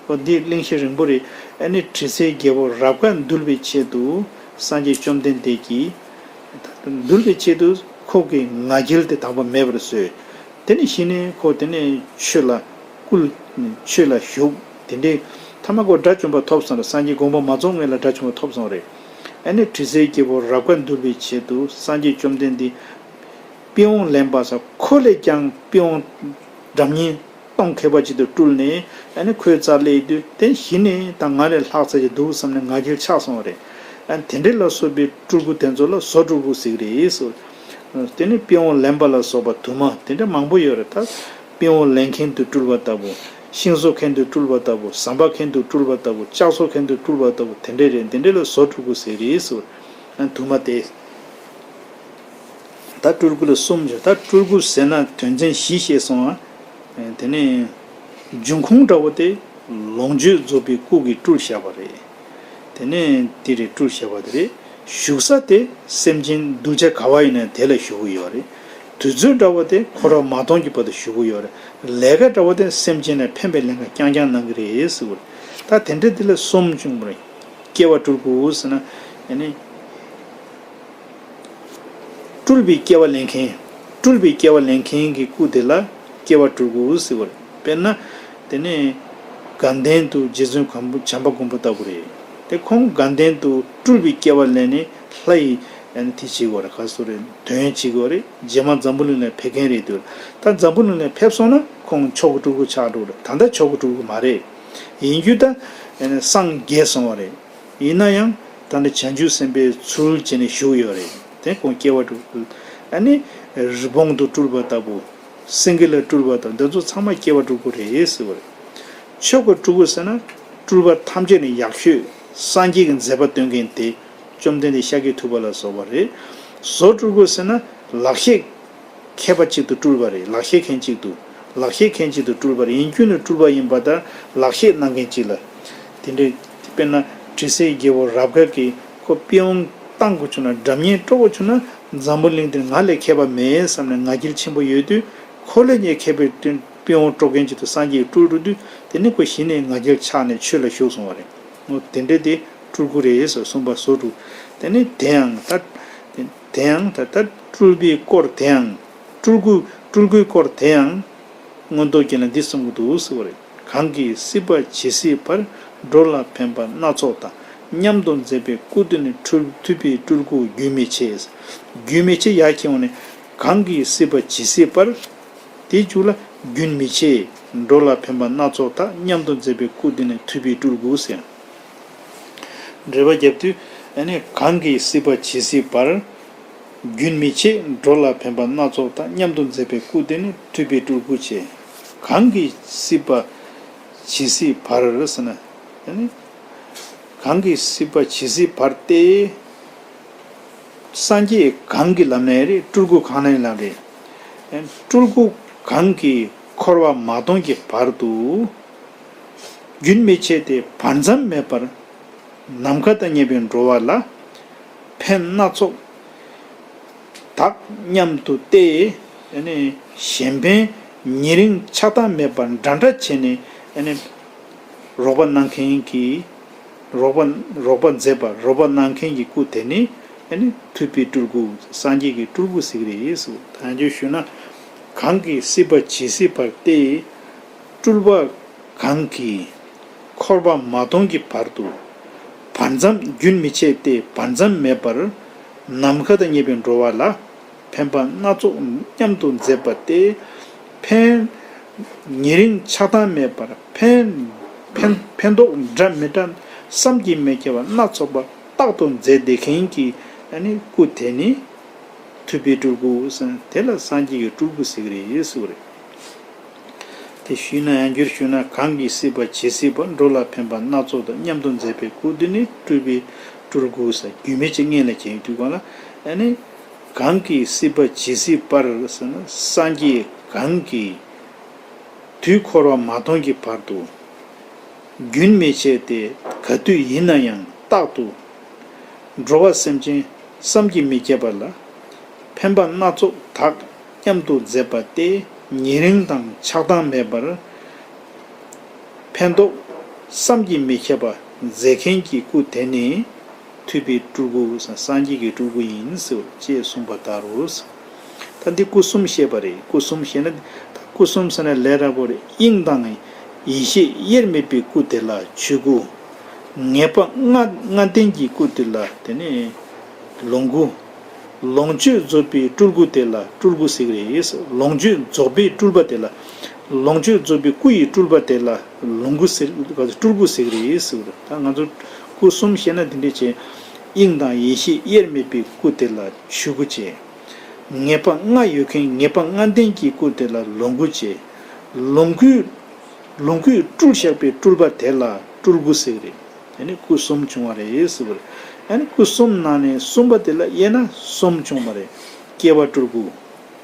འོ་འདི་གླེང་གཞི་རིང་པོ་རེད། ཨ་ནི་དྲི་ཟའི་རྒྱལ་པོ་རབ་དགའ་འདུལ་བའི་ཆེད་དུ་སངས་རྒྱས་བཅོམ་ལྡན་འདས་ཀྱིས་འདུལ་བའི་ཆེད་དུ་ཁོ་གི་ང་རྒྱལ་དེ་དང་པོ་མེད་པར་བཟོས། དེ་ནས་གཞི་ནས་ཁོ་དེ་ནས་ཆོས་ལ་བསྐུལ། ཆོས་ལ་ཞུགས། དེ་འདྲའི་ཐ་མ་ཁོ་དགྲ་བཅོམ་པ་ཐོབ་སོང་རེད། སངས་རྒྱས་དགོངས་པ་མ་རྫོགས་སྔོན་ལ་དགྲ་བཅོམ་པ་ཐོབ་སོང་རེད། ཨ་ནི་དྲི་ཟའི་རྒྱལ་པོ་རབ་དགའ་འདུལ་བའི་ཆེད་དུ་སངས་རྒྱས་བཅོམ་ལྡན་འདས་པི་ཝང་ལེན་པ་ས་ཁོ་ལས་ཀྱང་པི་ཝང་སྒྲ་སྙན་གཏོང་མཁས་པ་ཅིག་ཏུ་སྤྲུལ་ནས་ཨ་ནི་ཁོའི་རྩར་སླེབས་དུས་དེ་གཞི་ནས་ད་ང་ལས་ལྷག་ཚར་གྱི་འདུག་བསམ་ནས་ང་རྒྱལ་ཆགས་སོང་བ་རེད། ཨ་ནི་དེ་འདྲ་ལ་སོགས་པའི་སྤྲུལ་སྐུ་དེ་ཚོ་ལ་བཟོ་སྤྲུལ་སྐུ་ཟེར་གི་རེད་ཟེར། དེ་ནི་པི་ཝང་ལེན་པ་ལ་སོགས་པ་དུ་མ་དེ་འདྲ་མང་པོ་ཡོད་རེད་ད། པི་ཝང་ལེན་མཁན་དུ་སྤྲུལ་པ་ལྟ་བུ། ཤིང་བཟོ་མཁན་དུ་སྤྲུལ་པ་ལྟ་བུ། ཟམ་པ་མཁན་དུ་སྤྲུལ་པ་ལྟ་བུ། ལྕགས་བཟོ་མཁན་དུ་སྤྲུལ་པ་ལྟ་བུ་དེ་འདྲ་རེད། འདི་འདྲ་ལ་བཟོ་སྤྲུལ་སྐུ་ཟེར་རེད་ཟེར། ཨ་དུ་མ་སྟེ། ད་སྤྲུལ་སྐུ་ལ་གསུམ་བྱས། ད་སྤྲུལ་སྐུ་ཟེར་ན་དོན་ཚན་བཞི་བཤད་སོང་ཨ། དེ་ནས་འབྱུང་ཁུངས་འདྲ་བོ་དེ་ལོངས་སྤྱོད་རྫོགས་པའི་སྐུ་གིས་སྤྲུལ་བཞག་པ་རེད། དེ་ནས་དེ་རེད་སྤྲུལ་བཞག་པ་དེ་རེད། བཞུགས་ས་དེ་སེམས་ཅན་གདུལ་བྱ་ག་བ་ཡིན་ན་དེ་ལ་བཞུགས་ཀྱི་ཡོད་རེད། དུས་ཚོད་འདྲ་བོ་དེ་འཁོར་བ་མ་སྟོངས་ཀྱི་བར་དུ་བཞུགས་ཀྱི་ཡོད་རེད། ལས་ཀ་འདྲ་བོ་དེ་སེམས་ཅན་ལ་ཕན་པའི་ལས་ཀ་རྐྱང་རྐྱང་གནང་གི་རེད་ཟེར་བ་རེད། ད་དེ་འདྲ་དེ་ལ་གསུམ་བྱུང་བ་རེད། སྐྱེ་བ་སྤྲུལ་སྐུ་ཟེར་ན་ཨ་ནི། སྤྲུལ་པའི་སྐྱེ་བ་ལེན་མཁན། སྤྲུལ་པའི་སྐྱེ་བ་ལེན་མཁན་གྱི་སྐུ་དེ་ལ་སྐྱེ་བ་སྤྲུལ་སྐུ་ཟེར་བ་རེད། དཔེར་ན། དེ་ནས་དགའ་ལྡན་དུ་རྗེ་བཙུན་གམ་བྱམས་པ་མགོན་པོ་ལྟ་བུ་རེད། དེ་ཁོང་དགའ་ལྡན་དུ་སྤྲུལ་པའི་སྐྱེ་བ་ལེན་ནས་ལྷ་ཡི་ཨ་ནི་དེ་བྱེད་དགོས་རེད། ག་སོ་རེད། དོན་བྱེད་དགོས་རེད། རྗེས་མ་འཛམ་བུ་གླིང་ལ་ཕེབས་མཁན་རེད་འདུག་ད་འཛམ་བུ་གླིང་ལ་ཕེབས་སོང་ན་ཁོང་མཆོག་གི་སྤྲུལ་སྐུ་ཆགས་འགྲོ་རེད། ད་ལྟ་མཆོག་གི་སྤྲུལ་སྐུ་མ་རེད། ཡིན་རྒྱུ་ད་ཨ་ནི་སངས་རྒྱས་སོང་བ་རེད། ཡིན་ན་ཡང་ད་ནི་བྱང་ཆུབ་སེམས་དཔའི་ཚུལ་བྱས་ནས་བཞུགས་ཡོད་རེད། དེ་ཁོང་སྐྱེ་བ་སྤྲུལ་སྐུ། ཨ་ནི་རི་བོང་དུ་སྤྲུལ་པ་ལྟ་བུ། སེང་གེ་ལ་སྤྲུལ་པ་དང་འདི་ཚོ་ཚང་མ་སྐྱེ་བ་སྤྲུལ་སྐུ་རེད་ཟེར་བ་རེད། མཆོག་གི་སྤྲུལ་སྐུ་ཟེར་ན་སྤྲུལ་པ་ཐམས་ཅད་ནས་ཡག་ཤོས་སངས་རྒྱས་ཀྱི་མཛད་པ་སྟོན་མཁན་དེ་བཅོམ་ལྡན་འདས་ཤཱཀྱ་ཐུབ་པ་ལ་སོགས་པ་རེད། བཟོ་སྤྲུལ་སྐུ་ཟེར་ན་ལག་ཤེས་མཁས་པ་གཅིག་ཏུ་སྤྲུལ་པ་རེད། ལག་ཤེས་མཁན་གཅིག་ཏུ། ལག་ཤེས་མཁན་གཅིག་ཏུ་སྤྲུལ་པ་རེད། ཡིན་རྒྱུ་ནི་སྤྲུལ་པ་ཡིན་པ་དང་ལག་ཤེས་གནང་མཁན་གཅིག་ལ། དེ་འདྲའི་དཔེར་ན་དྲི་ཟའི་རྒྱལ་པོ་རབ་དགའ་གིས་ཁོ་པི་ཝང་བཏང་དགོས་བྱུང་ན། སྒྲ་སྙན་དཀྲོག་དགོས་བྱུང་ན། འཛམ་བུ་གླིང་འདིར་ང་ལས་མཁས་པ་མེད་བསམ་ནས་ང་རྒྱལ་ཆེན་པོ་ཡོད་དུས། ཁོ་ལས་ཉེ་མཁས་པའི་སྟེང་པི་ཝང་དཀྲོག་མཁན་གཅིག་ཏུ་སངས་རྒྱས་སྤྲུལ་འགྲོ་དུས། དེ་ནི་ཁོ་གཞི་ནས་ང་རྒྱལ་ཆགས་ནས་ཆོས་ལ་ཞུགས་སོང་བ་རེད། འོ་དེ་འདྲ་དེ་སྤྲུལ་སྐུ་རེད་ཟེར་གསུངས་པ་བཟོ་འདུག་དེ་ནི་དེ་ཡང་ད། དེ་ཡང་ད་ལྟ་སྤྲུལ་པའི་སྐོར་དེ་ཡང་། སྤྲུལ་སྐུ། སྤྲུལ་སྐུའི་སྐོར་དེ་ཡང་། མངོན་རྟོགས་རྒྱན་ལ་འདི་གསུང་གི་འདུག་ཟེར་བ་རེད། གང་གིས་སྲིད་པ་ཇི་སྲིད་བར། འགྲོ་ལ་ཕན་པ་སྣ་ཚོགས་དང་། མཉམ་དུ་མཛད་པའི་སྐུ་དེ་ནི། ཐུབ་པའི་སྤྲུལ་སྐུ་རྒྱུན་མི་ཆད། རྒྱུན་མི་ཆད་ཡར་ཁྱེར་འོང་ནས། གང་གིས་སྲིད་པ་ཇི་སྲིད་བར། དེའི་མཇུག་ལ་རྒྱུན་མི་ཆད། འགྲོ་ལ་ཕན་པ་སྣ་ཚོགས་དག། མཉམ་དུ་མཛད་པའི་སྐུ་དེ་ནི། ཐུབ་པའི་སྤྲུལ་སྐུ་ཟེར། འགྲེལ་པ་རྒྱབ་དུས། ཨ་ནི་གང་གིས་སྲིད་པ་ཇི་སྲིད་བར། རྒྱུན་མི་ཆད། འགྲོ་ལ་ཕན་པ་སྣ་ཚོགས་དག། མཉམ་དུ་མཛད་པའི་སྐུ་དེ་ནི། ཐུབ་པའི་སྤྲུལ་སྐུ་ཆེ། གང་གིས་སྲིད་པ་ཇི་སྲིད་བར་ཟེར་ན། ཨ་ནི་གང་གིས་སྲིད་པ་ཇི་སྲིད་བར་ཏེ། སངས་རྒྱས་གང་གི་ལམ་ནས་རེད། སྤྲུལ་སྐུ་གང་ནས་ལམ་རེད། སྤྲུལ་སྐུ་གང་གིས་འཁོར་བ་མ་སྟོངས་ཀྱི་བར་དུ། རྒྱུན་མི་ཆད་དེ་བར་མཚམས་མེད་པར། ནམ་མཁའ་དང་མཉམ་པའི་འགྲོ་བ་ལ། ཕན་སྣ་ཚོགས་དག་མཉམ་དུ་སྟེ། ཨ་ནི་གཞན་ཕན་ཉེ་རིང་ཆགས་སྡང་མེད་པར་འདྲ་འདྲ་བྱས་ནས། ཨ་ནི་རོགས་པ་གནང་མཁན་གྱི། རོགས་པ། རོགས་པ་མཛད་པ། རོགས་པ་གནང་མཁན་གྱི་སྐུ་དེ་ནི། ཨ་ནི་ཐུབ་པའི་སྤྲུལ་སྐུ། སངས་རྒྱས་ཀྱི་སྤྲུལ་སྐུ་ཟེར་གྱི་རེད་ཟེར། དང་ཅོ་ཞུས་ན། གང་གིས་སྲིད་པ་ཇི་སྲིད་བར་ཏེ། སྤྲུལ་པ་གང་གིས་འཁོར་བ་མ་སྟོངས་ཀྱི་བར་དུ། བར་མཚམས་རྒྱུན་མི་ཆད་དེ་བར་མཚམས་མེད་པར། ནམ་མཁའ་དང་མཉམ་པའི་འགྲོ་བ་ལ། ཕན་པ་སྣ་ཚོགས་མཉམ་དུ་མཛད་པ་སྟེ། ཕན། ཉེ་རིང་ཆགས་སྡང་མེད་པར་ཕན། ཕན། ཕན་ཐོགས་འདྲ་མི་འདྲ་བསམ་གྱིས་མི་ཁྱབ་པ་སྣ་ཚོགས་པ་རྟག་ཏུ་མཛད་བསྡད་མཁན་གྱི། ཨ་ནི་སྐུ་དེ་ནི། ཐུབ་པའི་སྤྲུལ་སྐུ་ཟེར། དེ་ལ་སངས་རྒྱས་ཀྱི་སྤྲུལ་སྐུ་ཟེར་གྱི་རེད་ཟེར་བ་རེད། དེ་ཞུས་ན་ཡང་བསྒྱུར་ཞུས་ན། གང་གིས་སྲིད་པ་ཇི་སྲིད་བར། འགྲོ་ལ་ཕན་པ་སྣ་ཚོགས་དང་། མཉམ་དུ་མཛད་པའི་སྐུ་དེ་ནི། སྤྲུལ་པའི་སྤྲུལ་སྐུ་ཟེར། རྒྱུན་མི་ཆད་སྔོན་ལ་བྱས་དུས་གང་ལ། ཨ་ནི། གང་གིས་སྲིད་པ་ཇི་སྲིད་བར་ཟེར་ན། སངས་རྒྱས་གང་གིས་དུས་འཁོར་བ་མ་སྟོངས་ཀྱི་བར་དུ། རྒྱུན་མི་ཆད་དེ་ག་དུས་ཡིན་ན་ཡང་རྟག་ཏུ། འགྲོ་བ་སེམས་ཅན་བསམ་གྱིས་མི་ཁྱབ་པ་ལ། ཕན་པ་སྣ་ཚོགས་དག་མཉམ་དུ་མཛད་པ་སྟེ། ཉེ་རིང་དང་ཆགས་སྡང་མེད་པར། ཕན་ཐོགས་བསམ་གྱིས་མི་ཁྱབ་པ་མཛད་མཁན་གྱི་སྐུ་དེ་ནི། ཐུབ་པའི་སྤྲུལ་སྐུ་ཟེར། སངས་རྒྱས་ཀྱི་སྤྲུལ་སྐུ་ཡིན་ཟེར་ཅེས་གསུངས་པ་ལྟར་རོ། ད་འདི་སྐུ་གསུམ་བཤད་པ་རེད། སྐུ་གསུམ་བཤད་ན། ད་སྐུ་གསུམ་ཟེར་ན་ལས་སླ་པོ་རེད། དབྱིངས་དང་ཡེ་ཤེས་དབྱེར་མེད་པའི་སྐུ་དེ་ལ་ཆོས་སྐུ། ངེས་པ་ལྔ། ལྔ་ལྡན་གྱི་སྐུ་དེ་ལ་དེ་ནི་ལོངས་སྐུ། ལོངས་སྤྱོད་རྫོགས་པའི་སྤྲུལ་སྐུ་དེ་ལ་སྤྲུལ་སྐུ་ཟེར་གྱི་རེད། ལོངས་སྤྱོད་རྫོགས་པའི་སྤྲུལ་པ་དེ་ལ། ལོངས་སྤྱོད་རྫོགས་པའི་སྐུ་ཡི་སྤྲུལ་པ་དེ་ལ་ལོངས་སྐུ་ཟེར། སྤྲུལ་སྐུ་ཟེར་གྱི་རེད་ཟེར་བ་རེད། ད་ང་ཚོ་སྐུ་གསུམ་བཤད་ན་འདི་འདྲ་བྱས། དབྱིངས་དང་ཡེ་ཤེས་དབྱེར་མེད་པའི་སྐུ་དེ་ལ་ཆོས་སྐུ་བྱས། ངེས་པ་ལྔ་ཡོད་མཁན་ངེས་པ་ལྔ་ལྡན་གྱི་སྐུ་དེ་ལ་ལོངས་སྐུ་བྱས། ལོངས་སྐུ། ལོངས་སྐུས་སྤྲུལ་བཞག་པའི་སྤྲུལ་པ་དེ་ལ་སྤྲུལ་སྐུ་ཟེར་གྱི་རེད། དེ་ནི་སྐུ་གསུམ་བྱུང་བ་རེད་ཟེར་བ་རེད། ཨ་ནི་སྐུ་གསུམ་ནང་ནས་གསུམ་པ་དེ་ལ་དབྱེ་ན་གསུམ་བྱུང་བ་རེད། སྐྱེ་བ་སྤྲུལ་སྐུ་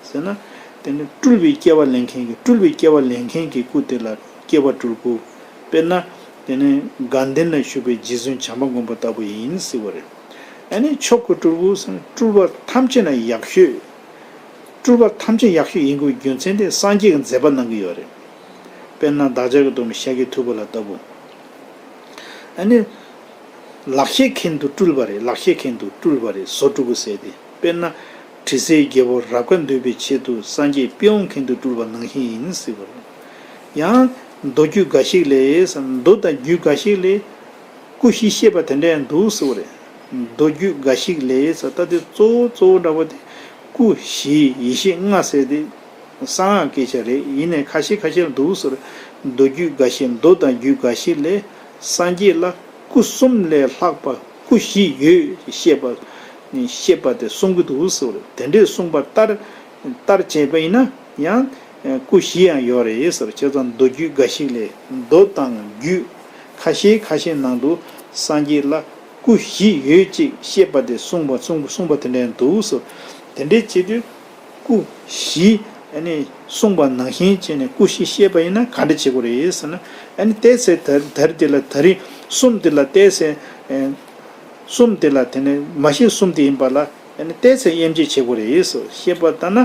ཟེར་ན། དེ་ནི་སྤྲུལ་པའི་སྐྱེ་བ་ལེན་མཁན་གྱི། སྤྲུལ་པའི་སྐྱེ་བ་ལེན་མཁན་གྱི་སྐུ་དེ་ལ་སྐྱེ་བ་སྤྲུལ་སྐུ། དཔེར་ན། དེ་ནི་དགའ་ལྡན་ལ་བཞུགས་པའི་རྗེ་བཙུན་བྱམས་པ་མགོན་པོ་ལྟ་བུ་ཡིན་ཟེར་བ་རེད། ཨ་ནི་མཆོག་གི་སྤྲུལ་སྐུ་ཟེར་ན་སྤྲུལ་པ་ཐམས་ཅད་ན་ཡག་ཤོས། སྤྲུལ་པ་ཐམས་ཅད་ཡག་ཤོས་ཡིན་དགོས་རྒྱུ་མཚན་དེ་སངས་རྒྱས་ཀྱི་མཛད་པ་གནང་གི་ཡོད་རེད། དཔེར་ན་བདག་ཅག་གི་སྟོན་པ་ཤཱཀྱ་ཐུབ་པ་ལ་ལྟ་བུ། ཨ་ནི། ལག་ཤེས་མཁན་དུ་སྤྲུལ་པ་རེད། ལག་ཤེས་མཁན་དུ་སྤྲུལ་པ་རེད། བཟོ་སྤྲུལ་སྐུ་ཟེར་དེ། དཔེར་ན། དྲི་ཟའི་རྒྱལ་པོ་རབ་དགའ་འདུལ་བའི་ཆེད་དུ་སངས་རྒྱས་པི་ཝང་མཁན་དུ་སྤྲུལ་པ་ནང་བཞིན་ཡིན་ཟེར་བ་རེད། ཡང་མདོ་རྒྱུད་འགའ་ཞིག་ལས། མདོ་དང་རྒྱུད་འགའ་ཞིག་ལས། སྐུ་བཞི་བཤད་པ་དེ་འདྲ་ཡང་འདུག་ཟེར་བ་རེད། མདོ་རྒྱུད་འགའ་ཞིག་ལས་ཟེར། ད་དེ་གཙོ་བོ་གཙོ་བོ་འདྲ་བོ་དེ་སྐུ་བཞི་ཡེ་ཤེས་ལྔ་ཟེར་དེ་གསང་སྔགས་སྐད་ཆ་རེད། ཡིན་ནའི་ཁ་ཤས་ཁ་ཤས་ལ་འདུག་ཟེར། མདོ་རྒྱུད་འགའ་ཞིག་མདོ་དང་རྒྱུད་འགའ་ཞིག་ལས་སངས་རྒྱས་ལ་སྐུ་གསུམ་ལས་ལྷག་པ་སྐུ་བཞི་ཡོད་ཅེས་བཤད་པ། བཤད་པ་དེ་གསུང་གི་འདུག་ཟེར་བ་རེད། དེ་འདྲས་གསུངས་པ་ལྟར་ལྟར་བྱས་པ་ཡིན་ན་ཡང་སྐུ་བཞི་ཡང་ཡོད་རེད་ཟེར། བྱས་ཙང་མདོ་རྒྱུད་འགའ་ཞིག་ལས། མདོ་དང་རྒྱུད་ཁ་ཤས་ཁ་ཤས་ནང་དུ་སངས་རྒྱས་ལ་སྐུ་བཞི་ཡོད་ཅེས་བཤད་པ་དེ་གསུངས་པ་གསུངས་པ་གསུངས་པ་དེ་འདྲ་འདུག་ཟེར། དེ་འདྲའི་བྱེད་དུས་སྐུ་བཞི་ཨ་ནི་གསུངས་པ་ནང་བཞིན་བྱས་ནས་སྐུ་བཞི་བཤད་པ་ཡིན་ན་ག་འདྲ་བྱེད་དགོས་རེད་ཟེར་ན། ཨ་ནི་བལྟས་ཚེ་ད་ད་རེས་དེ་ལ་ད་རེས་གསུམ་དེ་ལ་བལྟས་ཚེ། གསུམ་དེ་ལ་དེ་ནས་མ་ཤེས་གསུམ་དེ་ཡིན་པ་ལ་ཨ་ནི་བལྟས་ཚེ་དབྱེ་འབྱེད་བྱེད་དགོས་རེད་ཟེར། བཤད་པ་ལྟར་ན་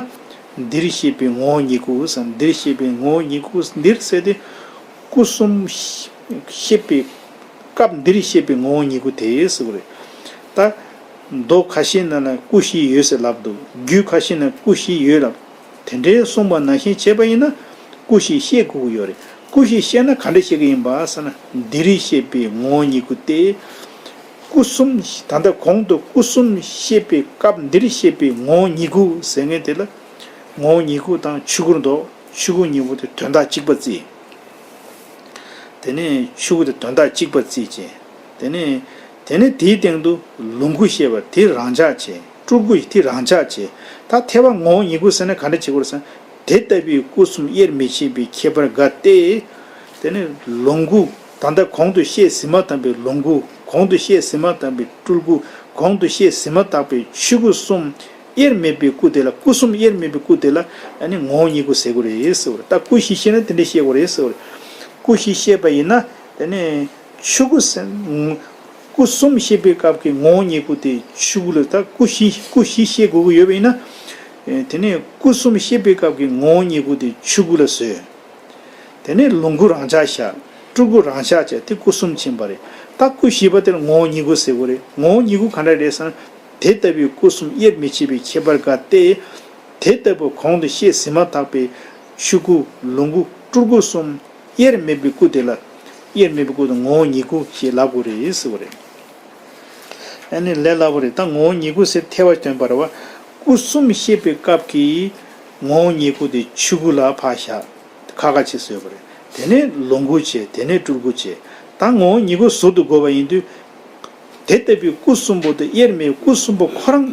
འདིར་བཤད་པའི་ངོ་བོ་ཉིད་སྐུ་ཟེར། འདིར་བཤད་པའི་ངོ་བོ་ཉིད་སྐུ། འདིར་ཟེར་དེ་སྐུ་གསུམ་བཤད་པའི་སྐབས་འདིར་བཤད་པའི་ངོ་བོ་ཉིད་སྐུ་དེ་ཟེར་བ་རེད། ད་མདོ་ཁ་ཤས་ནང་ལ་སྐུ་བཞི་ཡོད་ཟེར་ལབ་འདུག་རྒྱུད་ཁ་ཤས་ནང་སྐུ་བཞི་ཡོད་ལབ། དེ་འདྲའི་གསུངས་པ་ནང་བཞིན་བྱས་པ་ཡིན་ན་སྐུ་བཞི་བཤད་དགོས་ཀྱི་ཡོད་རེད། སྐུ་བཞི་བཤད་ན་ག་འདྲ་བཤད་ཀྱི་ཡིན་པ་ཟེར་ན། འདིར་བཤད་པའི་ངོ་བོ་ཉིད་སྐུ་སྟེ། སྐུ་གསུམ། ད་ལྟ་གོང་དུ་སྐུ་གསུམ་བཤད་པའི་སྐབས་འདིར་བཤད་པའི་ངོ་བོ་ཉིད་སྐུ་ཟེར་མཁན་དེ་ལ་ངོ་བོ་ཉིད་སྐུ་དང་ཆོས་སྐུར་འདོགས། ཆོས་སྐུ་གཉིས་པོ་དེ་དོན་དག་གཅིག་པ་བརྩི། དེ་ནས་ཆོས་སྐུ་དེ་དོན་དག་གཅིག་པ་བརྩིས་བྱས། དེ་ནས་དེ་ནས་དེའི་སྟེང་དུ་ལོངས་སྐུ་བཤད་པ་དེ་རང་འཇགས་བྱས། སྤྲུལ་སྐུ་དེ་རང་འཇགས་བྱས། ད་ཐལ་བ་ངོ་བོ་ཉིད་སྐུ་ཟེར་ན་ག་འདྲ་བྱེད་དགོས་ཟེར་ན། དེ་ལྟ་བུའི་སྐུ་གསུམ་དབྱེར་མི་ཕྱེད་པའི་ཁྱད་པར་དགའ་སྟེ། དེ་ནས་ལོངས་སྐུ། ད་ལྟ་གོང་དུ་བཤད་ཟིན་མ་ཐག་པའི་ལོངས་སྐུ། གོང་དུ་བཤད་ཟིན་མ་ཐག་པའི་སྤྲུལ་སྐུ། གོང་དུ་བཤད་ཟིན་མ་ཐག་པའི་ཆོས་སྐུ་གསུམ། དབྱེར་མེད་པའི་སྐུ་དེ་ལ། སྐུ་གསུམ་དབྱེར་མེད་པའི་སྐུ་དེ་ལ་ཨ་ནི་ངོ་བོ་ཉིད་སྐུ་ཟེར་དགོས་རེད་ཟེར་བ་རེད། ད་སྐུ་བཞི་བཤད་ན་དེ་འདྲ་བཤད་དགོས་རེད་ཟེར་བ་རེད། སྐུ་བཞི་བཤད་པ་ཡིན་ན་དེ་ནས་ཆོས་སྐུ་ཟེར། སྐུ་གསུམ་བཤད་པའི་སྐབས་ཀྱི་ངོ་བོ་ཉིད་སྐུ་དེ་ཆོས་སྐུ་ལ། ད་སྐུ་བཞི་སྐུ་བཞི་བཤད་དགོས་ཀྱི་ཡོད་པ་ཡིན་ན། དེ་ནས་སྐུ་གསུམ་བཤད་པའི་སྐབས་ཀྱི་ངོ་བོ་ཉིད་སྐུ་དེ་ཆོས་སྐུ་ལ་བཟོས། དེ་ནས་ལོངས་སྐུ་རང་འཇགས་བཞག་སྤྲུལ་སྐུ་རང་འཇགས་བྱས། དེ་སྐུ་གསུམ་ཕྱིན་པ་རེད། ད་སྐུ་བཞི་པ་དེར་ངོ་བོ་ཉིད་སྐུ་ཟེར་དགོས་རེད། ངོ་བོ་ཉིད་སྐུ་ག་འདྲ་རེད་ཟེར་ན། དེ་ལྟ་བུའི་སྐུ་གསུམ་དབྱེར་མི་ཕྱེད་པའི་ཁྱད་པར་དགའ་སྟེ། དེ་ལྟ་བུ་གོང་དུ་བཤད་ཟིན་མ་ཐག་པའི་ཆོས་སྐུ་ལོངས་སྐུ་སྤྲུལ་སྐུ་གསུམ་དབྱེར་མེད་པའི་སྐུ་དེ་ལ། དབྱེར་མེད་པའི་སྐུ་དེ་ངོ་བོ་ཉིད་སྐུ་ཞེས་ལབ་དགོས་རེད་ཟེར་བ་རེད། ཨ་ནི་ལས་སླ་པོ་རེད། ད་ངོ་བོ་ཉིད་སྐུ་ཟེར་ཐལ་བ་སྟོན་པ་རེད་བ། སྐུ་གསུམ་བཤད་པའི་སྐབས་ཀྱི་ངོ་བོ་ཉིད་སྐུ་དེ་ཆོས་སྐུ་ལ་ཕར་བཞག་ཁ་ཁ་ཅིག་བཟོས་པ་རེད། དེ་ནས་ལོངས་སྐུ་བྱས། དེ་ནས་སྤྲུལ་སྐུ་བྱས། ད་ངོ་བོ་ཉིད་སྐུ་ཟུར་དུ་བགོས་པ་ཡིན་དུས། དེ་ལྟ་བུའི་སྐུ་གསུམ་པོ་དེ་དབྱེར་མེད། སྐུ་གསུམ་པོ་ཁོ་རང་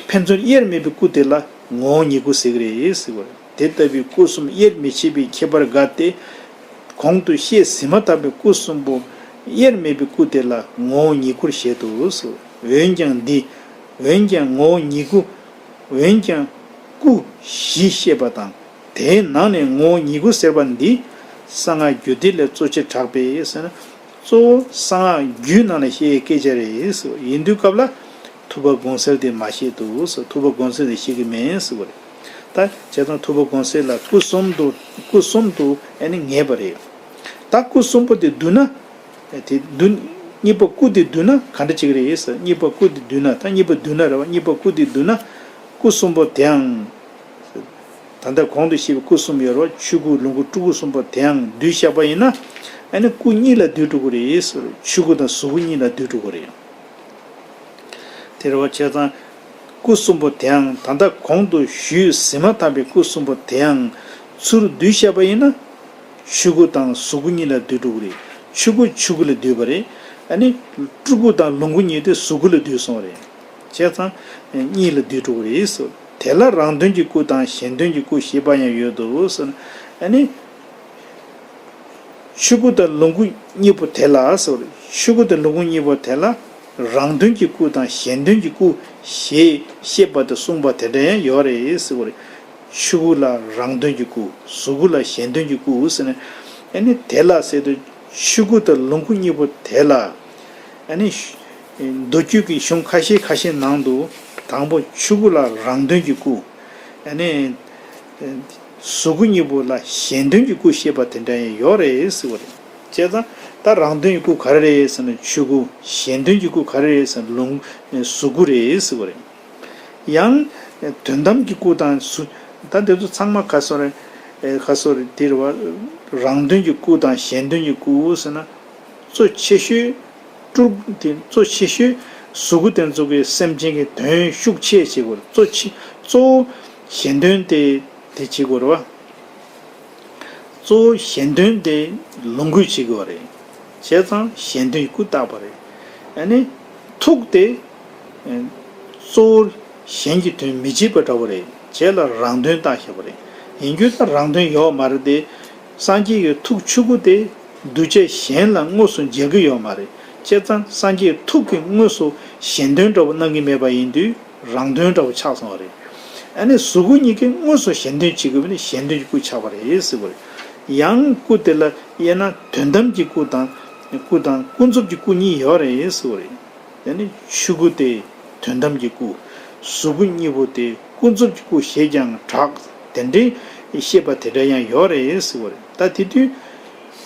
ཕན་ཚུན་དབྱེར་མེད་པའི་སྐུ་དེ་ལ་ངོ་བོ་ཉིད་སྐུ་ཟེར་གི་རེད་ཟེར་བ་རེད། དེ་ལྟ་བུའི་སྐུ་གསུམ་དབྱེར་མི་ཕྱེད་པའི་ཁྱད་པར་དགའ་སྟེ། གོང་དུ་བཤད་ཟིན་མ་ཐག་པའི་སྐུ་གསུམ་པོ་དབྱེར་མེད་པའི་སྐུ་དེ་ལ་ངོ་བོ་ཉིད་སྐུར་བཞེད་དོ་ཟེར། འོན་ཀྱང་འདི། འོན་ཀྱང་ངོ་བོ་ཉིད་སྐུ། འོན་ཀྱང་སྐུ་བཞི་བཤད་པ་དང་། དེའི་ནང་ནས་ངོ་བོ་ཉིད་སྐུ་ཟེར་བ་འདི་གསང་སྔགས་རྒྱུད་སྡེ་ལས་གཙོ་ཆེར་གྲགས་པས་ཟེར་ན། གཙོ་བོ་གསང་སྔགས་རྒྱུད་ནང་ལ་བཤད་ཡའི་སྐད་ཆ་རེད་ཟེར་བ་ཡིན་དུས་སྐབས་ལ། ཐུབ་པ་དགོངས་གསལ་དེ་མ་བཤད་དོ་ཟེར། ཐུབ་པ་དགོངས་གསལ་དེ་བཤད་ཀྱི་མེད་ཟེར་བ་རེད། ད་བྱས་ཙང་ཐུབ་པ་དགོངས་གསལ་ལ་སྐུ་གསུམ་དུ། སྐུ་གསུམ་དུ་ཨ་ནི་ངེས་པ་རེད། ད་སྐུ་གསུམ་པོ་དེ་བསྡུ་ན། དེ་བསྡུ། གཉིས་པ་སྐུ་དེ་བསྡུ་ན་ག་འདྲ་ཅིག་རེད་ཟེར། གཉིས་པ་སྐུ་དེ་བསྡུ་ན། ད་གཉིས་པ་བསྡུ་ན་རེད་བ། གཉིས་པ་སྐུ་དེ་བསྡུ་ན། སྐུ་གསུམ་པོ་དེའང་། ད་ལྟ་གོང་དུ་བཤད་པའི་སྐུ་གསུམ་ཡོད་རེད་བ། ཆོས་སྐུ་ལོངས་སྐུ་སྤྲུལ་སྐུ་གསུམ་པོ་དེའང་བསྡུས་བཞག་པ་ཡིན་ན། ཨ་ནི་སྐུ་གཉིས་ལ་བསྡུས་འགྲོ་གི་རེད་ཟེར། ཆོས་སྐུ་དང་གཟུགས་སྐུ་གཉིས་ལ་བསྡུས་འགྲོ་གི་རེད། དེ་རེད་བ། བྱས་ཙང་སྐུ་གསུམ་པོ་དེའང་ད་ལྟ་གོང་དུ་ཞུས་ཟིན་མ་ཐག་པའི་སྐུ་གསུམ་པོ་དེའང་ཚུར་བསྡུས་བཞག་པ་ཡིན་ན། ཆོས་སྐུ་དང་གཟུགས་སྐུ་གཉིས་ལ་བསྡུས་འགྲོ་གི་རེད། ཆོས་སྐུ་ཆོས་སྐུ་ལ་བསྡུས་པ་རེད། ཨ་ནི་སྤྲུལ་སྐུ་དང་ལོངས་སྐུ་གཉིས་དེ་གཟུགས་སྐུ་ལ་བསྡུས་སོང་བ་རེད། བྱས་ཙང་གཉིས་ལ་བསྡུས་འགྲོ་གི་རེད་ཟེར། དེ་ལ་རང་དོན་གྱི་སྐུ་དང་གཞན་དོན་གྱི་སྐུ་ཞེས་པ་ཡང་ཡོད་དོ་ཟེར། ཨ་ནི། ཆོས་སྐུ་དང་ལོངས་སྐུ་གཉིས་པོ་དེ་ལ་ཟེར། ཆོས་སྐུ་དང་ལོངས་སྐུ་གཉིས་པོ་དེ་ལ་རང་དོན་གྱི་སྐུ་དང་གཞན་དོན་གྱི་སྐུ་ཞེས་བཤད་པ་དེ་གསུངས་པ་དེ་འདྲ་ཡང་ཡོད་རེད་ཟེར་བ་རེད། ཆོས་སྐུ་ལ་རང་དོན་གྱི་སྐུ། གཟུགས་སྐུ་ལ་གཞན་དོན་གྱི་སྐུ་ཟེར་ནས། ཨ་ནི་དེ་ལ་ཟེར་དུས་ཆོས་སྐུ་དང་ལོངས་སྐུ་གཉིས་པོ་དེ་ལ། ཨ་ནི། མདོ་རྒྱུད་ཀྱི་གཞུང་ཁ་ཤས་ཁ་ཤས་ནང་དུ་དང་པོ་ཆོས་སྐུ་ལ་རང་དོན་གྱི་སྐུ། ཨ་ནི། གཟུགས་སྐུ་གཉིས་པོ་ལ་གཞན་དོན་གྱི་སྐུ་བཤད་པ་དེ་འདྲ་ཡང་ཡོད་རེད་ཟེར་བ་རེད། བྱས་ཙང་ད་རང་དོན་གྱི་སྐུ་ག་རེ་རེད་ཟེར་ན་ཆོས་སྐུ། གཞན་དོན་གྱི་སྐུ་ག་རེ་རེད་ཟེར་ན་ལོངས། གཟུགས་སྐུ་རེད་ཟེར་བ་རེད། ཡང་དོན་དམ་གྱི་སྐུ་དང་གཟུགས། ད་འདི་ཚོ་ཚང་མ་ག་སོ་རེད། ཨེ་ག་སོ་རེད། དེ་རེད་བ། རང་དོན་གྱི་སྐུ་དང་གཞན་དོན་གྱི་སྐུ་ཟེར་ན། གཙོ་ཆེ་ཤོས་སྤྲུལ་དེ་གཙོ་ཆེ་ཤོས་གཟུགས་སྐུ་དེ་ཚོ་གི་སེམས་ཅན་གྱི་དོན་ཤུགས་ཆེ་བྱེད་དགོས་རེད། གཙོ་ཆེ་གཙོ་བོ་གཞན་དོན་དེ་དེ་བྱེད་དགོས་རེད་བ། གཙོ་བོ་གཞན་དོན་དེ་ལོངས་སྐུ་བྱེད་དགོས་རེད། བྱས་ཙང་གཞན་དོན་སྐུ་བཏགས་པ་རེད། ཨ་ནི་ཐུགས་དེ་གཙོ་བོར་གཞན་གྱི་དོན་མི་བྱེད་པ་འདྲ་བོ་རེད། བྱས་ལ་རང་དོན་བཏགས་བཞག་པ་རེད། ཡིན་རྒྱུ་ད་རང་དོན་ཡོད་མ་རེད་དེ། སངས་རྒྱས་ཀྱི་ཐུགས་ཆོས་སྐུ་དེ་གདུལ་བྱ་གཞན་ལ་དངོས་སུ་མཇལ་གྱི་ཡོད་མ་རེད། བྱས་ཙང་སངས་རྒྱས་ཐུགས་ཀྱིས་དངོས་སུ་གཞན་དོན་འདྲ་བོ་གནང་གི་མེད་པ་ཡིན་དུས། རང་དོན་འདྲ་བོ་ཆགས་སོང་བ་རེད། ཨ་ནི་གཟུགས་སྐུ་གཉིས་ཀས་དངོས་སུ་གཞན་དོན་བྱེད་དགོས་པ་ནི་གཞན་དོན་གྱི་སྐུ་ཆགས་པ་རེད་ཟེར་བ་རེད། ཡང་སྐུ་དེ་ལ་དབྱེ་ན་དོན་དམ་གྱི་སྐུ་དང་། སྐུ་དང་ཀུན་རྫོབ་ཀྱི་སྐུ་གཉིས་ཡོད་རེད་ཟེར་བ་རེད། དེ་ནི་ཆོས་སྐུ་དེ་དོན་དམ་གྱི་སྐུ། གཟུགས་སྐུ་གཉིས་པོ་དེ་ཀུན་རྫོབ་ཀྱི་སྐུ་ཞེས་ཀྱང་གྲགས། དེ་འདྲའི་བཤད་པ་དེ་འདྲ་ཡང་ཡོད་རེད་ཟེར་བ་རེད། ད་དེ་དུས་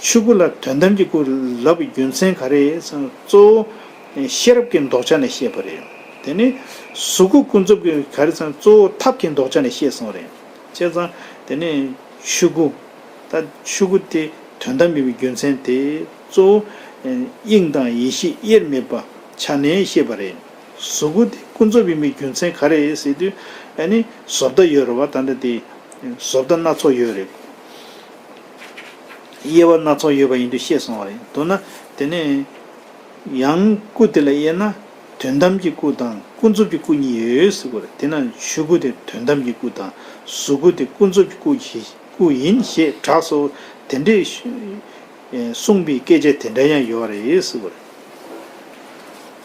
ཆོས་སྐུ་ལ་དོན་དམ་གྱི་སྐུ་ལབ་པའི་རྒྱུ་མཚན་ག་རེ་ཟེར་ན། གཙོ་བོ་ཤེས་རབ་ཀྱི་ལྡོག་ཆ་ནས་བཤད་པ་རེད། དེ་ནི་གཟུགས་སྐུ་ཀུན་རྫོབ་ཀྱི་ག་རེ་ཟེར་ན། གཙོ་བོ་ཐབས་ཀྱི་ལྡོག་ཆ་ནས་བཤད་སོང་རེད། བྱས་ཙང་དེ་ནི་ཆོས་སྐུ། ད་ཆོས་སྐུ་དེ་དོན་དམ་ཡིན་པའི་རྒྱུ་མཚན་དེ་གཙོ་བོ་དབྱིངས་དང་ཡེ་ཤེས་དབྱེར་མེད་པ་ཆ་ནས་བཤད་པ་རེད། གཟུགས་སྐུ་དེ་ཀུན་རྫོབ་ཡིན་པའི་རྒྱུ་མཚན་ག་རེ་རེད་ཟེར་དུས། ཨ་ནི་བཟོ་ལྟ་ཡོད་རེད་བ། ད་ལྟ་དེ་བཟོ་ལྟ་སྣ་ཚོགས་ཡོད་རེད། དབྱེ་བ་སྣ་ཚོགས་ཡོད་པ་ཡིན་དུས་བཤད་སོང་བ་རེད། མདོར་ན་དེ་ནས་ཡང་སྐུ་དེ་ལ་དབྱེ་ན་དོན་དམ་གྱི་སྐུ་དང་ཀུན་རྫོབ་ཀྱི་སྐུ་གཉིས་ཡོད་ཟེར་བ་རེད། དེ་ན་ཆོས་སྐུ་དེ་དོན་དམ་གྱི་སྐུ་དང་གཟུགས་སྐུ་དེ་ཀུན་རྫོབ་ཀྱི་སྐུ་ཞེས་སྐུ་ཡིན་ཞེས་གྲགས་སོ། དེ་འདྲའི་གསུངས་པའི་སྐད་ཆ་དེ་འདྲ་ཡང་ཡོད་རེད་ཟེར་བ་རེད།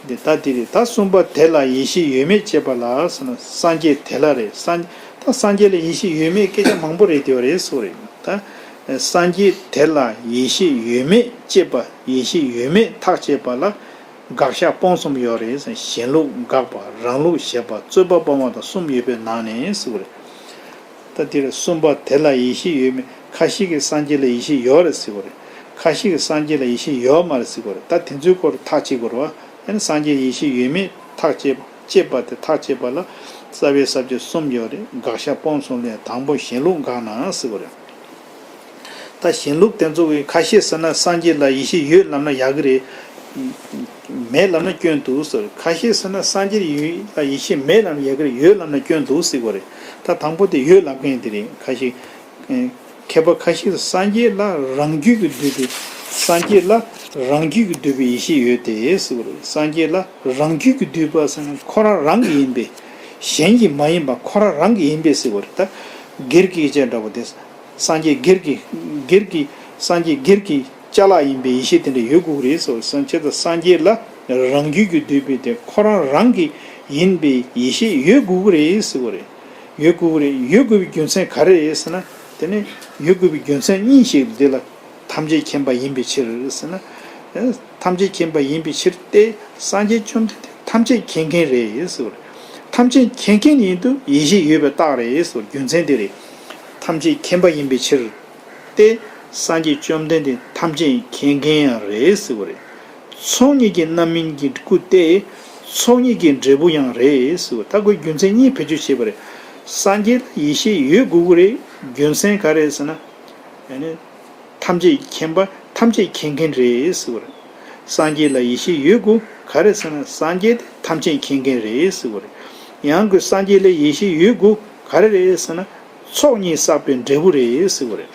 འདི་ལྟ་སྟེ་རེད། ད་གསུམ་པ་དེ་ལ་ཡེ་ཤེས་ཡོད་མེད་དཔྱད་པ་ལ་ཟེར་ན། སངས་རྒྱས་དེ་ལ་རེད། སངས་ད་སངས་རྒྱས་ལ་ཡེ་ཤེས་ཡོད་མེད་སྐད་ཆ་མང་པོ་རེད་དེ་བ་རེད་ཟེར་བ་རེད། ད་སངས་རྒྱས་དེ་ལ་ཡེ་ཤེས་ཡོད་མེད་དཔྱད་པ། ཡེ་ཤེས་ཡོད་མེད་ཐག་བཅད་པ་ལ་དགག་བཞག་སྤོང་གསུམ་ཡོད་རེད་ཟེར། གཞན་ལུགས་དགག་པ། རང་ལུགས་བཞེད་པ། རྩོད་པ་སྤོང་བ་དང་གསུམ་ཡོད་པའི་ནང་ནས་ཟེར་བ་རེད། ད་འདིར་གསུམ་པ་དེ་ལ་ཡེ་ཤེས་ཡོད་མེད། ཁ་ཤས་ཀྱིས་སངས་རྒྱས་ལ་ཡེ་ཤེས་ཡོད་རེད་ཟེར་གོ་རེད། ཁ་ཤས་ཀྱིས་སངས་རྒྱས་ལ་ཡེ་ཤེས་ཡོད་མ་རེད་ཟེར་གོ་རེད། ད་དེ་ཚོའི་སྐོར་ཐག་བཅད་དགོས་རེད་བ། ཨ་ནི་སངས་རྒྱས་ཡེ་ཤེས་ཡོད་མེད་ཐག་བཅད་བཅད་པ་དེ་ཐག་བཅད་པ་ལ་རྩ་བའི་ས་བཅད་གསུམ་ཡོད་རེད། དགག་བཞག་སྤོང་གསུམ་ལས་དང་པོ་གཞན་ལུགས་དགག་ན་ཟེར་གོ་རེད། ད་གཞན་ལུགས་དེ་ཚོ་གིས་ཁ་ཤས་ཟེར་ན་སངས་རྒྱས་ལ་ཡེ་ཤེས་ཡོད་ལབ་ན་ཡག་གི་རེད། མེད་ལབ་ན་སྐྱོན་འདུག་ཟེར། ཁ་ཤས་ཟེར་ན་སངས་རྒྱས་ཡོད་ལ་ཡེ་ཤེས་མེད་ལབ་ན་ཡག་གི་རེད། ཡོད་ལབ་ན་སྐྱོན་འདུག་ཟེར་གོ་རེད། ད་དང་པོ་དེ་ཡོད་ལབ་མཁན་དེ་རེད། ཁ་ཤས་ཨེ་མཁས་པ་ཁ་ཤས་སངས་རྒྱས་ལ་རང་རྒྱུད་ཀྱིས་བསྡུས་པའི། སངས་རྒྱས་ལ་རང་རྒྱུད་ཀྱིས་བསྡུས་པའི་ཡེ་ཤེས་ཡོད་དེ་ཟེར་གོ་རེད། སངས་རྒྱས་ལ་རང་རྒྱུད་ཀྱིས་བསྡུས་པ་ཟེར་ན་ཁོ་རང་རང་གི་ཡིན་པས། གཞན་གྱི་མ་ཡིན་པ་ཁོ་རང་རང་གི་ཡིན་པས་ཟེར་གོ་རེད། ད་སྒེར་གྱི་ཡེ་ཤེས་འདྲ་པོ་དེ། སངས་རྒྱས་སྒེར་གྱི་སྒེར་གྱི་སངས་རྒྱས་སྒེར་གྱི་ཅ་ལག་ཡིན་པའི་ཡེ་ཤེས་དེ་འདྲ་ཡོད་དགོས་ཀྱི་རེད་ཟེར། སངས་རྒྱས་དང་སངས་རྒྱས་ལ་རང་རྒྱུད་ཀྱིས་བསྡུས་པའི་དེ་ཁོ་རང་རང་གི་ཡིན་པའི་ཡེ་ཤེས་ཡོད་དགོས་ཀྱི་རེད་ཟེར་བ་རེད། ཡོད་དགོས་ཀྱི་རེད། ཡོད་དགོས་པའི་རྒྱུ་མཚན་ག་རེ་རེད་ཟེར་ན། དེ་ནི་ཡོད་དགོས་པའི་རྒྱུ་མཚན་གཉིས་ཤིག་འདི་ལ་ཐམས་ཅད་མཁྱེན་པ་ཡིན་པའི་ཕྱིར་ཟེར་ན། ཐམས་ཅད་མཁྱེན་པ་ཡིན་པའི་ཕྱིར་ཏེ། སངས་རྒྱས་བཅོམ་ལྡན་འདས་ཐམས་ཅད་མཁྱེན་མཁན་རེད་ཟེར་བ་རེད། ཐམས་ཅད་མཁྱེན་མཁན་ཡིན་དུས་ཡེ་ཤེས་ཡོད་པའི་རྟགས་རེད་ཟེར་བ་རྒྱུ་མཚན་དེ་རེད། ཐམས་ཅད་མཁྱེན་པ་ཡིན་པའི་ཕྱིར་ཏེ། སངས་རྒྱས་བཅོམ་ལྡན་འདས་ཐམས་ཅད་མཁྱེན་མཁན་ཡང་རེད་ཟེར་བ་རེད། ཚོགས་གཉིས་ཀྱི་རྣམ་སྨིན་གྱི་སྐུ་སྟེ། ཚོགས་གཉིས་ཀྱི་འབྲས་བུ་ཡང་རེད་ཟེར་བ། ད་ཁོས་རྒྱུ་མཚན་གཉིས་བེད་སྤྱོད་བྱས་པ་རེད། སངས་རྒྱས་ལ་ཡེ་ཤེས་ཡོད་དགོས་ཀྱི་རེད། རྒྱུ་མཚན་ག་རེ་ཟེར་ན། ཨ་ནི་ཐམས་ཅད་མཁྱེན་པ་ཐམས་ཅད་མཁྱེན་མཁན་རེད་ཟེར་བ་རེད། སངས་རྒྱས་ལ་ཡེ་ཤེས་ཡོད་དགོས། ག་རེ་ཟེར་ན་སངས་རྒྱས་དེ་ཐམས་ཅད་མཁྱེན་མཁན་རེད་ཟེར་བ་རེད། ཡང་ཁོས་སངས་རྒྱས་ལ་ཡེ་ཤེས་ཡོད་དགོས། ག་རེ་རེད་ཟེར་ན་ཚོགས་གཉིས་བསགས་པའི་འབྲས་བུ་རེད་ཟེར་བ་རེད།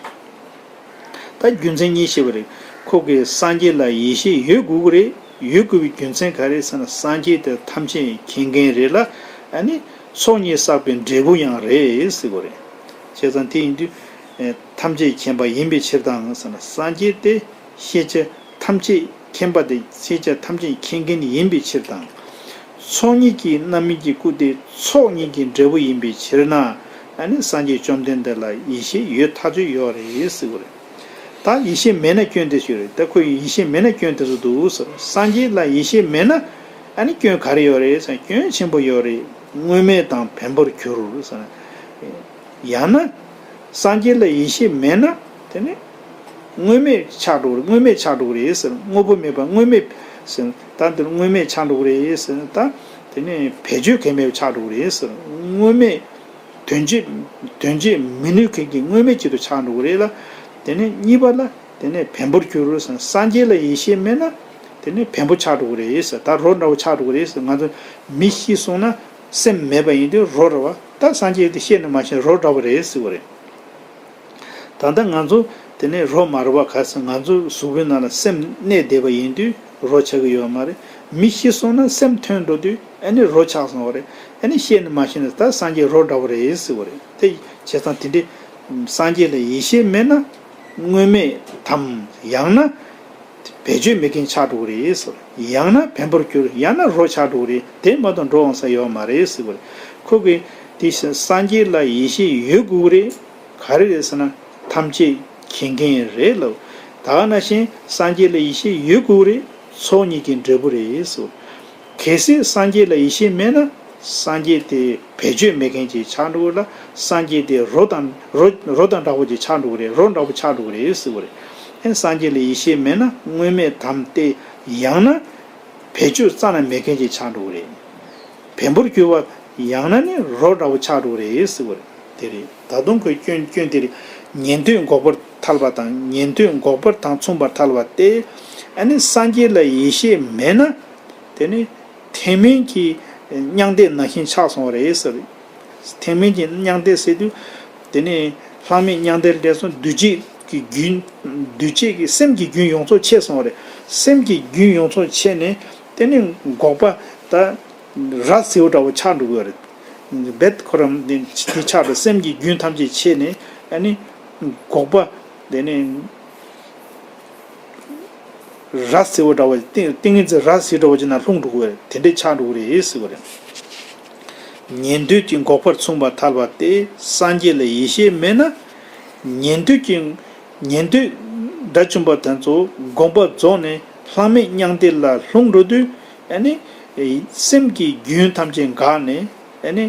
ད་རྒྱུ་མཚན་གཉིས་བཤད་པ་རེད། ཁོ་གིས་སངས་རྒྱས་ལ་ཡེ་ཤེས་ཡོད་དགོས་ཀྱི་རེད། ཡོད་དགོས་པའི་རྒྱུ་མཚན་ག་རེ་ཟེར་ན་སངས་རྒྱས་དེ་ཐམས་ཅད་མཁྱེན་མཁན་རེད་ལ། ཨ་ནི་ཚོགས་གཉིས་བསགས་པའི་འབྲས་བུ་ཡང་རེད་ཟེར་བ་རེད། བྱས་ཙང་དེ་ཡིན་དུས། ཨེ་ཐམས་ཅད་མཁྱེན་པ་ཡིན་པའི་ཕྱིར་དང་ཟེར་ན། སངས་རྒྱས་དེ་ཤེས་བྱ་ཐམས་ཅད་མཁྱེན་པ་དེ། ཤེས་བྱ་ཐམས་ཅད་མཁྱེན་མཁན་ཡིན་པའི་ཕྱིར་དང་། ཚོགས་གཉིས་ཀྱི་རྣམ་སྨིན་གྱི་སྐུ་དེ་ཚོགས་གཉིས་ཀྱི་འབྲས་བུ་ཡིན་པའི་ཕྱིར་ན། ཨ་ནི་སངས་རྒྱས་བཅོམ་ལྡན་འདས་ལ་ཡེ་ཤེས་ཡོད་ཐག་ཆོད་ཡོད་རེད་ཟེར་བ་རེད། ད་ཡེ་ཤེས་མེད་ན་སྐྱོན་དེ་ཚོ་རེད། ད་ཁོ་ཡེ་ཤེས་མེད་ན་སྐྱོན་དེ་ཚོ་འདུག་ཟེར། སངས་རྒྱས་ལ་ཡེ་ཤེས་མེད་ན་ཨ་ནི་སྐྱོན་ག་རེ་ཡོད་རེད་ཟེར་ན། སྐྱོན་ཆེན་པོ་ཡོད་རེད། དངོས་མེད་དང་བེམ་པོར་གྱུར་ཟེར་ན། ཡང་ན། སངས་རྒྱས་ལ་ཡེ་ཤེས་མེད་ན་དེ་ནི་དངོས་མེད་ཆགས་འགྲོ་གི་རེད། དངོས་མེད་ཆགས་འགྲོ་གི་རེད་ཟེར། དངོས་པོ་མེད་པ་དངོས་མེད་ཟེར། ད་འདིར་དངོས་མེད་ཆགས་འགྲོ་གི་རེད་ཟེར། ད་ དེ་ནས་བེད་སྤྱོད་གལ་མེད་པ་ཆགས་འགྲོ་གི་རེད་ཟེར། དངོས་མེད་དོན་བྱེད་དོན་བྱེད་མི་ནུས་མཁན་གྱི་དངོས་མེད་ཅིག་ཏུ་ཆགས་འགྲོ་གི་རེད་ལ། དེ་ནས་གཉིས་པ་ལ་དེ་ནས་བེམ་པོར་གྱུར་ཟེར། སངས་རྒྱས་ལ་ཡེ་ཤེས་མེད་ན་དེ་ནས་བེམ་པོ་ཆགས་འགྲོ་གི་རེད་ཟེར། ད་རོ་འདྲ་བོ་ཆགས་འགྲོ་གི་རེད་ཟེར། ང་ཚོ་མི་ཤི་སོང་ན་སེམས་མེད་པ་ཡིན་དུས་རོ་རེད་བ། ད་སངས་རྒྱས་དེ་ཤེས་ནས་མ་ཤེས་རོ་འདྲ་བོ་རེད་ཟེར་བ་རེད། ད་ལྟ་ང་ཚོ་དེ་ནས་རོ་མ་རེད་བ། ག་ཟེར། ང་ཚོ་གཟུགས་པོའི་ནང་ལ་སེམས་གནས་བསྡད་པ་ཡིན་དུས་རོ་ཆགས་ཀྱི་ཡོད་མ་རེད། མི་ཤི་སོང་ན་སེམས་ཐོན་འགྲོ་དུས་ཨ་ནི་རོ་ཆགས་སོང་བ་རེད། ཨ་ནི་ཤེས་ནས་མ་ཤེས་ནས་ད་སངས་རྒྱས་རོ་འདྲ་བོ་རེད་ཟེར་བ་རེད། དེ་བྱས་ཙང་དེ་འདྲའི་སངས་རྒྱས་ལ་ཡེ་ཤེས་མེད་ན་དངོས་མེད་དམ། ཡང་ན་བེད་སྤྱོད་མེད་མཁན་ཆགས་འགྲོ་གི་རེད་ཟེར། ཡང་ན་བེམ་པོར་གྱུར། ཡང་ན་རོ་ཆགས་འགྲོ་གི་རེད། དེ་མ་གཏོགས་འགྲོ་འོང་ས་ཡོད་མ་རེད་ཟེར་བ་རེད། ཁོ་གིས་དེ་སངས་རྒྱས་ལ་ཡེ་ཤེས་ཡོད་དགོས་ཀྱི་རེད། ག་རེ་རེད་ཟེར་ན་ཐམས་ཅད་མཁྱེན་མཁན་རེད་ལབ། ད་ག་ནང་བཞིན་སངས་རྒྱས་ལ་ཡེ་ཤེས་ཡོད་དགོས་ཀྱི་རེད། ཚོགས་གཉིས་ཀྱི་འབྲས་བུ་རེད་ཟེར། གལ་སྲིད་སངས་རྒྱས་ལ་ཡེ་ཤེས་མེད་ན་སངས་རྒྱས་དེ་བེད་སྤྱོད་མེད་མཁན་ཅིག་ཆགས་འགྲོ་གི་ལ། སངས་རྒྱས་དེ་རོ་དང་རོ་རོ་དང་འདྲ་བོ་ཅིག་ཆགས་འགྲོ་གི་རེད། རོ་འདྲ་བོ་ཆགས་འགྲོ་གི་རེད་ཟེར་བ་རེད། ཨེ་སངས་རྒྱས་ལ་ཡེ་ཤེས་མེད་ན་དངོས་མེད་དམ་སྟེ། ཡང་ན་བེད་སྤྱོད་རྩ་ནས་མེད་མཁན་ཅིག་ཆགས་འགྲོ་གི་རེད། བེམ་པོར་གྱུར་པ། ཡང་ན་ནི་རོ་འདྲ་བོ་ཆགས་འགྲོ་གི་རེད་ཟེར་བ་རེད། དེ་རེད། ད་དུང་ཁོའི་སྐྱོན་སྐྱོན་དེ་རེད། ཉན་ཐོས་འགོག་པར་ཐལ་བ་དང་། ཉན་ཐོས་འགོག་པར་དང་མཚུངས་པར་ཐལ་བ་སྟེ། ཨ་ནི་སངས་རྒྱས་ལ་ཡེ་ཤེས་མེད་ན། དེ་ནི་ཐེག་དམན་གྱི་མྱང་འདས་ནང་བཞིན་ཆགས་སོང་བ་རེད་ཟེར། ཐེག་དམན་གྱི་མྱང་འདས་ཟེར་དུས། དེ་ནི་ལྷག་མེད་མྱང་འདས་ལ་འདས་སོང་། འདུས་བྱས་ཀྱི་རྒྱུན། འདུས་བྱས་ཀྱི་སེམས་ཀྱི་རྒྱུན་ཡོངས་རྫོགས་ཆད་སོང་བ་རེད། སེམས་ཀྱི་རྒྱུན་ཡོངས་རྫོགས་ཆད་ནས་དེ་ནི་འགོག་པ་ད་ར་བཟི་བོ་འདྲ་བོ་ཆགས་འགྲོ་གི་ཡོད་རེད། རྦད་ཁོ་རང་དེ་དེ་ཆགས་པའི་སེམས་ཀྱི་རྒྱུན་ཐམས་ཅད་ཆད་ནས་ཨ་ནི་འགོག་པ་དེ་ནི། ར་བཟི་བོ་འདྲ་བ། ཏིང་ཏིང་ངེ་འཛིན་ར་བཟི་འདྲ་བོ་ཅིག་ན་ལྷུང་འགྲོ་གི་རེད། དེ་འདྲས་ཆགས་འགྲོ་གི་རེད་ཟེར་བ་རེད། ཉན་ཐོས་ཀྱི་འགོག་པར་མཚུངས་པར་ཐལ་བ་སྟེ། སངས་རྒྱས་ལ་ཡེ་ཤེས་མེད་ན། ཉན་ཐོས་ཀྱི་ཉན་ཐོས་དགྲ་བཅོམ་པ་དེ་ཚོ་དགོངས་པ་རྫོགས་ནས་ལྷག་མེད་མྱང་འདས་ལ་ལྷུང་འགྲོ་དུས། ཨ་ནི་སེམས་ཀྱི་རྒྱུན་ཐམས་ཅད་འགག་ནས། ཨ་ནི་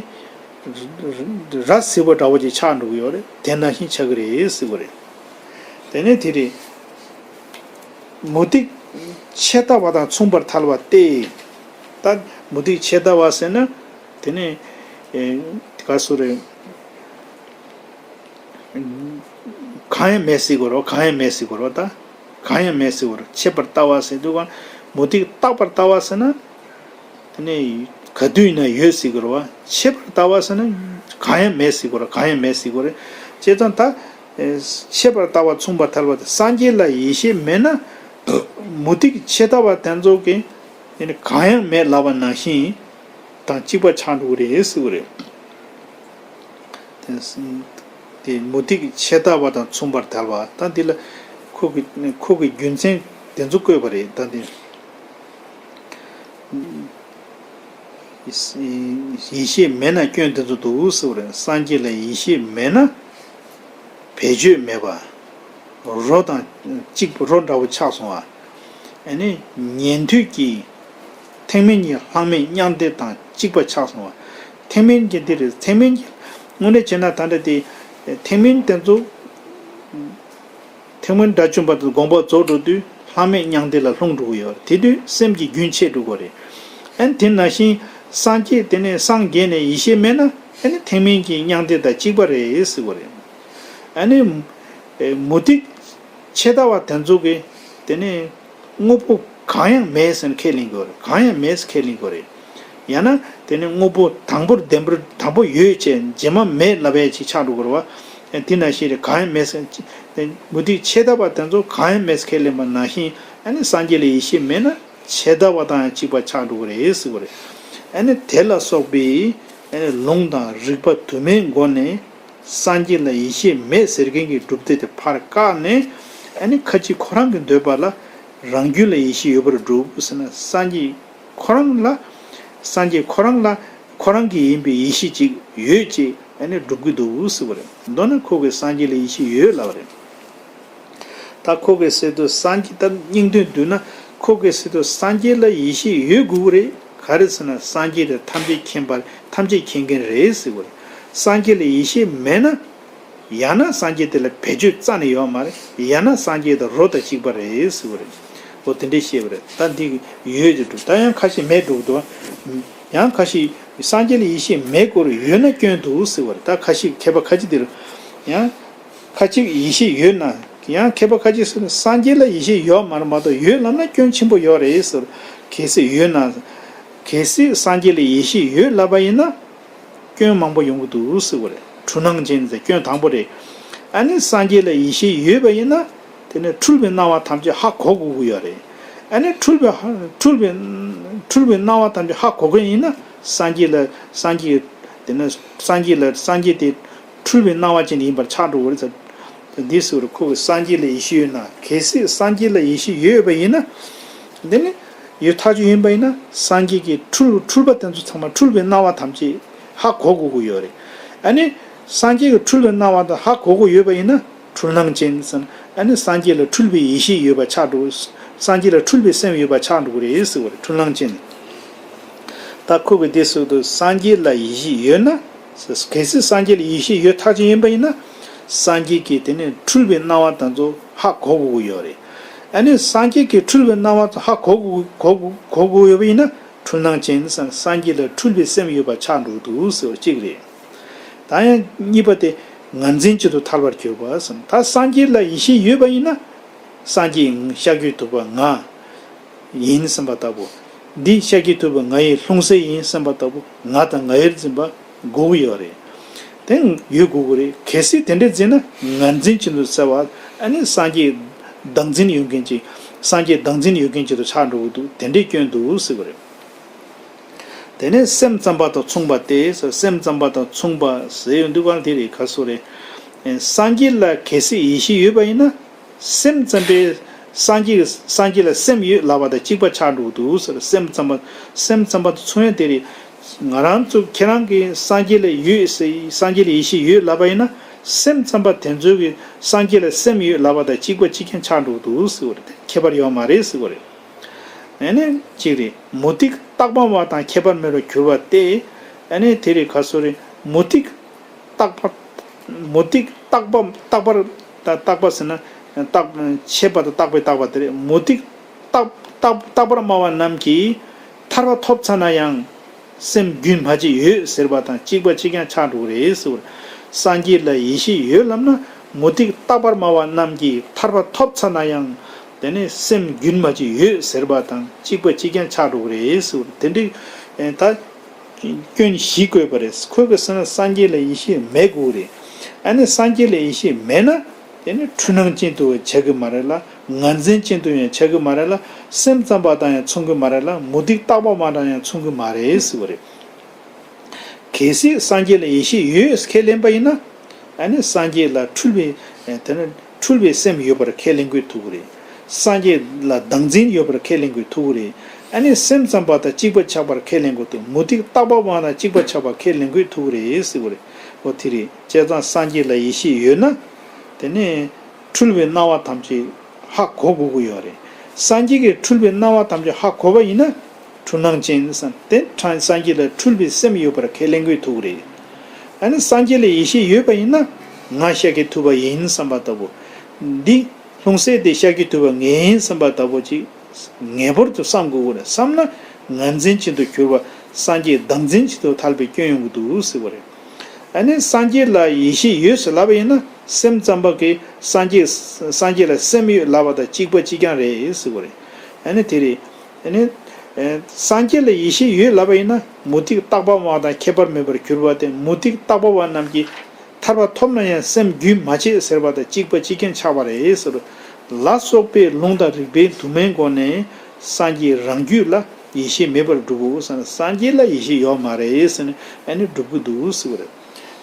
ར་བཟི་བོ་འདྲ་བོ་ཅིག་ཆགས་འགྲོ་གི་ཡོད་རེད། དེ་ནང་བཞིན་ཆགས་ཀྱི་རེད་ཟེར་བ་རེད། དེ་ནས་དེ་རེད། མུ་སྟེགས་ཆད་ལྟ་བ་དང་མཚུངས་པར་ཐལ་བ་སྟེ། ད་མུ་སྟེགས་ཆད་ལྟ་བ་ཟེར་ན། དེ་ནས་ཨེ་ག་སུ་རེད། གང་ཡང་མེད་ཟེར་དགོས་རེད། གང་ཡང་མེད་ཟེར་དགོས་རེད། ད་གང་ཡང་མེད་ཟེར་དགོས་རེད། ཆད་པར་ལྟ་བ་ཟེར་དུས་ག་མུ་སྟེགས་རྟག་པར་ལྟ་བ་ཟེར་ན། དེ་ནས་ག་དུས་ཡིན་ན་ཡོད་ཟེར་དགོས་རེད་བ། ཆད་པར་ལྟ་བ་ཟེར་ན་གང་ཡང་མེད་ཟེར་དགོས་རེད། གང་ཡང་མེད་ཟེར་དགོས་རེད། བྱས་ཙང་ད་ཨེ་ཆད་པར་ལྟ་བ་མཚུངས་པར་ཐལ་བ་དེ། སངས་རྒྱས་ལ་ཡེ་ཤེས་མེད་ན་མུ་སྟེགས་ཆད་ལྟ་བ་དེ་ཚོ་གིས་དེ་ནི་གང་ཡང་མེད་ལབ་པ་ནང་བཞིན་དང་གཅིག་པ་ཆགས་འགྲོ་གི་རེད་ཟེར་བ་རེད། དེ་དེ་མུ་སྟེགས་ཆད་ལྟ་བ་དང་མཚུངས་པར་ཐལ་བ། ད་འདི་ལ་ཁོ་གི་ཁོ་གི་རྒྱུ་མཚན་དེ་ཚོ་བཀོད་པ་རེད། ད་འདི། ཡེ་ཤེས་མེད་ན་སྐྱོན་དེ་ཚོ་འདུག་ཟེར་བ་རེད། སངས་རྒྱས་ལ་ཡེ་ཤེས་མེད་ན་བེད་སྤྱོད་མེད་པ། རོ་དང་གཅིག་པ། རོ་འདྲ་བོ་ཆགས་སོང་བ། ཨ་ནི་ཉན་ཐོས་ཀྱི་ཐེག་དམན་གྱི་ལྷག་མེད་མྱང་འདས་དང་གཅིག་པ་ཆགས་སོང་བ། ཐེག་དམན་གྱི་འདི་རེད། ཐེག་དམན་གྱི་དངོས་གནས་བྱས་ན་ད་ལྟ་དེ་ཐེག་དམན་དེ་ཚོ། ཐེག་དམན་དགྲ་བཅོམ་པ་དེ་དགོངས་པ་རྫོགས་འགྲོ་དུས་ལྷག་མེད་མྱང་འདས་ལ་ལྷུང་འགྲོ་གི་ཡོད་རེད། དེ་དུས་སེམས་ཀྱི་རྒྱུན་ཆད་འགྲོ་གི་རེད། ཨ་ནི་དེ་ནང་བཞིན་སངས་རྒྱས་དེ་ནས་སངས་རྒྱས་ནས་ཡེ་ཤེས་མེད་ན་ཨ་ནི་ཐེག་དམན་གྱི་མྱང་འདས་དང་གཅིག་པ་རེད་ཟེར་བ་རེད། ཨ་ནི་མུ་སྟེགས་ཆད་ལྟ་བ་དེ་ཚོ་གིས་དེ་ནས། དངོས་པོ་གང་ཡང་མེད་ཟེར་ནས་ཁས་ལེན་དགོས་རེད། གང་ཡང་མེད་ཟེར་ཁས་ལེན་དགོས་རེད། ཡང་ན་དེ་ནི་དངོས་པོ་དང་པོར་བདེན་པར་དང་པོ་ཡོད་ཅེས་རྗེས་མ་མེད་ལབ་ཡས་ཅིག་ཆགས་འགྲོ་དགོས་རེད་བ། དེ་ནང་བཞིན་རེད། གང་ཡང་མེད་ཟེར། མུ་སྟེགས་ཆད་ལྟ་བ་དེ་ཚོ་གང་ཡང་མེད་ཟེར་ཁས་ལེན་པ་ནང་བཞིན། ཨ་ནི་སངས་རྒྱས་ལ་ཡེ་ཤེས་མེད་ན་ཆད་ལྟ་བ་དང་ཡང་གཅིག་པ་ཆགས་འགྲོ་གི་རེད་ཟེར་བ་རེད། ཨ་ནི་དེ་ལ་སོགས་པའི་ཨ་ནི་ལུང་དང་རིགས་པ་དུ་མའི་སྒོ་ནས། སངས་རྒྱས་ལ་ཡེ་ཤེས་མེད་ཟེར་མཁན་གྱི་སྒྲུབ་སྡེ་དེ་ཕར་བཀག་ནས། ཨ་ནི་ཁ་ཅིག་ཁོ་རང་གི་འདོད་པ་ལ་རང་རྒྱུད་ལ་ཡེ་ཤེས་ཡོད་པར་སྒྲུབ་ཟེར་ན། སངས་རྒྱས་ཁོ་རང་ལ། སངས་རྒྱས་ཁོ་རང་ལ་ཁོ་རང་གི་ཡིན་པའི་ཡེ་ཤེས་ཅིག་ཡོད་ཅེས་ཨ་ནི་སྒྲུབ་ཀྱི་འདུག་ཟེར་བ་རེད། མདོར་ན་ཁོ་གིས་སངས་རྒྱས་ལ་ཡེ་ཤེས་ཡོད་ལབ་པ་རེད། ད་ཁོ་གིས་ཟེར་དུས་སངས་རྒྱས། ད་སྙིང་དོན་བསྡུས་ན་ཁོ་གིས་ཟེར་དུས་སངས་རྒྱས་ལ་ཡེ་ཤེས་ཡོད་དགོས་ཀྱི་རེད། ག་རེ་ཟེར་ན་སངས་རྒྱས་དེ་ཐམས་ཅད་མཁྱེན་པ། ཐམས་ཅད་མཁྱེན་མཁན་རེད་ཟེར་བ་རེད། སངས་རྒྱས་ལ་ཡེ་ཤེས་མེད་ན། ཡང་ན་སངས་རྒྱས་དེ་ལ་བེད་སྤྱོད་རྩ་ནས་ཡོད་མ་རེད། ཡང་ན་སངས་རྒྱས་དེ་རོ་དང་གཅིག་པ་རེད་ཟེར་བ་རེད། འོ་དེ་འདྲས་བཤད་པ་རེད། ད་འདི་ཡོད་ཅེས་སྒྲུབ། ད་ཡང་ཁ་ཤས་མེད་སྒྲུབ་འདུག། ཡང་ཁ་ཅིག་སངས་རྒྱས་ལ་ཡེ་ཤེས་མེད་དགོས་རེད། ཡོད་ན་སྐྱོན་འདུག་ཟེར་བ་རེད། ད་ཁ་ཅིག་མཁས་པ་ཁ་ཅིག་དེ་རུ་ཡང་ཁ་ཅིག་ཡེ་ཤེས་ཡོད་ན་ཡང་མཁས་པ་ཁ་ཅིག་ཟེར་ན་སངས་རྒྱས་ལ་ཡེ་ཤེས་ཡོད་མ་རེད་མ་གཏོགས་ཡོད་ལབ་ན་སྐྱོན་ཆེན་པོ་ཡོད་རེད་ཟེར། གལ་སྲིད་ཡོད་ན་གལ་སྲིད་སངས་རྒྱས་ལ་ཡེ་ཤེས་ཡོད་ལབ་པ་ཡིན་ན། སྐྱོན་མང་པོ་ཡོང་གི་འདུག་ཟེར་བ་རེད། འཁྲུལ་སྣང་ཅན་ཟེར་སྐྱོན་དང་པོ་རེད། ཨ་ནི་སངས་རྒྱས་ལ་ཡེ་ཤེས་ཡོད་པ་ཡིན་ན། དེ་ནས་འཁྲུལ་པའི་སྣང་བ་ཐམས་ཅད་ཧ་གོ་དགོས་ཀྱི་ཡོད་རེད། ཨ་ནི་འཁྲུལ་པའི་ཧ་འཁྲུལ་པའི་འཁྲུལ་པའི་སྣང་བ་ཐམས་ཅད་ཧ་གོ་མཁན་ཡིན་ན། སངས་རྒྱས་ལ་སངས་རྒྱས་དེ་ནས་སངས་རྒྱས་ལ་སངས་རྒྱས་དེ་འཁྲུལ་པའི་སྣང་བ་ཅན་ཡིན་པར་ཆགས་འགྲོ་གི་རེད་ཟེར། འདི་ཟེར་བ་རེད། ཁོ་གིས་སངས་རྒྱས་ལ་ཡེ་ཤེས་ཡོད་ན། གལ་སྲིད་སངས་རྒྱས་ལ་ཡེ་ཤེས་ཡོད་པ་ཡིན་ན། འདི་ནི་ཡོད་ཐག་ཆོད་ཡིན་པ་ཡིན་ན། སངས་རྒྱས་ཀྱི་འཁྲུལ་འཁྲུལ་པ་དེ་ཚོ་ཚང་མ་འཁྲུལ་པའི་སྣང་བ་ཐམས་ཅད་ཧ་གོ་དགོས་ཀྱི་ཡོད་རེད། ཨ་ནི་སངས་རྒྱས་ཀྱི་འཁྲུལ་པའི་སྣང་བ་དེ་ཧ་གོ་དགོས་ཡོད་པ་ཡིན་ན། འཁྲུལ་སྣང་ཅན་ཟེར་ན། ཨ་ནི་སངས་རྒྱས་ལ་འཁྲུལ་པའི་ཡེ་ཤེས་ཡོད་པ་ཆགས་འགྲོ། སངས་རྒྱས་ལ་འཁྲུལ་པའི་སེམས་ཡོད་པ་ཆགས་འགྲོ་གི་རེད་ཟེར་བ་རེད། འཁྲུལ་སྣང་ཅན། ད་ཁོ་གིས་འདི་ཟེར་དུས་སངས་རྒྱས་ལ་ཡེ་ཤེས་ཡོད་ན། གལ་སྲིད་སངས་རྒྱས་ལ་ཡེ་ཤེས་ཡོད་ཐག་ཆོད་ཡིན་པ་ཡིན་ན། སངས་རྒྱས་ཀྱི་དེ་ནས་འཁྲུལ་པའི་སྣང་བ་དེ་ཚོ་ཧ་གོ་དགོས་ཀྱི་ཡོད་རེད། ཨ་ནི་སངས་རྒྱས་ཀྱི་འཁྲུལ་པའི་སྣང་བ་ཚོ་ཧ་གོ་དགོས་གོ་གོ་དགོས་ཡོད་པ་ཡིན་ན། འཁྲུལ་སྣང་ཅན་ཟེར་ན་སངས་རྒྱས་ལ་འཁྲུལ་པའི་སེམས་ཡོད་པ་ཆགས་འགྲོ་གི་འདུག་ཟེར་བ་གཅིག་རེད། ད་ཡང་གཉིས་པ་དེ་ངར་འཛིན་གྱི་དུ་ཐལ་བར་གྱུར་པ་ཟེར་ན། ད་སངས་རྒྱས་ལ་ཡེ་ཤེས་ཡོད་པ་ཡིན་ན། སངས་རྒྱས་ཤཱཀྱ་ཐུབ་པ་ང་ཡིན་བསམ་པ་ལྟ་བུ། འདི་ཤཱཀྱ་ཐུབ་པ་ང་ཡི་ལྷུང་བཟེད་ཡིན་བསམ་པ་ལྟ་བུ། ང་དང་ང་ཡིར་འཛིན་པ་དགོས་ཀྱི་ཡོད་རེད། དེ་ཡོད་དགོས་ཀྱི་རེད། གལ་སྲིད་དེ་འདྲ་འཛིན་ན་ངར་འཛིན་གྱི་དུ་ཟེར་བ། ཨ་ནི་སངས་རྒྱས་བདག་འཛིན་ཡོད་མཁན་ཅིག་སངས་རྒྱས་བདག་འཛིན་ཡོད་མཁན་ཅིག་ཏུ་ཆགས་འགྲོ་གི་འདུག་དེ་འདྲའི་སྐྱོན་འདུག་ཟེར་བ་རེད། དེ་ནས་སེམས་ཙམ་པ་དང་མཚུངས་པ་སྟེ། སེམས་ཙམ་པ་དང་མཚུངས་པ་ཟེར་ཡོང་དུས་གང་དེ་རེད། ག་སོ་རེད། སངས་རྒྱས་ལ་གལ་སྲིད་ཡེ་ཤེས་ཡོད་པ་ཡིན་ན། སེམས་ཙམ་པས་སངས་རྒྱས་སངས་རྒྱས་ལ་སེམས་ཡོད་ལབ་པ་དང་གཅིག་པ་ཆགས་འགྲོ་གི་འདུག་ཟེར། སེམས་ཙམ་པ་སེམས་ཙམ་པ་དང་མཚུངས་ཡ་དེ་རེད། ང་རང་ཚོ་ཁྱེད་རང་གིས་སངས་རྒྱས་ལ་ཡོད་ཟེར། སངས་རྒྱས་ལ་ཡེ་ཤེས་ཡོད་ལབ་པ་ཡིན་ན། སེམས་ཙམ་པ་དེ་ཚོ་གིས་སངས་རྒྱས་ལ་སེམས་ཡོད་ལབ་པ་དང་གཅིག་པ་གཅིག་རྐྱང་ཆགས་འགྲོ་གི་འདུག་ཟེར་བ་རེད། ཁྱད་པར་ཡོད་མ་རེད་ཟེར་བ་རེད། ཨ་ནི་གཅིག་རེད། མུ་སྟེགས་རྟག་པ་མ་དང་ཁྱད་པར་མེད་པར་གྱུར་པ་སྟེ། ཨ་ནི་དེ་རེད། ག་སོ་རེད། མུ་སྟེགས་རྟག་པ། མུ་སྟེགས་རྟག་པ་རྟག་པར་རྟག་པ་ཟེར་ན་རྟག་ཆད་པ་དང་རྟག་པའི་རྟག་པ་དེ་རེད། མུ་སྟེགས་རྟག་རྟག་རྟག་པར་སྨྲ་བ་རྣམས་ཀྱིས་ཐར་པ་ཐོབ་ཚར་ན་ཡང་། སེམས་རྒྱུན་མ་ཆད་ཡོད་ཟེར་བ་དང་གཅིག་པ་གཅིག་རྐྱང་ཆགས་འགྲོ་གི་རེད་ཟེར་བ། སངས་རྒྱས་ལ་ཡེ་ཤེས་ཡོད་ལབ་ན། མུ་སྟེགས་རྟག་པར་སྨྲ་བ་རྣམས་ཀྱིས་ཐར་པ་ཐོབ་ཚར་ན་ཡང་། དེ་ནས་སེམས་རྒྱུན་མ་ཆད་ཡོད་ཟེར་བ་དང་གཅིག་པ་གཅིག་རྐྱང་ཆགས་འགྲོ་གི་རེད་ཟེར་བ། དེ་འདྲའི་ད་སྐྱོན་བཞི་བཀོད་པ་རེད། ཁོས་ག་ཟེར་ན་སངས་རྒྱས་ལ་ཡེ་ཤེས་མེད་དགོས་རེད། ཨ་ནི་སངས་རྒྱས་ལ་ཡེ་ཤེས་མེད་ན། དེ་ནི་འཁྲུལ་སྣང་ཅན་དུ་ཆགས་ཀྱི་མ་རེད་ལ། ངར་འཛིན་ཅན་དུ་ཡང་ཆགས་ཀྱི་མ་རེད་ལ། སེམས་ཙམ་པ་དང་ཡང་མཚུངས་ཀྱི་མ་རེད་ལ། མུ་སྟེགས་རྟག་པ་མ་དང་ཡང་མཚུངས་ཀྱི་མ་རེད་ཟེར་བ་རེད། གལ་སྲིད་སངས་རྒྱས་ལ་ཡེ་ཤེས་ཡོད་ཁས་ལེན་པ་ཡིན་ན། ཨ་ནི་སངས་རྒྱས་ལ་འཁྲུལ་པའི་དེ་ནི་འཁྲུལ་པའི་སེམས་ཡོད་པར་ཁས་ལེན་དགོས་ཐུག་གི་རེད། སངས་རྒྱས་ལ་བདག་འཛིན་ཡོད་པར་ཁས་ལེན་དགོས་ཐུག་གི་རེད། ཨ་ནི་སེམས་ཙམ་པ་དང་གཅིག་པ་ཆགས་པར་ཁས་ལེན་དགོས་ཐུག་མུ་སྟེགས་རྟག་པ་མ་དང་གཅིག་པ་ཆགས་པར་ཁས་ལེན་དགོས་ཐུག་གི་རེད་ཟེར་བ་རེད། འོ་དེ་རེད། བྱས་ཙང་སངས་རྒྱས་ལ་ཡེ་ཤེས་ཡོད་ན། དེ་ནི་འཁྲུལ་པའི་སྣང་བ་ཐམས་ཅད་ཧ་གོ་དགོས་ཀྱི་ཡོད་རེད། སངས་རྒྱས་ཀྱི་འཁྲུལ་པའི་སྣང་བ་ཐམས་ཅད་ཧ་གོ་བ་ཡིན་ན། འཁྲུལ་སྣང་ཅན་ཟེར་ན་དེ་སངས་རྒྱས་ལ་འཁྲུལ་པའི་སེམས་ཡོད་པར་ཁས་ལེན་དགོས་ཐུག་གི་རེད། ཨ་ནི་སངས་རྒྱས་ལ་ཡེ་ཤེས་ཡོད་པ་ཡིན་ན། ང་ཤཱཀྱ་ཐུབ་པ་ཡིན་བསམ་པ་ལྟ་བུ། འདི་ལྷུང་བཟེད་དེ་ཤཱཀྱ་ཐུབ་པ་ངའི་ཡིན་བསམ་པ་ལྟ་བུ་ཅིག་ངེས་པར་དུ་བསམ་དགོས་ཀྱི་རེད། བསམ་ན་ངར་འཛིན་ཅན་དུ་གྱུར་པ། སངས་རྒྱས་བདག་འཛིན་ཅན་དུ་ཐལ་པའི་སྐྱོན་ཡོང་གི་འདུག་ཟེར་བ་རེད། ཨ་ནི་སངས་རྒྱས་ལ་ཡེ་ཤེས་ཡོད་ཟེར་ལབ་པ་ཡིན་ན། སེམས་ཙམ་པ་གིས་སངས་རྒྱས་སངས་རྒྱས་ལ་སེམས་ཡོད་ལབ་པ་དང་གཅིག་པ་གཅིག་རྐྱང་རེད་ཟེར་བ་རེད། ཨ་ནི་དེ་རེད། ཨ་ནི་ཨེ་སངས་རྒྱས་ལ་ཡེ་ཤེས་ཡོད་ལབ་པ་ཡིན་ན། མུ་སྟེགས་རྟག་པ་མ་དང་ཁྱད་པར་མེད་པར་གྱུར་པ་སྟེ། མུ་སྟེགས་རྟག་པ་མ་རྣམས་ཀྱིས་ཐར་པ་ཐོབ་ན་ཡང་སེམས་རྒྱུན་མ་ཆད་ཟེར་བ་དང་གཅིག་པ་གཅིག་རྐྱང་ཆགས་པ་རེད་ཟེར། ལ་སོགས་པའི་ལུང་དང་རིགས་པའི་དུ་མའི་སྒོ་ནས་སངས་རྒྱས་རང་རྒྱུད་ལ་ཡེ་ཤེས་མེད་པར་སྒྲུབ་བོ་ཟེར་ན། སངས་རྒྱས་ལ་ཡེ་ཤེས་ཡོད་མ་རེད་ཟེར་ནས་ཨ་ནི་སྒྲུབ་ཀྱི་འདུག་ཟེར་བ་རེད།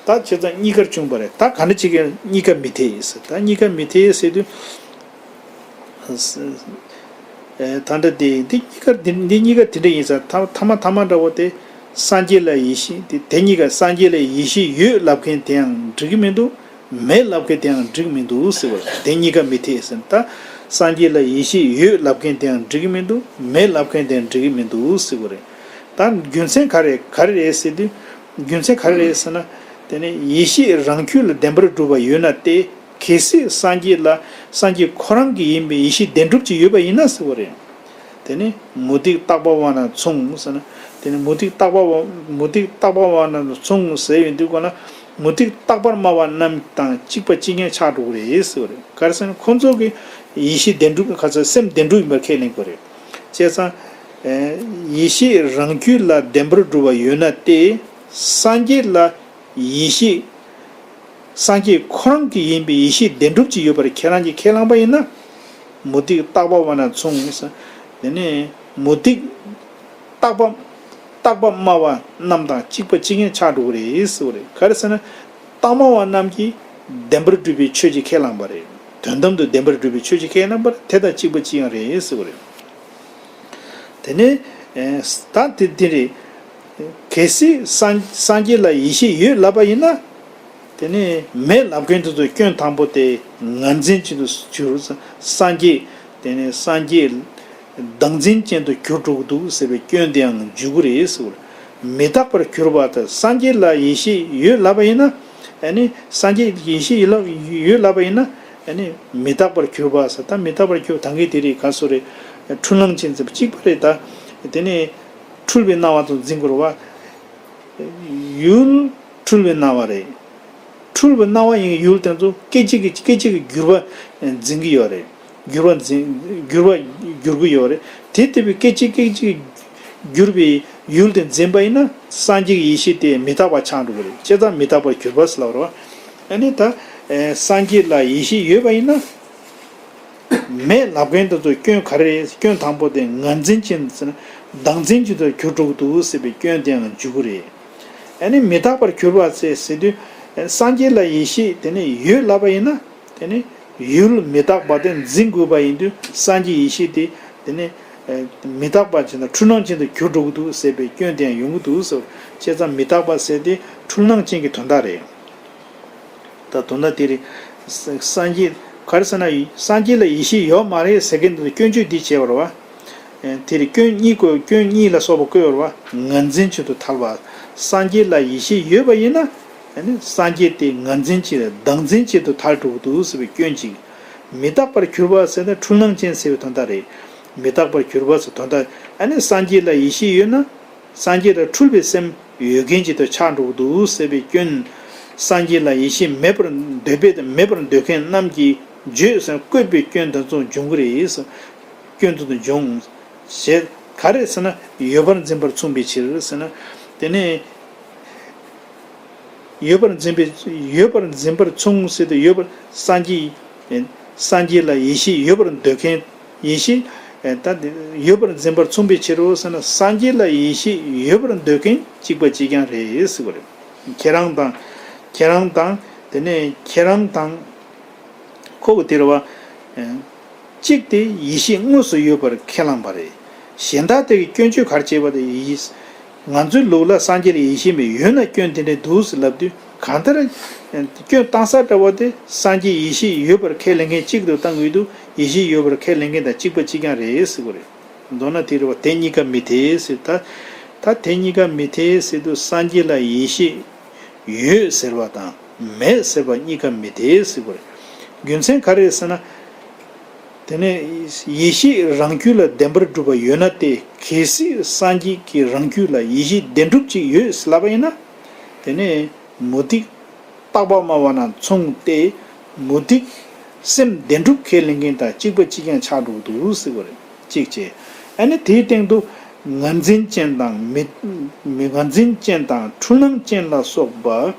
ད་བྱས་ཙང་གཉིས་ཀར་བྱུང་བ་རེད། ད་ག་འདྲ་ཅིག་གིས་གཉིས་ཀ་མི་འཐད་ཟེར། ད་གཉིས་ཀ་མི་འཐད་ཟེར་དུས། ཨེ་ད་ལྟ་དེ་འདི་གཉིས་ཀ་འདི་འདི་གཉིས་ཀ་དེ་འདྲ་ཡིན་ས། ཐ་ཐ་མ་ཐ་མ་འདྲ་བོ་དེ། སངས་རྒྱས་ལ་ཡེ་ཤེས་དེ་དེ་གཉིས་ཀ་སངས་རྒྱས་ལ་ཡེ་ཤེས་ཡོད་ལབ་མཁན་དེའང་འགྲིག་གི་མི་འདུག་མེད་ལབ་མཁན་དེའང་འགྲིག་གི་མི་འདུག་ཟེར་བ་དེ་གཉིས་ཀ་མི་འཐད་ཟེར། ད་སངས་རྒྱས་ལ་ཡེ་ཤེས་ཡོད་ལབ་མཁན་དེའང་འགྲིག་གི་མི་འདུག་མེད་ལབ་མཁན་དེའང་འགྲིག་གི་མི་འདུག་ཟེར་བ་རེད། ད་རྒྱུ་མཚན་ག་རེ་ག་རེ་རེད་ཟེར་དུས། རྒྱུ་མཚན་ག་རེ་རེད་ཟེར་ན། དེ་ནི་ཡེ་ཤེས་རང་རྒྱུད་ལ་བདེན་པར་གྲུབ་པ་ཡོད་ན་སྟེ། གལ་སྲིད་སངས་རྒྱས་ལ་སངས་རྒྱས་ཁོ་རང་གི་ཡིན་པའི་ཡེ་ཤེས་བདེན་གྲུབ་ཅིག་ཡོད་པ་ཡིན་ན་ཟེར་བ་རེད། དེ་ནི་མུ་སྟེགས་རྟག་པ་མ་དང་མཚུངས་ཟེར་ན། དེ་ནི་མུ་སྟེགས་རྟག་པ་བ་མུ་སྟེགས་རྟག་པ་བ་རྣམས་མཚུངས་ཟེར་ཡོང་དུས་གོ་ན། མུ་སྟེགས་རྟག་པར་སྨྲ་བ་རྣམས་དང་གཅིག་པ་གཅིག་རྐྱང་ཆགས་འགྲོ་གི་རེད་ཟེར་བ་རེད། ག་རེ་ཟེར་ན་ཁོང་ཚོ་གི་ཡེ་ཤེས་བདེན་གྲུབ་ག་ཚོད་སེམས་བདེན་གྲུབ་ཡིན་པར་ཁས་ལེན་དགོས་རེད། བྱས་ཙང་། ཡེ་ཤེས་རང་རྒྱུད་ལ་བདེན་པར་གྲུབ་པ་ཡོད་ན་སྟེ། སངས་རྒྱས་ལ་ཡེ་ཤེས། སངས་རྒྱས་ཁོ་རང་གི་ཡིན་པའི་ཡེ་ཤེས་བདེན་གྲུབ་ཅིག་ཡོད་པར་ཁྱེད་རང་གིས་ཁས་བླངས་པ་ཡིན་ན། མུ་སྟེགས་རྟག་པ་བ་རྣམས་མཚུངས། དེ་ནས་མུ་སྟེགས་རྟག་པ། རྟག་པ་སྨྲ་བ་རྣམས་དང་གཅིག་པ་གཅིག་རྐྱང་ཆགས་འགྲོ་གི་རེད་ཟེར་བ་རེད། ག་རེ་ཟེར་ན། རྟག་སྨྲ་བ་རྣམས་ཀྱིས་བདེན་པར་གྲུབ་པའི་ཆོས་ཅིག་ཁས་བླངས་པ་རེད། དོན་དམ་དུ་བདེན་པར་གྲུབ་པའི་ཆོས་ཅིག་ཁས་བླངས་པ་རེད། དེ་དང་གཅིག་པ་གཅིག་རྐྱང་རེད་ཟེར་བ་རེད། དེ་ནས། ད་དེ་དེ་རེད། གལ་སྲིད་སངས་སངས་རྒྱས་ལ་ཡེ་ཤེས་ཡོད་ལབ་པ་ཡིན་ན། དེ་ནས་མེད་ལབ་མཁན་དེ་ཚོ་སྐྱོན་དང་པོ་དེ་ངར་འཛིན་ཅན་དུ་གྱུར། སངས་རྒྱས། དེ་ནས་སངས་རྒྱས་བདག་འཛིན་ཅན་དུ་གྱུར་འགྲོ་གི་འདུག་ཟེར་བའི་སྐྱོན་དེའང་འཇུག་གི་རེད་ཟེར་བ་རེད། མི་རྟག་པར་གྱུར་པ་དང་སངས་རྒྱས་ལ་ཡེ་ཤེས་ཡོད་ལབ་པ་ཡིན་ན། ཨ་ནི་སངས་རྒྱས་ཡེ་ཤེས་ཡོད་ལབ་ཡོད་ལབ་པ་ཡིན་ན། ཨ་ནི་མི་རྟག་པར་གྱུར་པ་ཟེར། ད་མི་རྟག་པར་གྱུར་ད་གིན་དེ་རེད། ག་སོ་རེད། འཁྲུལ་སྣང་ཅན་ཟེར་བ་གཅིག་པ་རེད་ད། དེ་ནས་འཁྲུལ་པའི་སྣང་བ་དང་འཛིན་དགོས་རེད་བ། ཡུལ་འཁྲུལ་པའི་སྣང་བ་རེད། འཁྲུལ་པའི་སྣང་བ་ཡིན་ཡུལ་དེ་ཚོ་སྐད་ཅིག་གིས་སྐད་ཅིག་གིས་འགྱུར་བ་འཛིན་གྱི་ཡོད་རེད། འགྱུར་བ་འཛིན་འགྱུར་བ་འགྱུར་གྱི་ཡོད་རེད། དེ་ལྟ་བུའི་སྐད་ཅིག་སྐད་ཅིག་གིས་འགྱུར་བའི་ཡུལ་དེ་འཛིན་པ་ཡིན་ན་སངས་རྒྱས་ཀྱི་ཡེ་ཤེས་དེ་མི་རྟག་པ་ཆགས་འགྲོ་གི་རེད། བྱས་ཙང་མི་རྟག་པར་གྱུར་པ་ཟེར་ལབ་རེད་བ། ཨ་ནི་ད་སངས་རྒྱས་ལ་ཡེ་ཤེས་ཡོད་པ་ཡིན་ན། མེད་ལབ་མཁན་དེ་ཚོ་སྐྱོན་ག་རེ་རེད། སྐྱོན་དང་པོ་དེ་ངར་འཛིན་ཅན་ཟེར་ན་བདག་འཛིན་ཅན་དུ་གྱུར་འགྲོ་གི་འདུག་ཟེར་བའི་སྐྱོན་དེའང་འཇུག་གི་རེད། ཨ་ནི་མི་རྟག་པར་གྱུར་པ་ཟེར་ཟེར་དུས། སངས་རྒྱས་ལ་ཡེ་ཤེས་དེ་ནི་ཡོད་ལབ་པ་ཡིན་ན། དེ་ནི་ཡུལ་མི་རྟག་པ་དེ་འཛིན་དགོས་པ་ཡིན་དུས་སངས་རྒྱས་ཡེ་ཤེས་དེ་དེ་ནི་མི་རྟག་པ་ཅན་དང་འཁྲུལ་སྣང་ཅན་དུ་གྱུར་འགྲོ་གི་འདུག་ཟེར་བའི་སྐྱོན་དེ་ཡང་ཡོང་གི་འདུག་ཟེར། བྱས་ཙང་མི་རྟག་པ་ཟེར་དེ་འཁྲུལ་སྣང་ཅན་གྱི་དོན་དག་རེད། ད་དོན་དག་དེ་རེད། ས་སངས་རྒྱས་ག་རེ་ཟེར་ན་སངས་རྒྱས་ལ་ཡེ་ཤེས་ཡོད་མ་རེད་ཟེར་མཁན་དེ་ཚོ་སྐྱོན་བརྗོད་འདི་བྱས་པ་རེད་བ། དེ་རེད། སྐྱོན་གཉིས་བཀོད། སྐྱོན་གཉིས་ལ་སོགས་པ་བཀོད་པ་རེད་བ། ངར་འཛིན་ཅན་དུ་ཐལ་བ། སངས་རྒྱས་ལ་ཡེ་ཤེས་ཡོད་པ་ཡིན་ན། ཨ་ནི་སངས་རྒྱས་དེ་ངར་འཛིན་ཅན་བདག་འཛིན་ཅན་དུ་ཐལ་འགྲོ་གི་འདུག་ཟེར་བའི་སྐྱོན་གཅིག། མི་རྟག་པར་གྱུར་པ་ཟེར་ན་འཁྲུལ་སྣང་ཅན་ཟེར་བའི་དོན་དག་རེད། མི་རྟག་པར་གྱུར་པ་ཟེར་དོན་དག། ཨ་ནི་སངས་རྒྱས་ལ་ཡེ་ཤེས་ཡོད་ན། སངས་རྒྱས་ལ་འཁྲུལ་པའི་སེམས་ཡོད་མཁན་ཅིག་ཏུ་ཆགས་འགྲོ་གི་འདུག་ཟེར་བའི་སྐྱོན། སངས་རྒྱས་ལ་ཡེ་ཤེས་མེད་པར་འདོད་པས་དང་མེད་པར་འདོད་མཁན་རྣམས་ཀྱིས་བརྗོད་ཟེར་བཀོད་པའི་སྐྱོན་དེ་ཚོ་འབྱུང་གི་རེད། སྐྱོན་དེ་ཚོ་འབྱུང་། ཞེས་ག་རེ་ཟེར་ན་ཡོད་པར་འཛིན་པར་མཚུངས་པའི་ཕྱིར་ཟེར་ན། དེ་ནས་ཡོད་པར་འཛིན་པའི་ཡོད་པར་འཛིན་པར་མཚུངས་ཟེར་ཏེ་ཡོད་པར་སངས་རྒྱས། སངས་རྒྱས་ལ་ཡེ་ཤེས་ཡོད་པར་འདོད་མཁན། ཡེ་ཤེས། ད་དེ་ཡོད་པར་འཛིན་པར་མཚུངས་པའི་ཕྱིར་རོ་ཟེར་ན་སངས་རྒྱས་ལ་ཡེ་ཤེས་ཡོད་པར་འདོད་མཁན་གཅིག་པ་གཅིག་རྐྱང་རེད་ཟེར་བ་རེད། ཁྱེད་རང་དང་། ཁྱེད་རང་དང་། དེ་ནས་ཁྱེད་རང་དང་། ཁོ་བོ་དེ་རེད་བ། གཅིག་དེ་ཡེ་ཤེས་དངོས་སུ་ཡོད་པར་ཁས་བླངས་པ་རེད། གཞན་དག་དེ་གི་སྐྱོན་བརྗོད་ག་རེ་བྱས་པ་དེ་ཡིན། ང་ཚོའི་ལུགས་ལ་སངས་རྒྱས་ལ་ཡེ་ཤེས་མེད་ཡོད་ན་སྐྱོན་དེ་འདྲ་འདུག་ཟེར་ལབ་དུས་གང་ལྟར། སྐྱོན་བཏང་ས་འདྲ་བ་དེ་སངས་རྒྱས་ཡེ་ཤེས་ཡོད་པར་ཁས་ལེན་མཁན་གཅིག་ཏུ་བཏང་གི་འདུག་ཡེ་ཤེས་ཡོད་པར་ཁས་ལེན་མཁན་དང་གཅིག་པ་གཅིག་རྐྱང་རེད་ཟེར་གི་རེད། མདོར་ན་དེ་རེད་བ། དེ་གཉིས་ཀ་མི་འཐད་ཟེར། ད་ད་དེ་གཉིས་ཀ་མི་འཐད་ཟེར་དུས་སངས་རྒྱས་ལ་ཡེ་ཤེས་ཡོད་ཟེར་བ་དང་མེད་ཟེར་བ་གཉིས་ཀ་མི་འཐད་ཟེར་གི་རེད། རྒྱུ་མཚན་ག་རེ་རེད་ཟེར་ན། དེ་ནས་ཡེ་ཤེས་རང་རྒྱུད་ལ་བདེན་པར་གྲུབ་པ་ཡོད་ན་སྟེ། གལ་སྲིད་སངས་རྒྱས་ཀྱི་རང་རྒྱུད་ལ་ཡེ་ཤེས་བདེན་གྲུབ་ཅིག་ཡོད་ཟེར་ལབ་པ་ཡིན་ན། དེ་ནས་མུ་སྟེགས་རྟག་པ་སྨྲ་བ་རྣམས་མཚུངས་ཏེ། མུ་སྟེགས་སེམས་བདེན་གྲུབ་ཁས་ལེན་མཁན་དང་གཅིག་པ་གཅིག་རྐྱང་ཆགས་འགྲོ་གི་འདུག་ཟེར་བ་རེད། གཅིག་བྱས། ཨ་ནི་དེའི་སྟེང་དུ་ངར་འཛིན་ཅན་དང་མི་མི་ངར་འཛིན་ཅན་དང་འཁྲུལ་སྣང་ཅན་ལ་སོགས་པ་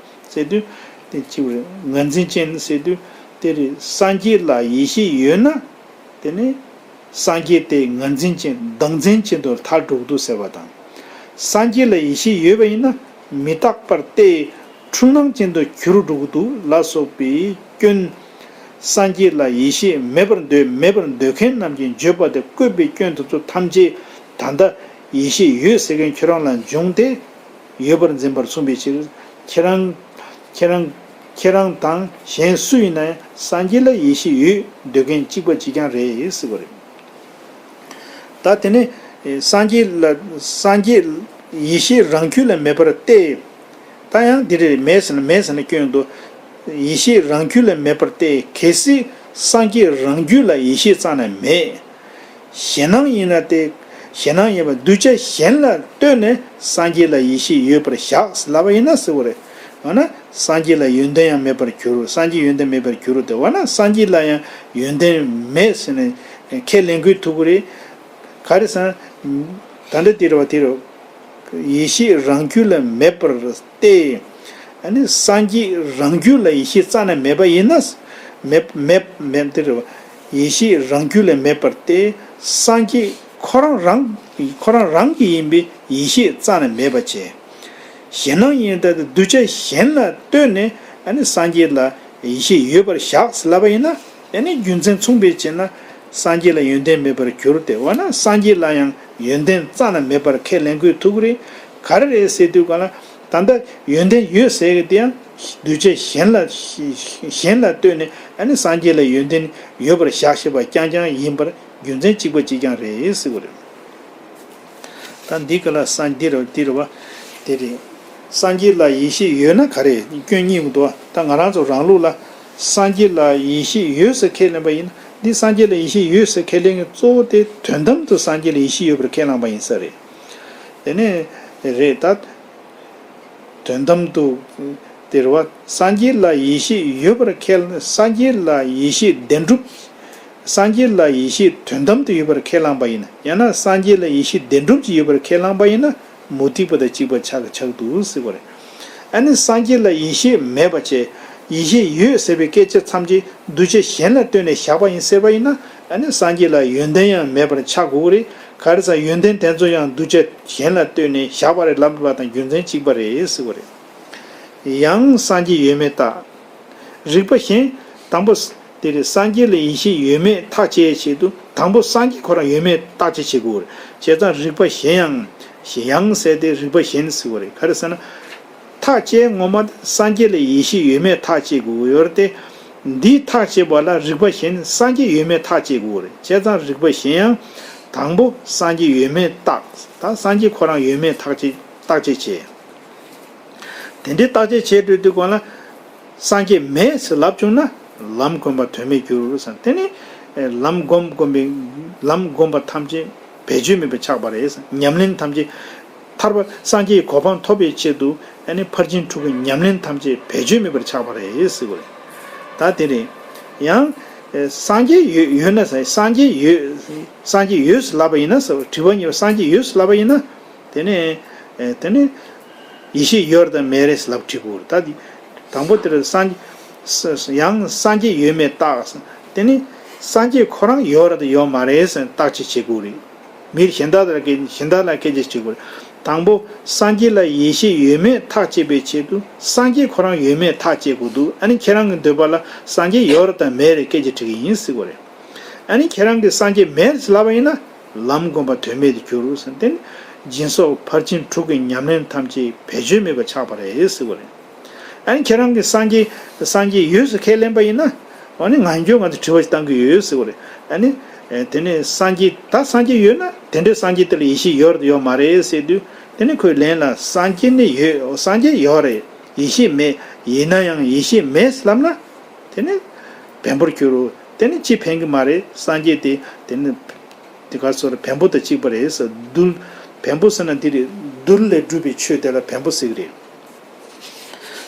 ཟེར་དུས། དེ་གཅིག་པ་རེད། ངར་འཛིན་ཅན་ཟེར་དུས་དེ་རེད། སངས་རྒྱས་ལ་ཡེ་ཤེས་ཡོད་ན། དེ་ནི་སངས་རྒྱས་དེ་ངར་འཛིན་ཅན་བདག་འཛིན་ཅན་དུ་ཐལ་འགྲོ་གི་འདུག་ཟེར་བ་དང་། སངས་རྒྱས་ལ་ཡེ་ཤེས་ཡོད་པ་ཡིན་ན་མི་རྟག་པར་ལྟས་འཁྲུལ་སྣང་ཅན་དུ་གྱུར་འགྲོ་གི་འདུག་ལ་སོགས་པའི་སྐྱོན། སངས་རྒྱས་ལ་ཡེ་ཤེས་མེད་པར་འདོད་མེད་པར་འདོད་མཁན་རྣམས་ཀྱིས་བརྗོད་པ་དེ་བཀོད་པའི་སྐྱོན་དེ་ཚོ་ཐམས་ཅད་ད་ལྟ་ཡེ་ཤེས་ཡོད་ཟེར་མཁན་ཁྱོད་རང་ལ་འབྱུང་སྟེ། ཡོད་པར་འཛིན་པར་མཚུངས་པའི་ཕྱིར། ཁྱེད་རང་། ཁྱེད་རང་། ཁྱེད་རང་དང་གཞན་སུ་ཡིན་ན་ཡང་སངས་རྒྱས་ལ་ཡེ་ཤེས་ཡོད་འདོད་མཁན་གཅིག་པ་གཅིག་རྐྱང་རེད་ཟེར་བ་རེད། ད་དེ་ནས་སངས་རྒྱས་ལ་སངས་རྒྱས་ཡེ་ཤེས་རང་རྒྱུད་ལ་མེད་པར་ལྟས། ད་ཡང་འདི་རེད། མེད་ཟེར་ན་མེད་ཟེར་ན་སྐྱོན་འདུག་ཡེ་ཤེས་རང་རྒྱུད་ལ་མེད་པར་ལྟས། གལ་སྲིད་སངས་རྒྱས་རང་རྒྱུད་ལ་ཡེ་ཤེས་རྩ་ནས་མེད། ཞེད་སྣང་ཡིན་ན་སྟེ། ཞེད་སྣང་ཡིན་པ་གདུལ་བྱ་གཞན་ལ་ལྟོས་ནས་སངས་རྒྱས་ལ་ཡེ་ཤེས་ཡོད་པར་བཞག་ལབ་པ་ཡིན་ན་ཟེར་བ་རེད། འོ་ན་སངས་རྒྱས་ལ་ཡོན་ཏན་ཡང་མེད་པར་གྱུར། སངས་རྒྱས་ཡོན་ཏན་མེད་པར་གྱུར་ཏེ། འོ་ན་སངས་རྒྱས་ལ་ཡང་ཡོན་ཏན་མེད་ཟེར་ནས་ཁས་ལེན་དགོས་ཐུག་གི་རེད། ག་རེ་ཟེར་ན། ད་ལྟ་དེ་རེད་བ། དེ་རེད། ཡེ་ཤེས་རང་རྒྱུད་ལ་མེད་པར་ཏེ། ཨ་ནི་སངས་རྒྱས་རང་རྒྱུད་ལ་ཡེ་ཤེས་རྩ་ནས་མེད་པ་ཡིན་ན། མེད་མེད་མེད་དེ་རེད་བ། ཡེ་ཤེས་རང་རྒྱུད་ལ་མེད་པར་ཏེ། སངས་རྒྱས་ཁོ་རང་རང་ཁོ་རང་རང་གི་ཡིན་པའི་ཡེ་ཤེས་རྩ་ནས་མེད་པ་བྱས། ཞེད་སྣང་ཡིན་ད་གདུལ་བྱ་གཞན་ལ་ལྟོས་ནས་ཨ་ནི་སངས་རྒྱས་ལ་ཡེ་ཤེས་ཡོད་པར་བཞག་ལབ་པ་ཡིན་ན། ཨ་ནི་རྒྱུ་མཚན་མཚུངས་པའི་ཕྱིར་ན། སངས་རྒྱས་ལ་ཡོན་ཏན་མེད་པར་གྱུར་ཏེ། འོ་ན་སངས་རྒྱས་ལ་ཡང་ཡོན་ཏན་རྩ་ནས་མེད་པར་ཁས་ལེན་དགོས་ཐུག་གི་རེད། ག་རེ་རེད་ཟེར་དུས་ག་ལ། ད་ལྟ་ཡོན་ཏན་ཡོད་ཟེར་གི་དེ་ཡང་གདུལ་བྱ་གཞན་ལ་གཞན་ལ་ལྟོས་ནས་ཨ་ནི་སངས་རྒྱས་ལ་ཡོན་ཏན་ཡོད་པར་བཞག་ཤེས་པ་རྐྱང་རྐྱང་ཡིན་པར་རྒྱུ་མཚན་གཅིག་པ་གཅིག་རྐྱང་རེད་ཟེར་གི་རེད། ད་འདི་ག་ལ་སངས་འདི་རུ་འདི་རུ་བ། དེ་རེད། སངས་རྒྱས་ལ་ཡེ་ཤེས་ཡོད་ན་ག་རེ་སྐྱོན་གཉིས་འདུག་ད་ང་རང་ཚོ་རང་ལུགས་ལ་སངས་རྒྱས་ལ་ཡེ་ཤེས་ཡོད་ཟེར་ཁས་ལེན་པ་ཡིན་ན། འདི་སངས་རྒྱས་ལ་ཡེ་ཤེས་ཡོད་ཟེར་ཁས་ལེན་གྱི་གཙོ་བོ་དེ་དོན་དམ་དུ་སངས་རྒྱས་ལ་ཡེ་ཤེས་ཡོད་པར་ཁས་བླངས་པ་ཡིན་ས་རེད། དེ་ནས་རེད་ད། དོན་དམ་དུ། དེ་རེད་བ། སངས་རྒྱས་ལ་ཡེ་ཤེས་ཡོད་པར་ཁས། སངས་རྒྱས་ལ་ཡེ་ཤེས་བདེན་གྲུབ། སངས་རྒྱས་ལ་ཡེ་ཤེས་དོན་དམ་དུ་ཡོད་པར་ཁས་བླངས་པ་ཡིན་ན། ཡང་ན་སངས་རྒྱས་ལ་ཡེ་ཤེས་བདེན་གྲུབ་ཀྱིས་ཡོད་པར་ཁས་བླངས་པ་ཡིན་ན། མུ་སྟེགས་པ་དང་གཅིག་པ་ཆགས་ཆགས་འདུག་ཟེར་བ་རེད། ཨ་ནི་སངས་རྒྱས་ལ་ཡེ་ཤེས་མེད་པ་བྱས། ཡེ་ཤེས་ཡོད་ཟེར་བའི་སྐད་ཆ་ཐམས་ཅད་གདུལ་བྱ་གཞན་ལ་ལྟོས་ནས་བཞག་པ་ཡིན་ཟེར་བ་ཡིན་ན། ཨ་ནི་སངས་རྒྱས་ལ་ཡོན་ཏན་ཡང་མེད་པར་ཆགས་དགོས་ཀྱི་རེད། ག་རེ་ཟེར་ན་ཡོན་ཏན་དེ་ཚོ་ཡང་གདུལ་བྱ་གཞན་ལ་ལྟོས་ནས་བཞག་པ་རེད་ལབ་པ་དང་རྒྱུ་མཚན་གཅིག་པ་རེད་ཟེར་བ་རེད། ཡང་སངས་རྒྱས་ཡོད་མེད་བརྟག་རིགས་པ་གཞན། དང་པོ། དེ་རེད། སངས་རྒྱས་ལ་ཡེ་ཤེས་ཡོད་མེད་ཐག་བཅད་ཆེད་དུ་དང་པོ་སངས་རྒྱས་ཁོ་རང་ཡོད་མེད་བརྟག་དཔྱད་བྱེད་དགོས་རེད། བྱས་ཙང་རིགས་པ་གཞན་ཡང་། ཡང་ཟེར་ཏེ་རིགས་པ་གཞན་ཟེར་བ་རེད། ག་རེ་ཟེར་ན། ཐག་བཅད་ངོ་མ་སངས་རྒྱས་ལ་ཡེ་ཤེས་ཡོད་མེད་ཐག་བཅད་དགོས་ཡོད་རེད་དེ། འདིའི་ཐག་བཅད་པ་ལ་རིགས་པ་གཞན་སངས་རྒྱས་ཡོད་མེད་ཐག་བཅད་དགོས་རེད། བྱས་ཙང་རིགས་པ་གཞན་ཡང་། དང་པོ་སངས་རྒྱས་ཡོད་མེད་བརྟག་ད་སངས་རྒྱས་ཁོ་རང་ཡོད་མེད་ཐག་བཅད་བརྟག་དཔྱད་བྱེད། དེ་འདྲའི་བརྟག་དཔྱད་བྱེད་འགྲོ་དུས་གོང་ལ། སངས་རྒྱས་མེད་ཟེར་ལབ་བྱུང་ན། ལམ་བསྒོམ་པ་དོན་མེད་འགྱུར་ཟེར། དེ་ནི། ལམ་བསྒོམ་བསྒོམ་པའི། ལམ་བསྒོམ་པ་ཐམས་ཅད་བེད་སྤྱོད་མེད་པར་ཆགས་པ་རེད། ཉམས་ལེན་ཐམས་ཅད། ཐར་པ་སངས་རྒྱས་ཀྱི་གོ་འཕང་ཐོབ་པའི་ཆེད་དུ་ཨ་ནི་ཕར་ཕྱིན་དྲུག་གི་ཉམས་ལེན་ཐམས་ཅད་བེད་སྤྱོད་མེད་པར་ཆགས་པ་རེད་ཟེར་བ་རེད། ད་དེ་རེད། ཡང་། སངས་རྒྱས་ཡོད་ཡོད་ན་ཟེར། སངས་རྒྱས་ཡོད། སངས་རྒྱས་ཡོད་ཟེར་ལབ་པ་ཡིན་ན་ཟེར། དྲི་བ་གཉིས་པ། སངས་རྒྱས་ཡོད་ཟེར་ལབ་པ་ཡིན་ན། དེ་ནས། དེ་ནས། ཡེ་ཤེས་ཡོད་དང་མེད་རེད་ལབ་དྲི་དགོས་རེད། ད་འདི། དང་པོ་དེར་སངས། ཡང་སངས་རྒྱས་ཡོད་མེད་བརྟག་དེ་ནི། སངས་རྒྱས་ཁོ་རང་ཡོད་རེད་དང་ཡོད་མ་རེད་ཟེར་བརྟག་དཔྱད་བྱེད་དགོས་རེད། མིར་གཞན་དག་ལ་སྐད་གཞན་དག་ལ་སྐད་ཆ་དྲི་དགོས་རེད། དང་པོ་སངས་རྒྱས་ལ་ཡེ་ཤེས་ཡོད་མེད་ཐག་བཅད་པའི་ཆེད་དུ་སངས་རྒྱས་ཁོ་རང་ཡོད་མེད་ཐག་བཅད་དགོས་འདུག་ཨ་ནི་ཁྱེད་རང་གི་འདོད་པ་ལ་སངས་རྒྱས་ཡོད་རེད་དང་མེད་རེད་སྐད་ཆ་དྲི་གི་ཡིན་ཟེར་དགོས་རེད། ཨ་ནི་ཁྱེད་རང་གིས་སངས་རྒྱས་མེད་ཟེར་ལབ་པ་ཡིན་ན། ལམ་བསྒོམ་པ་དོན་མེད་དུ་གྱུར་ཟེར། དེ་ནི་སྦྱིན་སོགས་ཕར་ཕྱིན་དྲུག་གི་ཉམས་ལེན་ཐམས་ཅད་བེད་སྤྱོད་མེད་པར་ཆགས་པ་རེད་ཟེར་བ་རེད། ཨ་ནི་ཁྱེད་རང་གིས་སངས་རྒྱས་སངས་རྒྱས་ཡོད་ཟེར་ཁས་ལེན་པ་ཡིན་ན། ཨ་ནི་ང་ཚོས་ང་ཚོ་དྲི་བ་ཞིག་བཏང་གི་ཡོད་ཟེར་བ་རེད། ཨ་ནི། དེ་ནས་སངས་རྒྱས་ད་སངས་རྒྱས་ཡོད་ན་དེ་འདྲའི་སངས་རྒྱས་དེ་ལ་ཡེ་ཤེས་ཡོད་རེད་ཡོད་མ་རེད་ཟེར་དུས། དེ་ནི་ཁོས་ལན་ལ་སངས་རྒྱས་ནི་ཡོད། སངས་རྒྱས་ཡོད་རེད། ཡེ་ཤེས་མེད། ཡིན་ན་ཡང་ཡེ་ཤེས་མེད་ལབ་ན། དེ་ནི་བེམ་པོར་གྱུར་རོ། དེ་ནི་ཅི་ཕན་གི་མ་རེད། སངས་རྒྱས་དེ་དེ་ནི་དེ་ག་སོར་བེམ་པོ་དང་གཅིག་པ་རེད་ཟེར། རྡུལ། བེམ་པོ་ཟེར་ན་འདི་རེད། རྡུལ་ལས་གྲུབ་པའི་ཆོས་དེ་ལ་བེམ་པོ་ཟེར་གི་རེད།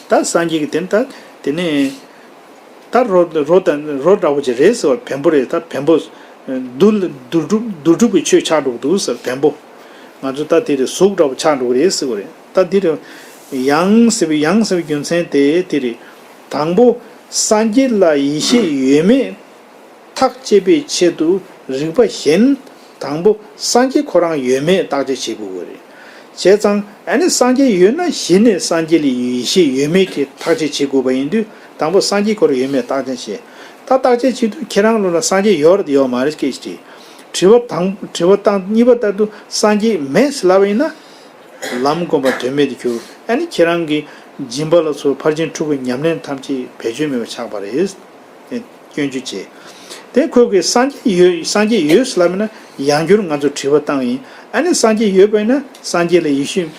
ད་སངས་རྒྱས་ཀྱི་དེ་ནི་ད་དེ་ནི་ད་རོ་རོ་དང་རོ་འདྲ་བོ་ཅིག་རེད་ཟེར་བ། བེམ་པོ་རེད། ད་བེམ་པོ་རྡུལ་རྡུལ་གྲུབ་རྡུལ་གྲུབ་ཀྱི་ཆོས་ཆགས་འགྲོ་གི་འདུག་ཟེར། བེམ་པོ། ང་ཚོ་ད་དེ་རེད། གཟུགས་འདྲ་བོ་ཆགས་འགྲོ་གི་རེད་ཟེར་བ་རེད། ད་འདི་རེད། ཡང་ཟེར་བའི་ཡང་ཟེར་བའི་རྒྱུ་མཚན་དེ་དེ་རེད། དང་པོ་སངས་རྒྱས་ལ་ཡེ་ཤེས་ཡོད་མེད་ཐག་བཅད་པའི་ཆེད་དུ་རིགས་པ་གཞན། དང་པོ་སངས་རྒྱས་ཁོ་རང་ཡོད་མེད་བརྟག་དཔྱད་བྱེད་དགོས་པ་རེད། བྱས་ཙང་ཨ་ནི་སངས་རྒྱས་ཡོད་ན་གཞི་ནས་སངས་རྒྱས་ལ་ཡེ་ཤེས་ཡོད་མེད་ཀྱི་ཐག་གཅོད་བྱེད་དགོས་པ་ཡིན་དུས། དང་པོ་སངས་རྒྱས་ཁོ་རང་ཡོད་མེད་བརྟག་དཔྱད་བྱེད། ད་བརྟག་དཔྱད་བྱེད་དུས་ཁྱེད་རང་ལོ་ལ་སངས་རྒྱས་ཡོད་རེད་ཡོད་མ་རེད་སྐད་ཆ་དྲིས། དྲི་བ་དང་དྲི་བ་བཏང་གཉིས་པ་ལྟར་དུ་སངས་རྒྱས་མེད་ཟེར་ལབ་པ་ཡིན་ན། ལམ་བསྒོམ་པ་དོན་མེད་དུ་གྱུར། ཨ་ནི་ཁྱེད་རང་གི་སྦྱིན་པ་ལ་སོགས་ཕར་ཕྱིན་དྲུག་གི་ཉམས་ལེན་ཐམས་ཅད་བེད་སྤྱོད་མེད་པར་ཆགས་པ་རེད། སྐྱོན་བརྗོད་བྱེད། དེ་ཁོས་གིས་སངས་རྒྱས་ཡོད་སངས་རྒྱས་ཡོད་ཟེར་ལབ་ན་ཡང་བསྐྱར་ང་ཚོ་དྲི་བ་བཏང་ཡིན། ཨ་ནི་སངས་རྒྱས་ཡོད་པ་ཡིན་ན་སངས་རྒྱས་ལ་ཡེ་ཤེས།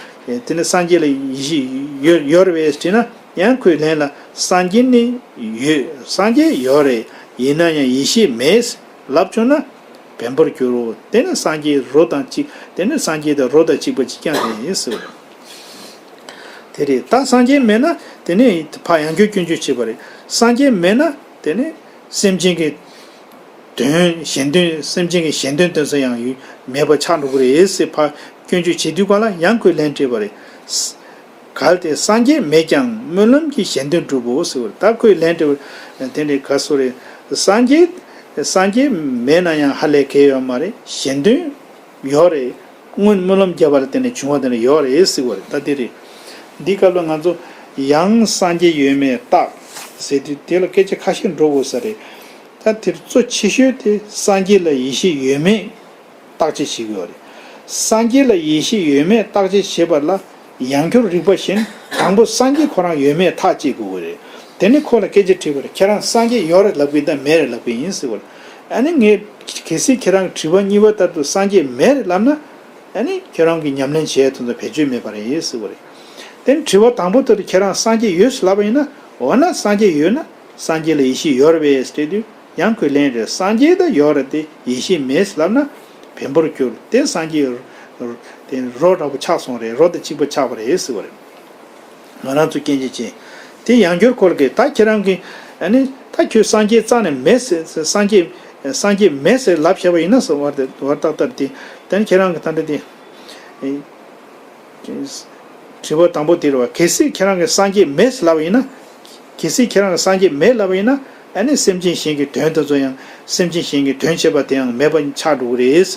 དེ་ནི་སངས་རྒྱས་ལ་ཡེ་ཤེས་ཡོད་ཡོད་རེད་པས་དྲིས་ན། ཡང་ཁོས་ལན་ལ་སངས་རྒྱས་ནི་ཡོད། སངས་རྒྱས་ཡོད་རེད། ཡིན་ན་ཡང་ཡེ་ཤེས་མེད་ལབ་བྱུང་ན། བེམ་པོར་འགྱུར་རོ། དེ་ནི་སངས་རྒྱས་རོ་དང་གཅིག་དེ་ནི་སངས་རྒྱས་དང་རོ་དང་གཅིག་པ་གཅིག་རྐྱང་རེད་ཟེར་བ་རེད། དེ་རེད། ད་སངས་རྒྱས་མེད་ན་དེ་ནི་ཕར་ཡང་བསྐྱར་སྐྱོན་བརྗོད་བྱེད་པ་རེད། སངས་རྒྱས་མེད་ན་དེ་ནི་སེམས་ཅན་གྱི་དོན་གཞན་དོན་སེམས་ཅན་གྱི་གཞན་དོན་སྟོན་ས་ཡང་ཡོད་མེད་པ་ཆགས་འགྲོ་གི་རེད་ཟེར་ཕར་སྐྱོན་བརྗོད་བྱེད་དུས་ག་ལ་ཡང་ཁོས་ལན་སྤྲད་པ་རེད། གལ་ཏེ་སངས་རྒྱས་མེད་ཀྱང་སྨོན་ལམ་གྱིས་གཞན་དོན་འགྲུབ་བོ་ཟེར་བ་རེད། ད་ཁོས་ལན་སྤྲད་པ་དེ་འདྲའི་ག་སོ་རེད། སངས་རྒྱས་སངས་རྒྱས་མེད་ན་ཡང་ཧ་ལས་གལ་ཡོད་མ་རེད། གཞན་དོན་ཡོད་རེད། སྔོན་སྨོན་ལམ་བརྒྱབ་པ་ལ་བརྟེན་ནས་བྱུང་བ་དེ་འདྲ་ཡོད་རེད་ཟེར་བ་རེད། ད་དེ་རེད། འདི་སྐབས་ལ་ང་ཚོ་ཡང་སངས་རྒྱས་ཡོད་མེད་བརྟག་ཟེར་དུས་དེ་ལ་སྐད་ཆ་ཁ་ཤས་འགྲོ་དགོས་ས་རེད། ད་དེར་གཙོ་ཆེ་ཤོས་དེ་སངས་རྒྱས་ལ་ཡེ་ཤེས་ཡོད་མེད་བརྟག་དཔྱད་བྱེད་དགོས་པ་རེད། སངས་རྒྱས་ལ་ཡེ་ཤེས་ཡོད་མེད་བརྟག་དཔྱད་བྱེད་པ་ལ་ཡང་བསྐྱར་རིགས་པ་བཞིན་དང་པོ་སངས་རྒྱས་ཁོ་རང་ཡོད་མེད་ཐག་བཅད་དགོས་ཀྱི་རེད། དེ་ནས་ཁོ་ལ་སྐད་ཆ་དྲིས་པ་རེད། ཁྱེད་རང་སངས་རྒྱས་ཡོད་རེད་ལབ་ཀྱི་ཡིན་དམ་མེད་རེད་ལབ་ཀྱི་ཡིན་ཟེར་བ་རེད། ཨ་ནི་ངས་གལ་སྲིད་ཁྱེད་རང་གི་དྲི་བ་གཉིས་པ་ལྟར་དུ་སངས་རྒྱས་མེད་རེད་ལབ་ན། ཨ་ནི་ཁྱེད་རང་གི་ཉམས་ལེན་བྱས་དོན་དུ་བེད་སྤྱོད་མེད་པ་རེད་ཟེར་བ་རེད། དེ་ནས་དྲི་བ་དང་པོ་ལྟར་དུ་ཁྱེད་རང་སངས་རྒྱས་ཡོད་ཟེར་ལབ་པ་ཡིན་ན། འོ་ན་སངས་རྒྱས་ཡོད་ན་སངས་རྒྱས་ལ་ཡེ་ཤེས་ཡོད་རེད་པས་ཟེར་དུས། ཡང་ཁོས་ལན་རེད། སངས་རྒྱས་ད་ཡོད་རེད་དེ་ཡེ་ཤེས་མེད་ལབ་ན་བེམ་པོར་གྱུར། དེ་སངས་རྒྱས་དེ་རོ་འདྲ་པོ་ཆགས་སོང་རེད། རོ་དང་གཅིག་པ་ཆགས་པ་རེད་ཟེར་བ་རེད། ང་རང་ཚོ་སྐྱེ་འཇིག་ཅན་དེ་ཡང་བསྐྱར་ཁོ་ལ་གིས་ད་ཁྱེད་རང་གིས་ཨ་ནི་ད་ཁྱོད་སངས་རྒྱས་རྩ་ནས་མེད་ཟེར་སངས་རྒྱས་སངས་རྒྱས་མེད་ཟེར་ལབ་བཞག་པ་ཡིན་ན་ཟེར་བ་དེ་བར་ཏག་ཏག་དེ་ད་ནི་ཁྱེད་རང་གིས་ད་འདྲ་དེ། དྲི་བ་དང་པོ་དེ་རེད་བ། གལ་སྲིད་ཁྱེད་རང་གིས་སངས་རྒྱས་མེད་ལབ་པ་ཡིན་ན། གལ་སྲིད་ཁྱེད་རང་གིས་སངས་རྒྱས་མེད་ལབ་པ་ཡིན་ན། ཨ་ནི་སེམས་ཅན་གཞན་གྱི་དོན་དེ་ཚོ་ཡང་སེམས་ཅན་གཞན་གྱི་དོན་བྱེད་པ་དེ་ཡང་མེད་པ་ཆགས་འགྲོ་གི་རེད་ཟེར།